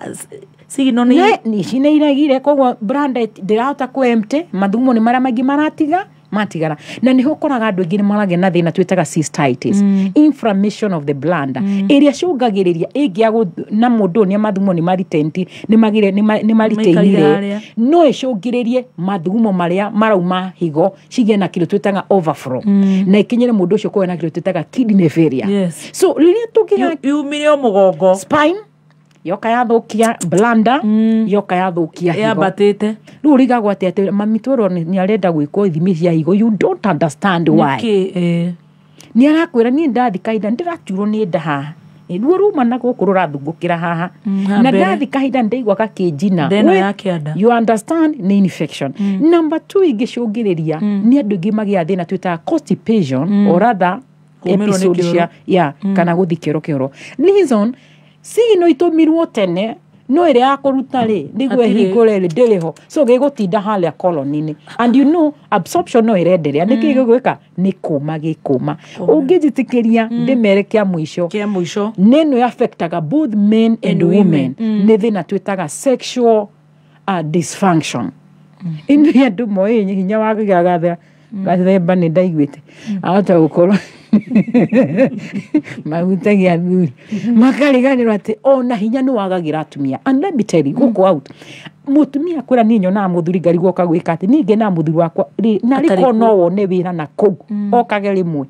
[SPEAKER 3] signal nĩ
[SPEAKER 5] Ici nĩ iregire, koguo brand ndĩrahota kũ empty, mathugumo nĩ marĩa maingĩ maratiga matigara, na nĩho ũkoraga andũ aingĩ nĩ maragĩa na thĩna twĩtaga cystitis, inflammation of the bladder, ĩrĩa cũngagĩrĩria ĩngĩa na mũndũ ũyũ nĩ mathugumo nĩ maritenti nĩ magire nĩ
[SPEAKER 3] Maikarire
[SPEAKER 5] maritainire
[SPEAKER 3] harĩa.
[SPEAKER 5] No ĩcũngĩrĩrie mathugumo marĩa marauma higo cigĩe na kĩndũ twĩtaga overflow, na ĩkinyĩre mũndũ ũcio kũgĩa na kĩndũ twĩtaga kidney failure. So rĩrĩa tũngĩga
[SPEAKER 3] Yumire o mũgongo.
[SPEAKER 5] Spine yoka yathũkia bladder, yoka yathũkia higo.
[SPEAKER 3] Yambatĩte.
[SPEAKER 5] Rĩu ũrigagwo atĩ mami twerwo nĩ arenda gwĩkwo ithimi cia higo, you don't understand why.
[SPEAKER 3] Nĩkĩ, eh?
[SPEAKER 5] Nĩ arakwĩra, niĩ ndathi kahinda ndĩraturwo nĩ nda haha. Ruo ruma na gũkũ rũrathungũkĩra haha,
[SPEAKER 3] ha
[SPEAKER 5] na
[SPEAKER 3] mbere.
[SPEAKER 5] ndathi kahinda ndaigua gakĩnjina.
[SPEAKER 3] Nda ĩno ya kĩanda.
[SPEAKER 5] You understand, nĩ infection. Number two, ingĩcũngĩrĩria nĩ andũ aingĩ magĩa thĩna twĩtaga constipation, or rather
[SPEAKER 3] Kũũmĩrwo nĩ
[SPEAKER 5] episode
[SPEAKER 3] kĩoro.
[SPEAKER 5] cia ya kana gũthi kĩoro kĩoro reason signal itũmirwo tene, no ĩrĩa ya kũruta rĩ nĩguo
[SPEAKER 3] Hatirĩ.
[SPEAKER 5] ĩhingũre rĩ ndĩrĩ ho, so gĩgũtinda harĩa colon-inĩ, and you know absorption no ĩrenderea. Nĩkĩ gĩgwĩka? Nĩ kũma gĩkũma. Ũngĩnjĩtĩkĩria ndĩmere kĩa mũico.
[SPEAKER 3] Kĩa mũico.
[SPEAKER 5] Nĩ ĩno affectaga both men and
[SPEAKER 3] And women.
[SPEAKER 5] women. Nĩ thĩna twĩtaga sexual dysfunction. Ĩno ya andũ moĩ hinya wa kũgĩa gathemba nĩ ndaiguĩte ahota gũkorwo mahutagia athuri makariganĩrwo atĩ ona hinya nĩ wagagĩra atumia. And let me tell you, gũkũ out mũtumia kwĩra niĩ nyonaga mũthuri ngarigwo oka gwĩka atĩ niĩ ngenaga mũthuri wakwa na
[SPEAKER 3] Atarĩ
[SPEAKER 5] rĩkorwo
[SPEAKER 3] kuo.
[SPEAKER 5] No wone wĩra na kũu okage rĩmwe.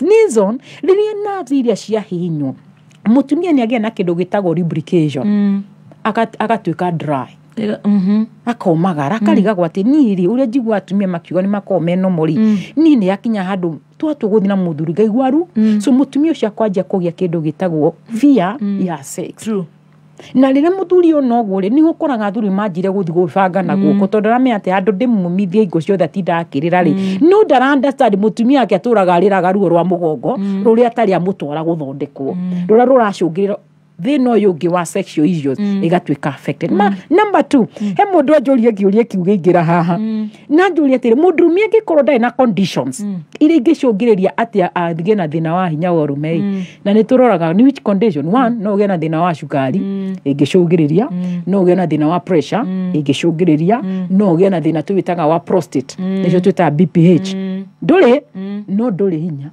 [SPEAKER 5] Reason, rĩrĩa nerves iria ciahihinywo, mũtumia nĩ agĩa na kĩndũ gĩtagwo lubrication, agatuĩka dry, akomagara, akarigagwo atĩ niĩ rĩ, ũrĩa njigua atumia makiuga nĩ makoragwo me normal rĩ, niĩ nĩ yakinya handũ twatua gũthiĩ na mũthuri ngaigua ru. So mũtumia ũcio akwanjia kũgĩa kĩndũ gĩtagwo fear ya sex. Na rĩrĩa mũthuri ona ũguo rĩ, nĩho ũkoraga athuri manjire gũthiĩ gwĩbanga na gũkũ, tondũ aramenya atĩ handũ ndĩmumithie hingo ciothe atinda akĩrĩra rĩ, no ndara understand mũtumia wake atũraga arĩraga ruo rwa mũgongo rũrĩa atarĩ amũtwara gũthondekwo, rũrĩa rũracũngĩrĩra thĩna ũyũ ũngĩ wa sexual issues ĩgatuĩka affected. Ma, number two, he mũndũ anjũrie kĩũria kiu gĩingĩra haha na njũrie atĩrĩ, mũndũrũme angĩkorwo ndarĩ na conditions iria ingĩcũngĩrĩria atĩ agĩe na thĩna wa hinya wa ũrũme ĩ, na nĩ tũroraga nĩ which condition. One, no ũgĩe na thĩna wa cukari ĩngĩcũngĩrĩria, no ũgĩe na thĩna wa pressure ĩngĩcũngĩrĩria, no ũgĩe na thĩna tũwĩtaga wa prostate, nĩcio twĩtaga BPH. Ndũrĩ no ndũrĩ hinya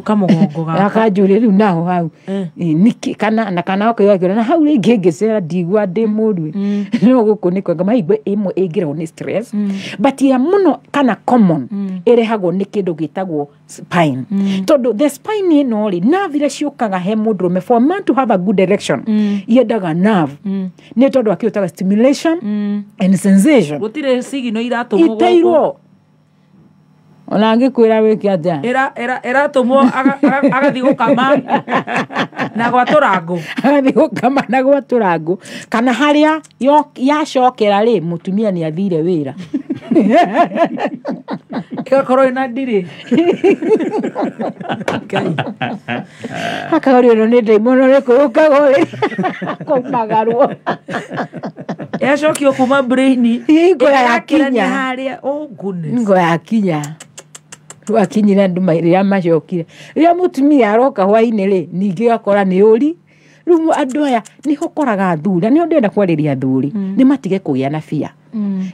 [SPEAKER 3] Kamũgongo gaka.
[SPEAKER 5] Akanjũria rĩu naho hau. Nĩkĩ kana na kana ũkaigua akĩũria na hau rĩngĩ ngĩcera ndigua ndĩ mũru no gũkũ nĩ kwega maigua ĩmwe ĩngĩrehwo nĩ stress, but ya mũno kana common ĩrehagwo nĩ kĩndũ gĩtagwo spine, tondũ the spine ĩno rĩ, nerve iria ciũkaga he mũndũrũme, for a man to have a good erection yendaga nerve, nĩ tondũ akĩũtaga stimulation and sensation.
[SPEAKER 3] Gũtirĩ signal iratũmwo gũkũ.
[SPEAKER 5] Iteirwo ona angĩkwĩra wĩke atĩa.
[SPEAKER 3] Ĩratũmwo agathiĩ gũkama na gwatũra ngũ.
[SPEAKER 5] Agathiĩ gũkama na gwatũra ngũ, kana harĩa yacokera rĩ, mũtumia nĩ athire wĩra.
[SPEAKER 3] Ĩgakorwo ĩna ndirĩ.
[SPEAKER 5] Akagorio ĩno nĩ ndaimono rĩkũ ũkaga rĩ kũmagarwo.
[SPEAKER 3] Yacokio kuma brain.
[SPEAKER 5] Hingo yakinya.
[SPEAKER 3] Harĩa. Oh goodness.
[SPEAKER 5] Hingo yakinya. Twakinyire andũ rĩrĩa macokire. Rĩrĩa mũtumia aroka hwainĩ rĩ, ningĩ akora nĩ ũri. Rĩu andũ aya nĩho ũkoraga athuri, na nĩho ndĩrenda kwarĩria athuri, nĩ matige kũgĩa na bia.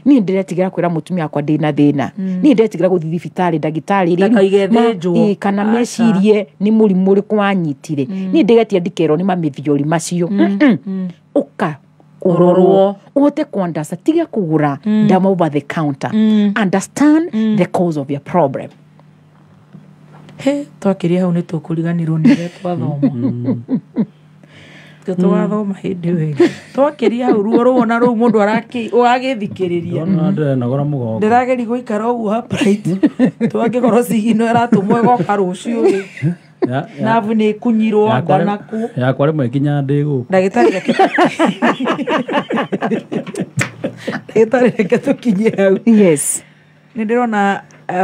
[SPEAKER 5] Niĩ ndĩretigĩra kwĩra mũtumia wakwa ndĩna thĩna. Niĩ ndĩretigĩra gũthiĩ thibitarĩ ndagĩtarĩ rĩu kana mecirie nĩ mũrimũ ũrĩkũ wanyitire. Niĩ ndĩretia ndikerwo nĩ mamĩthiori macio. Ũka ũrorwo ũhote kũ-understand, tiga kũgũra ndawa over the counter. Understand the cause of your problem.
[SPEAKER 3] He twakiria hau nĩ tũkũriganĩrwo nĩ ũrĩa twathoma. Twathoma hĩndĩ ĩyo ĩngĩ. Twakiria hau ruo ruona rũu mũndũ ũragĩthikĩrĩria. Ndĩrageria gũikara ũguo upright. Twangĩkorwo cigino ĩratũmwo ĩgoka rũciũ rĩ. Navu nĩ ĩkunyirwo anga naku.
[SPEAKER 4] Yakwa rĩmwe nginya ndĩ gũkũ.
[SPEAKER 3] Ndagĩtarĩ reke. Ndagĩtarĩ reke tũkinyie hau.
[SPEAKER 5] Yes.
[SPEAKER 3] Nĩ ndĩrona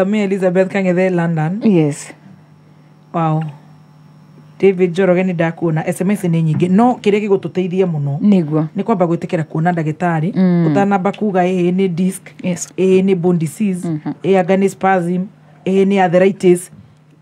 [SPEAKER 3] me Elizabeth Kang'ethe London.
[SPEAKER 5] Yes.
[SPEAKER 3] Wow. David Njoroge nĩ ndakuona SMS nĩ nyingĩ no kĩrĩa gĩgũtũteithia mũno
[SPEAKER 5] nĩguo
[SPEAKER 3] nĩ kwamba gwĩtĩkĩra kuona ndagĩtarĩ ũtanamba kuga ĩĩ nĩ disc, ĩĩ nĩ bone disease, ĩĩ anga nĩ spasm, ĩĩ nĩ arthritis.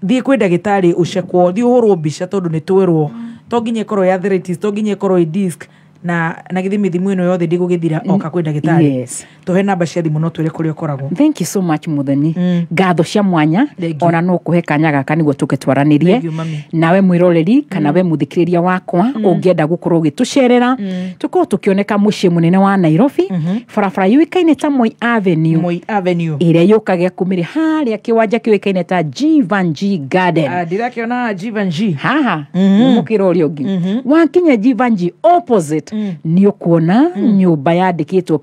[SPEAKER 3] Thiĩ kwĩ ndagĩtarĩ ũcekwo, thiĩ ũhũrwo mbica tondũ nĩ twĩrwo to nginya ĩkorwo ĩ arthritis, to nginya ĩkorwo ĩ disc, na githĩ mĩthimo ĩno yothe ndĩgũgĩthira oka kwĩ ndagĩtarĩ.
[SPEAKER 5] Yes.
[SPEAKER 3] Tũhe namba cia thimũ no twĩre kũrĩa ũkoragwo.
[SPEAKER 5] Thank you so much Muthoni. Ngatho cia mwanya ona no kũhe kanya gaka nĩguo tũke twaranĩrie nawe mwĩroreri kana we mũthikĩrĩria wakwa ũngĩenda gũkorwo ũgĩtũcerera tũkorwo tũkĩoneka mũciĩ mũnene wa Nairobi, barabara yũĩkaine ta Moi Avenue.
[SPEAKER 3] Moi Avenue
[SPEAKER 5] ĩrĩa yũkaga kumĩrĩ harĩa kĩwanja kĩũĩkaine ta Givenchy Garden.
[SPEAKER 3] Ndĩrakĩona Givenchy
[SPEAKER 5] haha mũkĩra ũrĩa ũngĩ wakinya Givenchy opposite nĩ ũkuona nyũmba yandĩkĩtwo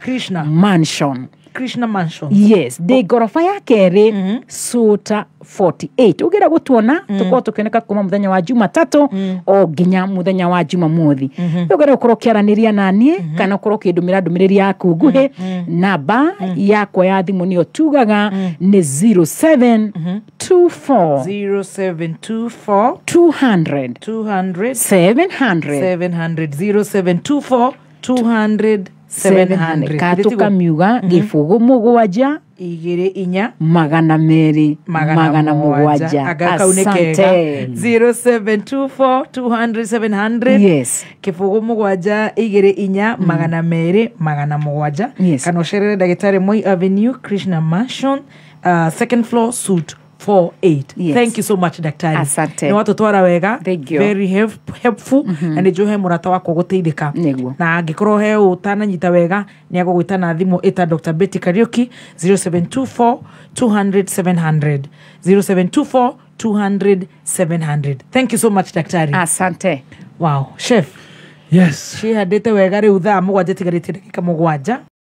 [SPEAKER 5] Krishna Mansion.
[SPEAKER 3] Krishna Mansion.
[SPEAKER 5] Yes, ndĩ ngoroba ya kerĩ Suta 48. Ũngĩenda gũtuona tũkorwo tũkĩoneka kuma mũthenya wa Jumatatũ o nginya mũthenya wa Jumamothi. Ũngĩenda gũkorwo ũkĩaranĩria na niĩ kana ũkorwo ũkĩndũmĩra ndũmĩrĩri yaku nguhĩ, namba yakwa ya thimũ nĩyo tugaga nĩ 0724
[SPEAKER 3] 0724
[SPEAKER 5] 200
[SPEAKER 3] 200
[SPEAKER 5] 700
[SPEAKER 3] 700 0724 200 700.
[SPEAKER 5] Ka tũkamiuga gĩbũgũ mũgwanja
[SPEAKER 3] 2 4
[SPEAKER 5] 200 700.
[SPEAKER 3] Anga kau nĩ kega. 0724 200 700.
[SPEAKER 5] Yes.
[SPEAKER 3] Kĩbũgũ mũgwanja 2 4 200 700. Kana ũcerere ndagĩtarĩ Moi Avenue, Krishna Mansion, second floor, suite 48.
[SPEAKER 5] Yes.
[SPEAKER 3] Thank you so much daktari.
[SPEAKER 5] Asante.
[SPEAKER 3] Nĩ watũtwara wega.
[SPEAKER 5] Thank you.
[SPEAKER 3] Very helpful. Na nĩ njũĩ he mũrata wakwa gũteithĩka. Na angĩkorwo he ũtananyita wega nĩ agũgwĩta na thimũ ĩta Dr. Betty Kariuki 0724 200 700 0724 200 700. Thank you so much daktari.
[SPEAKER 5] Asante.
[SPEAKER 3] Wow, chef.
[SPEAKER 4] Yes.
[SPEAKER 3] Cihandĩte wega rĩu thaa 7 tigarĩtie ndagĩka 7.